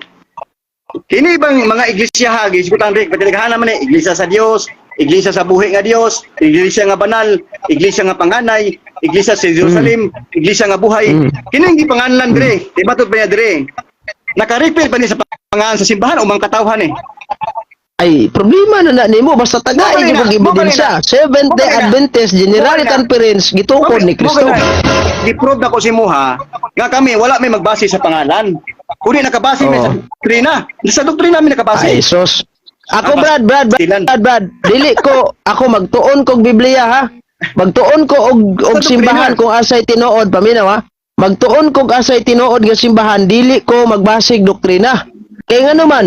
Kini bang mga iglesia ha, gisgutan rin, patilagahan naman eh, iglesia sa Dios, iglesia sa buhi nga Dios, iglesia nga banal, iglesia nga panganay, iglesia sa Jerusalem, iglesia nga buhay. Kini ang gipanganlan dire, di ba pa niya dire? Naka-refer pa ni sa pangalan sa simbahan o mga katawhan eh. Ay, problema na na nimo basta tagay Mo gyud og na, mo ebidensya. na. Seventh Day Mo na. Adventist General Mo na. Conference gitukod ni Kristo. Gi-prove na ko si Muha nga kami wala may magbase sa pangalan. Kundi nakabase may sa doktrina. Sa doktrina mi nakabase. Ay, sus. Ako Ah, Brad, Brad, Brad, Silan. Brad, Brad, dili ko ako magtuon kog Biblia ha. Magtuon ko og Sa doktrina. simbahan kung asay tinuod, paminaw ha. Magtuon kog asay tinuod nga simbahan, dili ko magbasig doktrina. Kay ngano man,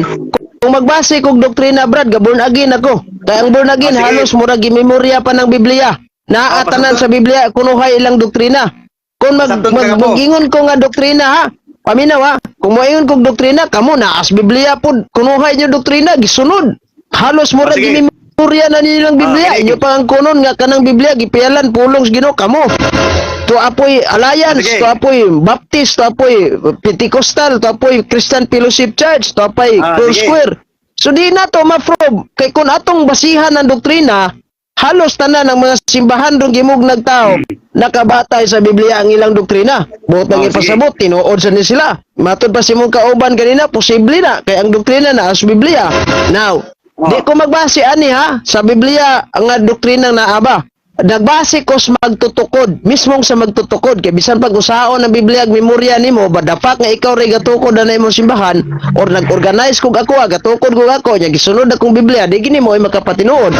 kung magbase kog doktrina, Brad, ga born again ako. Kay ang born again Ah, sige. halos murag gimemorya pa ng Biblia. Naa Ah, tanan pasabton. sa Biblia kunuhay ilang doktrina. Kung Pasabton ka po. magingon ko nga doktrina ha, paminaw ha, kung moingon kog doktrina, kamo naas Biblia pod, kunuhay niyo doktrina, gisunod. Halos murag Ah, sige. gimemorya na nilang Biblia. Ah, sige. Inyo pa ang kunon nga kanang Biblia gipialan pulong sa Ginoo kamo. To apoy Alliance, Ah, sige. to apoy Baptist, to apoy Pentecostal, to apoy Christian Fellowship Church, to apoy Ah, Full sige. Square. So di na to ma-probe kay kung atong basihan ng doktrina, Halos tanan ang mga simbahan rong gimugnag tao nakabatay sa Biblia ang ilang doktrina. Buot nang Oh, sige. ipasabot, tinuod sa ni sila. Matod pa si mong kauban kanina, posible na kay ang doktrina naa sa Biblia. Now, di ko magbase ani ha sa Biblia ang nga doktrina naa ba. Nagbase ko sa magtutukod, mismong sa magtutukod kay bisan pag usaon ang Biblia ag memorya nimo, but the fact nga ikaw ray gatukod na imong simbahan or nag-organize kog ako, gatukod kog ako nya gisunod akong Biblia, di gini mo ay makapatinuod.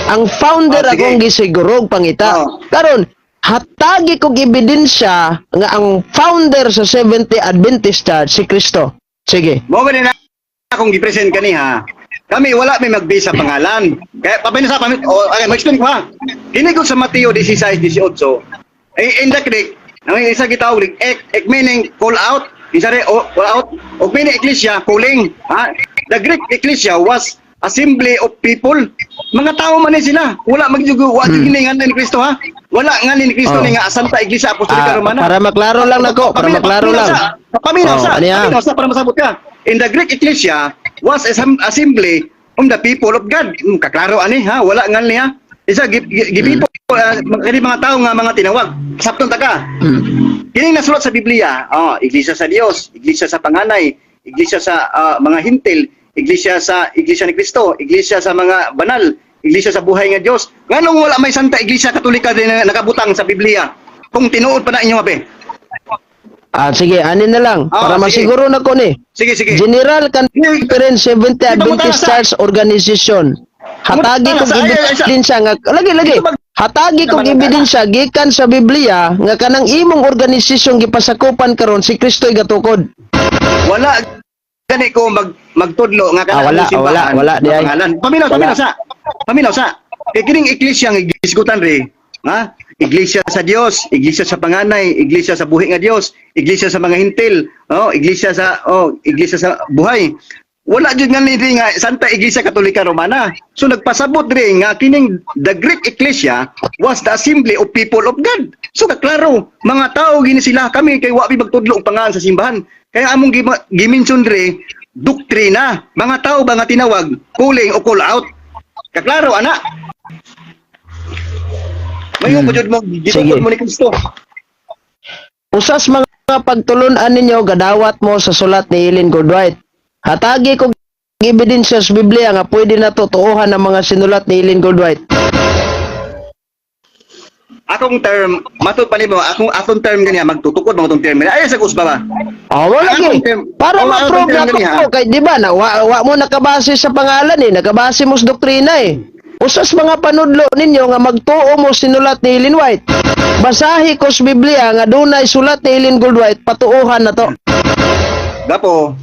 Ang founder Oh, sige. akong gisigurog pangita. Oh. Karon, hatagi kog ebidensya nga ang founder sa Seventh-day Adventist Church si Kristo. Sige. Mo gani na akong gi-present kani ha. Kami wala may magbase sa pangalan. Kaya pabay na sa pamit o okay, mag-explain ko ha. Kini ko sa Mateo 16:18. Eh, in the Greek, ang isa gitawag ek ek meaning call out, isa re o call out, og meaning ecclesia calling, ha. The Greek ecclesia was assembly of people. Mga tao man ni sila. Wala magjugo, wa jud ni nga ni Kristo ha. Wala nga ni Kristo ni nga Santa Iglesia Apostolika Romana. Para maklaro lang nako, para maklaro Paminaw lang. Paminaw Oh, sa, ano yan? paminaw sa para masabot ka. In the Greek ecclesia was assembly of the people of God. Kaklaro ani ha, wala nga niya. Isa gi, gi, gi people kani mga tao nga mga tinawag. Sabton ta ka. Kini nasulat sa Biblia, oh, iglesia sa Dios, iglesia sa panganay, iglesia sa mga Hintil, iglesia sa iglesia ni Kristo, iglesia sa mga banal, iglesia sa buhay nga Dios. Nganong wala may Santa Iglesia Katolika din na nakabutang sa Biblia? Kung tinuod pa na inyo abe. Ah, sige, ani na lang para Ah, sige. masiguro na ko ni. Sige, sige. General Conference Seventh Di ba Adventist mutana Church Organization. Hatagi Mutana kog sa- ay, ay, ay, ebidensya nga lagi lagi. Dito Hatagi kog Naman ang ebidensya gikan sa Biblia nga kanang imong organisasyon gipasakupan karon si Kristo'y gatukod. Wala gani ko magtudlo nga Ah, wala, kanang simbahan. wala, wala, di ay. Pangalan. Paminaw, Wala. paminaw sa. Paminaw sa. Kay kining iglesia nga gisgutan re, ha? Iglesia sa Dios, iglesia sa panganay, iglesia sa buhi nga Dios, iglesia sa mga Hintil, oh, iglesia sa oh, iglesia sa buhay. Wala jud nga ni nga Santa Iglesia Katolika Romana. So nagpasabot diri nga kining the Greek Ecclesia was the assembly of people of God. So kaklaro, mga tao gini sila kami kay wa mi magtudlo og pangalan sa simbahan. Kaya among gimension diri doktrina, mga tao ba nga tinawag calling o call out. Kaklaro ana. Mayo pa jud mo Sige. gitukod mo ni Kristo. Usas mga pagtulun-an ninyo gadawat mo sa sulat ni Ellen Goodwhite. Hatagi kog ebidensya sa Biblia nga pwede na totoohan ang mga sinulat ni Ellen Goodwhite. Akong term, matud pa nimo, akong atong term ganiya magtutukod mga atong term. Ay sa kusba ba? Oh, wala Ang lagi. atong term- Para Oh, ang atong ma-prove term na ganiya. ko kay di ba na wa mo nakabase sa pangalan eh, nakabase mo sa doktrina eh. Usas mga panudlo ninyo nga magtuo mo sinulat ni Ellen White. Basahi ko sa Biblia nga dunay sulat ni Ellen Goldwhite, patuuhan na to. Gapo.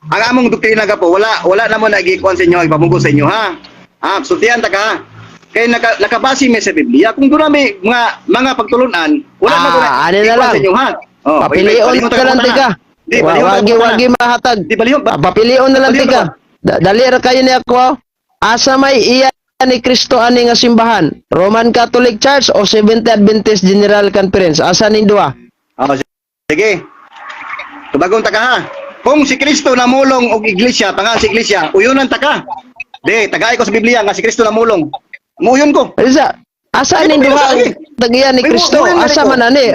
Ang among doktrina gapo, wala wala na mo nagikuan sa inyo, ipamunggo sa inyo ha. Ah, sultihan ta ka. Kay nakabase mi sa Biblia. Kung doon may mga pagtulunan, wala na Ah, ko ano na ikuan lang. sa inyo ha. Oh, Papilion balihon ka lang ta tika. Di, balihon ta Wagi ka. wagi mahatag. Di balihon ba? Ah, papilion na lang Balihon tika. ba? Dali ra kayo ni ako. Asa may iya ni Kristo ani nga simbahan? Roman Catholic Church o Seventh Adventist General Conference? Asa ning duha? Oh, sige. Tubagon ta ka ha. Kung si Kristo namulong og iglesia, pangalan sa iglesia, uyunan ta ka. Di, tagay ko sa Biblia nga si Kristo namulong. Muuyon ko. Asa asa Ay, ning paminaw duha sa ang lagi. tagiya ni May Kristo? muyon na Asa ko. man ani?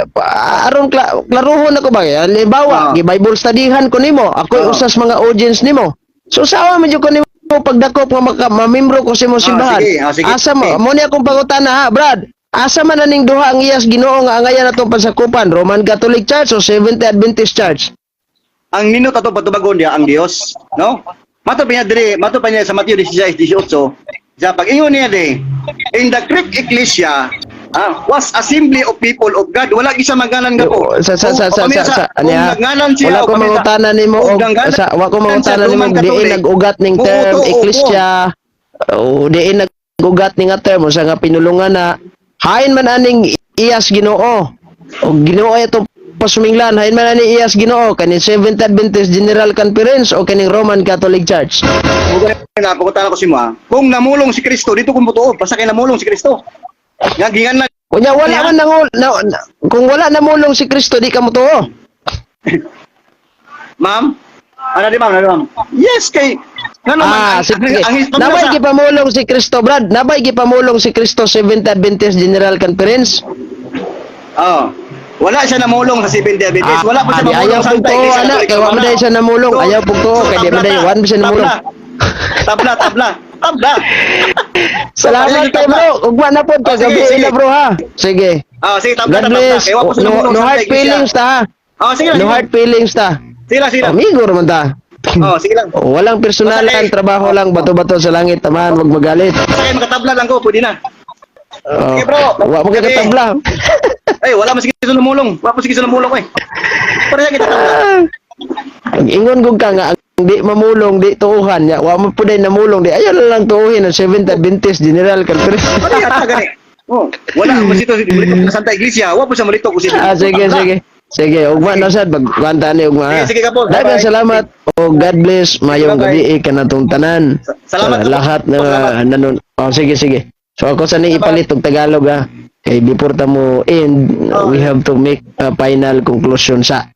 Aron klaruhon ako ba? Halimbawa, gi-Bible studyhan ko nimo. Ako'y usas mga audience nimo. So sawa man jud ko nimo pagdakop nga maka, mamembro ko sa imong simbahan. Sige, ah, sige. Asa mo, mo ni akong pangutana ha, Brad. Asa man aning duha ang iyas Ginoo nga angayan atong pasakupan, Roman Catholic Church o Seventh Adventist Church? Ang ninot ato patubagon niya ang Dios, no? Mato pa niya diri, mato pa niya sa Mateo 16:18. Sa pag-ingon niya diri, in the Greek ecclesia was assembly of people of God. Wala gisa magalan nga po. Sa Kung ano ha? nagngalan siya Wala o ko mangutana nimo kung og nanggalan sa wa ko siya mangutana nimo Roman og diin Catholic, nag-ugat ning term muuto, oo. ecclesia o diin nag-ugat ning nga term usa nga pinulungan na hain man aning iyas Ginoo o Ginoo ay atong pasuminglan hain man ani iyas Ginoo kaning Seventh Adventist General Conference o kaning Roman Catholic Church. Na pangutana ko si mo ha. Kung namulong si Kristo dito kung totoo, basta kay namulong si Kristo. Nga gingan na Kunya wala man kung wala namulong si Kristo di ka motuo. Ma'am. Ano di, ma'am, ano di, ma'am? Yes, kay ngano man Ah, sige. ang Nabay gipamulong si Kristo, Brad. Nabay gipamulong si Kristo Seventh Adventist General Conference. Oh. Wala siya namulong sa Seventh Day Adventist. Wala pa siya Ah, di, mamulong ayaw sa pong Santa tuo, Iglesia ana. Katolika Kay wa man Romana. day siya namulong. Ayaw pong tuo, kay di tabla man day, ta. wan siya namulong. Tabla, tabla, tabla. Salamat Sige, kay tabla. bro. Ugma na po Oh, sige, kagabi sige. na, bro, ha. Sige. Ah, sige, tabla, God tabla. bless. Kay wa pa siya No, namulong no sa Santa hard Iglesia. feelings ta, ha. Oh, sige lang. No Sige hard feelings ta. Sige lang, sige lang. Amigo raman ta. Oh, sige lang. Walang personalan, Basta kay- trabaho lang, bato-bato sa langit, tamahan, wag magalit. Basta kay makatabla lang ko, pwede na. Oh, Sige, bro. wa mo Sige. katabla. Ay, wala man sige sa namulong. Wala pa sige sa namulong eh. Pareha kita tabla. Ang ingon kong ka nga ang di mamulong di tuuhan ya, wa mo puday namulong di ayaw na lang tuuhin ang Seventh Adventist General Conference. Wala yata gani. Oh, wala man sito mulito sa Santa Iglesia. Wa pa siya mulito ko siya. Ah, sige, sige. Sige, ugma na sad magkwanta ni ugma. Sige, sige ka po. Daghang Bye-bye. salamat o God bless, mayong Bye-bye. gabi kanatong tanan. Salamat Sa po. lahat na Salamat. nanon. Oh, sige, sige. So ako sa ni ipalit og Tagalog ha. Kay before ta mo end, Oh. we have to make a final conclusion sa.